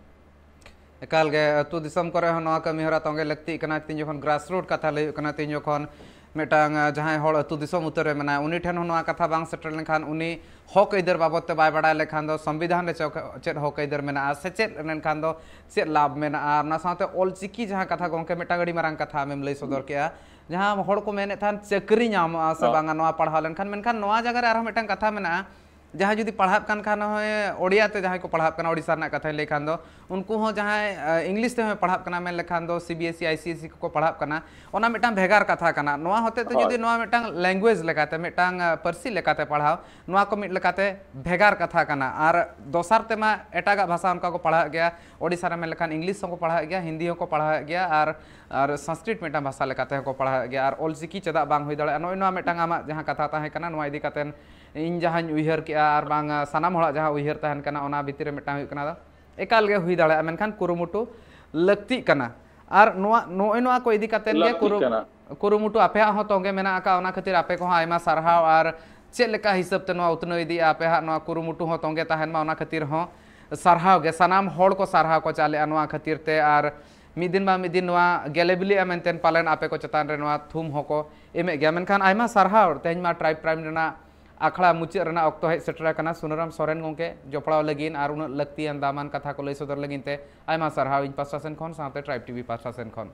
ᱮᱠᱟᱞ ᱜᱮ, ᱟᱹᱛᱩ ᱫᱤᱥᱚᱢ ᱠᱚᱨᱮ ᱦᱚᱸ ᱱᱚᱣᱟ ᱠᱟᱹᱢᱤ ᱦᱚᱨᱟ ᱛᱚᱸᱜᱮ ᱞᱟᱹᱠᱛᱤᱜ ᱠᱟᱱᱟ᱾ ᱛᱤᱦᱤᱧ ᱡᱚᱠᱷᱚᱱ ᱜᱨᱟᱥ ᱨᱩᱴ ᱠᱟᱛᱷᱟ ᱞᱟᱹᱭ ᱦᱩᱭᱩᱜ ᱠᱟᱱᱟ, ᱛᱤᱦᱤᱧ ᱡᱚᱠᱷᱚᱱ ᱢᱤᱫᱴᱟᱝ ᱡᱟᱦᱟᱸᱭ ᱦᱚᱲ ᱟᱹᱛᱩ ᱫᱤᱥᱚᱢ ᱩᱛᱟᱹᱨ ᱨᱮ ᱢᱮᱱᱟᱭᱟ, ᱩᱱᱤ ᱴᱷᱮᱱ ᱦᱚᱸ ᱱᱚᱣᱟ ᱠᱟᱛᱷᱟ ᱵᱟᱝ ᱥᱮᱴᱮᱨ ᱞᱮᱱᱠᱷᱟᱱ ᱩᱱᱤ ᱦᱚᱠ ᱟᱹᱭᱫᱟᱹᱨ ᱵᱟᱵᱚᱫ ᱛᱮ ᱵᱟᱭ ᱵᱟᱲᱟᱭ ᱞᱮᱠᱷᱟᱱ ᱫᱚ ᱥᱚᱝᱵᱤᱫᱷᱟᱱ ᱨᱮ ᱪᱮᱫ ᱦᱚᱠ ᱟᱹᱭᱫᱟᱹᱨ ᱢᱮᱱᱟᱜᱼᱟ, ᱥᱮᱪᱮᱫ ᱞᱮᱱᱠᱷᱟᱱ ᱫᱚ ᱪᱮᱫ ᱞᱟᱵᱷ ᱢᱮᱱᱟᱜᱼᱟ, ᱚᱱᱟ ᱥᱟᱶᱛᱮ ᱚᱞᱪᱤᱠᱤ ᱡᱟᱦᱟᱸ ᱠᱟᱛᱷᱟ ᱜᱚᱢᱠᱮ ᱢᱤᱫᱴᱟᱝ ᱟᱹᱰᱤ ᱢᱟᱨᱟᱝ ᱠᱟᱛᱷᱟ ᱟᱢᱮᱢ ᱞᱟᱹᱭ ᱥᱚᱫᱚᱨ ᱠᱮᱜᱼᱟ, ᱡᱟᱦᱟᱸ ᱦᱚᱲ ᱠᱚ ᱢᱮᱱᱮᱫ ᱛᱟᱦᱮᱱ ᱪᱟᱹᱠᱨᱤ ᱧᱟᱢᱚᱜᱼᱟ ᱥᱮ ᱵᱟᱝᱟ ᱱᱚᱣᱟ ᱯᱟᱲᱦᱟᱣ ᱞᱮᱱᱠᱷᱟᱱ, ᱢᱮᱱᱠᱷᱟᱱ ᱱᱚᱣᱟ ᱡᱟᱭᱜᱟ ᱨᱮ ᱟᱨᱦᱚᱸ ᱢᱤᱫᱴᱟᱝ ᱠᱟᱛᱷᱟ ᱢᱮᱱᱟᱜᱼᱟ, ᱡᱟᱦᱟᱸᱭ ᱡᱩᱫᱤ ᱯᱟᱲᱦᱟᱜ ᱠᱟᱱ ᱠᱷᱟᱱ ᱱᱚᱜᱼᱚᱭ ᱳᱰᱤᱭᱟ ᱛᱮ ᱡᱟᱦᱟᱸᱭ ᱠᱚ ᱯᱟᱲᱦᱟᱜ ᱠᱟᱱᱟ, ᱳᱰᱤᱥᱟ ᱨᱮᱱᱟᱜ ᱠᱟᱛᱷᱟᱧ ᱞᱟᱹᱭ ᱠᱷᱟᱱ ᱫᱚ, ᱩᱱᱠᱩ ᱦᱚᱸ ᱡᱟᱦᱟᱸᱭ ᱤᱝᱞᱤᱥ ᱛᱮᱦᱚᱸ ᱯᱟᱲᱦᱟᱜ ᱠᱟᱱᱟ, ᱢᱮᱱ ᱞᱮᱠᱷᱟᱱ ᱫᱚ ᱥᱤ ᱵᱤ ᱮᱥ ᱤ, ᱟᱭ ᱥᱤ ᱮᱥ ᱤ ᱠᱚᱠᱚ ᱯᱟᱲᱦᱟᱜ ᱠᱟᱱᱟ, ᱚᱱᱟ ᱢᱤᱫᱴᱟᱝ ᱵᱷᱮᱜᱟᱨ ᱠᱟᱛᱷᱟ ᱠᱟᱱᱟ᱾ ᱱᱚᱣᱟ ᱦᱚᱛᱮ ᱛᱮ ᱡᱩᱫᱤ ᱱᱚᱣᱟ ᱢᱤᱫᱴᱟᱝ ᱞᱮᱝᱜᱩᱭᱮᱡᱽ ᱞᱮᱠᱟᱛᱮ, ᱢᱤᱫᱴᱟᱝ ᱯᱟᱹᱨᱥᱤ ᱞᱮᱠᱟᱛᱮ ᱯᱟᱲᱦᱟᱣ, ᱱᱚᱣᱟ ᱠᱚ ᱢᱤᱫ ᱞᱮᱠᱟᱛᱮ ᱵᱷᱮᱜᱟᱨ ᱠᱟᱛᱷᱟ ᱠᱟᱱᱟ᱾ ᱟᱨ ᱫᱚᱥᱟᱨ ᱛᱮᱢᱟ ᱮᱴᱟᱜᱟᱜ ᱵᱷᱟᱥᱟ ᱚᱱᱠᱟ ᱠᱚ ᱯᱟᱲᱦᱟᱜ ᱜᱮᱭᱟ, ᱳᱰᱤᱥᱟ ᱨᱮ ᱢᱮᱱ ᱞᱮᱠᱷᱟᱱ ᱤᱝᱞᱤᱥ ᱦᱚᱸᱠᱚ ᱯᱟᱲᱦᱟᱜ ᱜᱮᱭᱟ, ᱦᱤᱱᱫᱤ ᱦᱚᱸᱠᱚ ᱯᱟᱲᱦᱟᱜ ᱜᱮᱭᱟ, ᱟᱨ ᱟᱨ ᱥᱚᱝᱥᱠᱨᱤᱛ ᱢᱤᱫᱴᱟᱝ ᱵᱷᱟᱥᱟ ᱞᱮᱠᱟᱛᱮ ᱦᱚᱸᱠᱚ ᱯᱟᱲᱦᱟᱜ ᱜᱮᱭᱟ, ᱟᱨ ᱚᱞᱪᱤᱠᱤ ᱪᱮᱫᱟᱜ ᱵᱟᱝ ᱦᱩᱭ ᱫᱟᱲᱮᱭᱟᱜᱼᱟ? ᱱᱚᱜᱼᱚᱭ ᱱᱚᱣᱟ ᱢᱤᱫᱴᱟᱝ ᱟᱢᱟᱜ ᱡᱟᱦᱟᱸ ᱠᱟᱛᱷᱟ ᱛᱟᱦᱮᱸ ᱠᱟᱱᱟ, ᱱᱚᱣᱟ ᱤᱫᱤ ᱠᱟᱛᱮ ᱤᱧ ᱡᱟᱦᱟᱸᱧ ᱩᱭᱦᱟᱹᱨ ᱠᱮᱜᱼᱟ ᱟᱨ ᱵᱟᱝ ᱥᱟᱱᱟᱢ ᱦᱚᱲᱟᱜ ᱡᱟᱦᱟᱸ ᱩᱭᱦᱟᱹᱨ ᱛᱟᱦᱮᱱ ᱠᱟᱱᱟ, ᱚᱱᱟ ᱵᱷᱤᱛᱤᱨ ᱨᱮ ᱢᱤᱫᱴᱟᱝ ᱦᱩᱭᱩᱜ ᱠᱟᱱᱟ ᱫᱚ ᱮᱠᱟᱞ ᱜᱮ ᱦᱩᱭ ᱫᱟᱲᱮᱭᱟᱜᱼᱟ, ᱢᱮᱱᱠᱷᱟᱱ ᱠᱩᱨᱩᱢᱩᱴᱩ ᱞᱟᱹᱠᱛᱤᱜ ᱠᱟᱱᱟ᱾ ᱟᱨ ᱱᱚᱣᱟ, ᱱᱚᱜᱼᱚᱭ ᱱᱚᱣᱟ ᱠᱚ ᱤᱫᱤ ᱠᱟᱛᱮ ᱜᱮ ᱞᱟᱹᱠᱛᱤᱜ ᱠᱩᱨᱩ-, ᱠᱟᱱᱟ᱾ ᱠᱩᱨᱩᱢᱩᱴᱩ ᱟᱯᱮᱭᱟᱜ ᱦᱚᱸ ᱛᱚᱸᱜᱮ ᱢᱮᱱᱟᱜ ᱟᱠᱟᱫ, ᱚᱱᱟ ᱠᱷᱟᱹᱛᱤᱨ ᱟᱯᱮ ᱠᱚᱦᱚᱸ ᱟᱭᱢᱟ ᱥᱟᱨᱦᱟᱣ᱾ ᱟᱨ ᱪᱮᱫ ᱞᱮᱠᱟ ᱦᱤᱥᱟᱹᱵ ᱛᱮ ᱱᱚᱣᱟ ᱩᱛᱱᱟᱹᱣ ᱤᱫᱤᱜᱼᱟ, ᱟᱯᱮᱭᱟᱜ ᱱᱚᱣᱟ ᱠᱩᱨᱩᱢᱩᱴᱩ ᱦᱚᱸ ᱛᱚᱸᱜᱮ ᱛᱟᱦᱮᱱ ᱢᱟ, ᱚᱱᱟ ᱠᱷᱟᱹᱛᱤᱨ ᱦᱚᱸ ᱥᱟᱨᱦᱟᱣ ᱜᱮ᱾ ᱥᱟᱱᱟᱢ ᱦᱚᱲ ᱠᱚ ᱥᱟᱨᱦᱟᱣ ᱠᱚ ᱪᱟᱞᱮᱜᱼᱟ ᱱᱚᱣᱟ ᱠᱷᱟᱹᱛᱤᱨ ᱛᱮ, ᱟᱨ ᱢᱤᱫ ᱫᱤᱱ ᱵᱟᱝ ᱢᱤᱫ ᱫᱤᱱ ᱱᱚᱣᱟ ᱜᱮᱞᱮ ᱵᱤᱞᱤᱜᱼᱟ ᱢᱮᱱᱛᱮ ᱯᱟᱞᱮᱱ ᱟᱯᱮ ᱠᱚ ᱪᱮᱛᱟᱱ ᱨᱮ ᱱᱚᱣᱟ ᱛᱷᱩᱢ ᱦᱚᱸᱠᱚ ᱮᱢᱮᱫ ᱜᱮᱭᱟ᱾ ᱢᱮᱱᱠᱷᱟᱱ ᱟᱭᱢᱟ ᱥᱟᱨᱦᱟᱣ, ᱛᱮᱦᱮᱧ ᱢᱟ ᱴᱨᱟᱭᱤᱵᱽ ᱴᱨᱟᱭᱤᱢ ᱨᱮᱱᱟᱜ ᱟᱠᱷᱲᱟ ᱢᱩᱪᱟᱹᱫ ᱨᱮᱱᱟᱜ ᱚᱠᱛᱚ ᱦᱮᱡ ᱥᱮᱴᱮᱨ ᱟᱠᱟᱱᱟ᱾ ᱥᱩᱱᱟᱹᱨᱟᱢ ᱥᱚᱨᱮᱱ ᱜᱚᱢᱠᱮ ᱡᱚᱯᱲᱟᱣ ᱞᱟᱹᱜᱤᱫ ᱟᱨ ᱩᱱᱟᱹᱜ ᱞᱟᱹᱠᱛᱤᱭᱟᱱ ᱫᱟᱢᱟᱱ ᱠᱟᱛᱷᱟ ᱠᱚ ᱞᱟᱹᱭ ᱥᱚᱫᱚᱨ ᱞᱟᱹᱜᱤᱫ ᱛᱮ ᱟᱭᱢᱟ ᱥᱟᱨᱦᱟᱣ ᱤᱧ ᱯᱟᱥᱴᱟ ᱥᱮᱱ ᱠᱷᱚᱱ, ᱥᱟᱶᱛᱮ ᱴᱨᱟᱭᱤᱵᱽ ᱴᱤᱵᱷᱤ ᱯᱟᱥᱴᱟ ᱥᱮᱱ ᱠᱷᱚᱱ᱾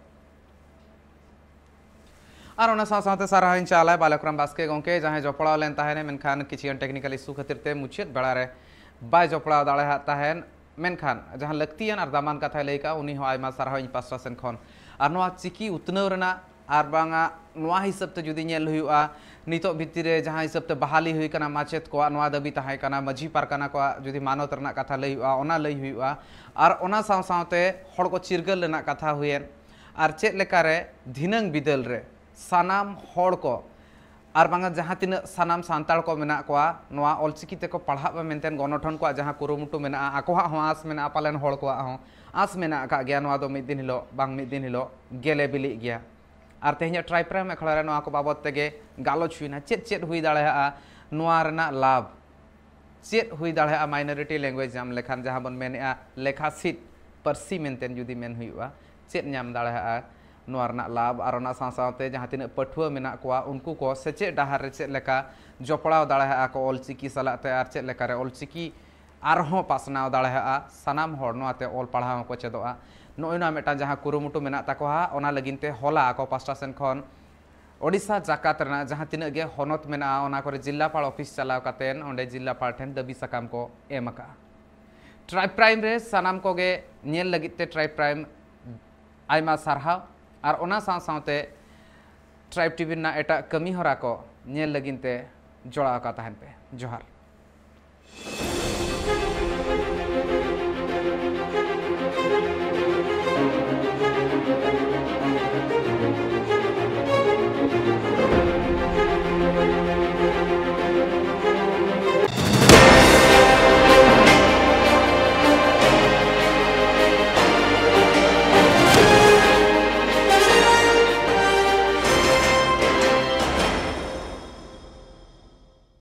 ᱟᱨ ᱚᱱᱟ ᱥᱟᱶ ᱥᱟᱶᱛᱮ ᱥᱟᱨᱦᱟᱣ ᱤᱧ ᱪᱟᱞᱟᱭ ᱵᱟᱞᱮᱠᱨᱟᱢ ᱵᱟᱥᱠᱮ ᱜᱚᱢᱠᱮ, ᱡᱟᱦᱟᱸᱭ ᱡᱚᱯᱲᱟᱣ ᱞᱮᱱ ᱛᱟᱦᱮᱱᱮ, ᱢᱮᱱᱠᱷᱟᱱ ᱠᱤᱪᱷᱤ ᱜᱟᱱ technical issue ᱠᱷᱟᱹᱛᱤᱨ ᱛᱮ ᱢᱩᱪᱟᱹᱫ ᱵᱮᱲᱟ ᱨᱮ ᱵᱟᱭ ᱡᱚᱯᱲᱟᱣ ᱫᱟᱲᱮᱭᱟᱜ ᱛᱟᱦᱮᱱ᱾ ᱢᱮᱱᱠᱷᱟᱱ ᱡᱟᱦᱟᱸ ᱞᱟᱹᱠᱛᱤᱭᱟᱱ ᱟᱨ ᱫᱟᱢᱟᱱ ᱠᱟᱛᱷᱟᱭ ᱞᱟᱹᱭ ᱠᱟᱜᱼᱟ, ᱩᱱᱤ ᱦᱚᱸ ᱟᱭᱢᱟ ᱥᱟᱨᱦᱟᱣ ᱤᱧ ᱯᱟᱥᱴᱟ ᱥᱮᱱ ᱠᱷᱚᱱ᱾ ᱟᱨ ᱱᱚᱣᱟ ᱪᱤᱠᱤ ᱩᱛᱱᱟᱹᱣ ᱨᱮᱱᱟᱜ ᱟᱨ ᱵᱟᱝᱟ ᱱᱚᱣᱟ ᱦᱤᱥᱟᱹᱵ ᱛᱮ ᱡᱩᱫᱤ ᱧᱮᱞ ᱦᱩᱭᱩᱜᱼᱟ, ᱱᱤᱛᱚᱜ ᱵᱷᱤᱛᱤᱨ ᱨᱮ ᱡᱟᱦᱟᱸ ᱦᱤᱥᱟᱹᱵ ᱛᱮ ᱵᱟᱦᱟᱞᱤ ᱦᱩᱭ ᱠᱟᱱᱟ ᱢᱟᱪᱮᱫ ᱠᱚᱣᱟᱜ, ᱱᱚᱣᱟ ᱫᱟᱹᱵᱤ ᱛᱟᱦᱮᱸ ᱠᱟᱱᱟ, ᱢᱟᱹᱡᱷᱤ ᱯᱟᱨᱜᱟᱱᱟ ᱠᱚᱣᱟᱜ ᱡᱩᱫᱤ ᱢᱟᱱᱚᱛ ᱨᱮᱱᱟᱜ ᱠᱟᱛᱷᱟ ᱞᱟᱹᱭ ᱦᱩᱭᱩᱜᱼᱟ, ᱚᱱᱟ ᱞᱟᱹᱭ ᱦᱩᱭᱩᱜᱼᱟ, ᱟᱨ ᱚᱱᱟ ᱥᱟᱶ ᱥᱟᱶᱛᱮ ᱦᱚᱲ ᱠᱚ ᱪᱤᱨᱜᱟᱹᱞ ᱨᱮᱱᱟᱜ ᱠᱟᱛᱷᱟ ᱦᱩᱭᱮᱱ, ᱟᱨ ᱪᱮᱫ ᱞᱮᱠᱟᱨᱮ ᱫᱷᱤᱱᱟᱹᱝ ᱵᱤᱫᱟᱹᱞ ᱨᱮ ᱥᱟᱱᱟᱢ ᱦᱚᱲ ᱠᱚ ᱟᱨ ᱵᱟᱝᱟ ᱡᱟᱦᱟᱸ ᱛᱤᱱᱟᱹᱜ ᱥᱟᱱᱟᱢ ᱥᱟᱱᱛᱟᱲ ᱠᱚ ᱢᱮᱱᱟᱜ ᱠᱚᱣᱟ, ᱱᱚᱣᱟ ᱚᱞᱪᱤᱠᱤ ᱛᱮᱠᱚ ᱯᱟᱲᱦᱟᱜ ᱢᱟ ᱢᱮᱱᱛᱮ ᱜᱚᱱᱚᱴᱷᱚᱱ ᱠᱚᱣᱟᱜ ᱡᱟᱦᱟᱸ ᱠᱩᱨᱩᱢᱩᱴᱩ ᱢᱮᱱᱟᱜᱼᱟ, ᱟᱠᱚᱣᱟᱜ ᱦᱚᱸ ᱟᱸᱥ ᱢᱮᱱᱟᱜᱼᱟ, ᱯᱟᱞᱮᱱ ᱦᱚᱲ ᱠᱚᱣᱟᱜ ᱦᱚᱸ ᱟᱸᱥ ᱢᱮᱱᱟᱜ ᱟᱠᱟᱫ ᱜᱮᱭᱟ, ᱱᱚᱣᱟ ᱫᱚ ᱢᱤᱫ ᱫᱤᱱ ᱦᱤᱞᱳᱜ ᱵᱟᱝ ᱢᱤᱫ ᱫᱤᱱ ᱦᱤᱞᱳᱜ ᱜᱮᱞᱮ ᱵᱤᱞᱤᱜ ᱜᱮᱭᱟ᱾ ᱟᱨ ᱛᱮᱦᱮᱧᱟᱜ ᱴᱨᱟᱭᱤᱵᱽ ᱯᱨᱟᱭᱤᱢ ᱟᱠᱷᱲᱟ ᱨᱮ ᱱᱚᱣᱟ ᱠᱚ ᱵᱟᱵᱚᱫ ᱛᱮᱜᱮ ᱜᱟᱞᱚᱪ ᱦᱩᱭᱱᱟ᱾ ᱪᱮᱫ ᱪᱮᱫ ᱦᱩᱭ ᱫᱟᱲᱮᱭᱟᱜᱼᱟ ᱱᱚᱣᱟ ᱨᱮᱱᱟᱜ ᱞᱟᱵᱷ? ᱪᱮᱫ ᱦᱩᱭ ᱫᱟᱲᱮᱭᱟᱜᱼᱟ minority language ᱧᱟᱢ ᱞᱮᱠᱷᱟᱱ, ᱡᱟᱦᱟᱸ ᱵᱚᱱ ᱢᱮᱱᱮᱫᱼᱟ ᱞᱮᱠᱷᱟ ᱥᱤᱫ ᱯᱟᱹᱨᱥᱤ ᱢᱮᱱᱛᱮ ᱡᱩᱫᱤ ᱢᱮᱱ ᱦᱩᱭᱩᱜᱼᱟ, ᱪᱮᱫ ᱧᱟᱢ ᱫᱟᱲᱮᱭᱟᱜᱼᱟ ᱱᱚᱣᱟ ᱨᱮᱱᱟᱜ ᱞᱟᱵᱷ? ᱟᱨ ᱚᱱᱟ ᱥᱟᱶ ᱥᱟᱶᱛᱮ ᱡᱟᱦᱟᱸ ᱛᱤᱱᱟᱹᱜ ᱯᱟᱹᱴᱷᱩᱣᱟᱹ ᱢᱮᱱᱟᱜ ᱠᱚᱣᱟ, ᱩᱱᱠᱩ ᱠᱚ ᱥᱮᱪᱮᱫ ᱰᱟᱦᱟᱨ ᱨᱮ ᱪᱮᱫ ᱞᱮᱠᱟ ᱡᱚᱯᱲᱟᱣ ᱫᱟᱲᱮᱭᱟᱜᱼᱟ ᱠᱚ ᱚᱞᱪᱤᱠᱤ ᱥᱟᱞᱟᱜ ᱛᱮ, ᱟᱨ ᱪᱮᱫ ᱞᱮᱠᱟᱨᱮ ᱚᱞᱪᱤᱠᱤ ᱟᱨᱦᱚᱸ ᱯᱟᱥᱱᱟᱣ ᱫᱟᱲᱮᱭᱟᱜᱼᱟ, ᱥᱟᱱᱟᱢ ᱦᱚᱲ ᱱᱚᱣᱟᱛᱮ ᱚᱞ ᱯᱟᱲᱦᱟᱣ ᱦᱚᱸᱠᱚ ᱪᱮᱫᱚᱜᱼᱟ᱾ ᱱᱚᱜᱼᱚᱭ ᱱᱚᱣᱟ ᱢᱤᱫᱴᱟᱝ ᱡᱟᱦᱟᱸ ᱠᱩᱨᱩᱢᱩᱴᱩ ᱢᱮᱱᱟᱜ ᱛᱟᱠᱚᱣᱟ, ᱚᱱᱟ ᱞᱟᱹᱜᱤᱫ ᱛᱮ ᱦᱚᱞᱟ ᱟᱠᱚ ᱯᱟᱥᱴᱟ ᱥᱮᱱ ᱠᱷᱚᱱ ᱳᱰᱤᱥᱟ ᱡᱟᱠᱟᱛ ᱨᱮᱱᱟᱜ ᱡᱟᱦᱟᱸ ᱛᱤᱱᱟᱹᱜ ᱜᱮ ᱦᱚᱱᱚᱛ ᱢᱮᱱᱟᱜᱼᱟ, ᱚᱱᱟ ᱠᱚᱨᱮ ᱡᱤᱞᱟᱯᱟᱲ ᱚᱯᱷᱤᱥ ᱪᱟᱞᱟᱣ ᱠᱟᱛᱮ ᱚᱸᱰᱮ ᱡᱤᱞᱟᱯᱟᱲ ᱴᱷᱮᱱ ᱫᱟᱹᱵᱤ ᱥᱟᱠᱟᱢ ᱠᱚ ᱮᱢ ᱟᱠᱟᱫᱼᱟ᱾ ᱴᱨᱟᱭᱤᱵᱽ ᱯᱨᱟᱭᱤᱢ ᱨᱮ ᱥᱟᱱᱟᱢ ᱠᱚᱜᱮ ᱧᱮᱞ ᱞᱟᱹᱜᱤᱫ ᱛᱮ ᱴᱨᱟᱭᱤᱵᱽ ᱯᱨᱟᱭᱤᱢ ᱟᱭᱢᱟ ᱥᱟᱨᱦᱟᱣ᱾ ᱟᱨ ᱚᱱᱟ ᱥᱟᱶ ᱥᱟᱶᱛᱮ ᱴᱨᱟᱭᱤᱵᱽ ᱴᱤᱵᱷᱤ ᱨᱮᱱᱟᱜ ᱮᱴᱟᱜ ᱠᱟᱹᱢᱤ ᱦᱚᱨᱟ ᱠᱚ ᱧᱮᱞ ᱞᱟᱹᱜᱤᱫ ᱛᱮ ᱡᱚᱲᱟᱣ ᱟᱠᱟ ᱛᱟᱦᱮᱱ ᱯᱮ᱾ ᱡᱚᱦᱟᱨ᱾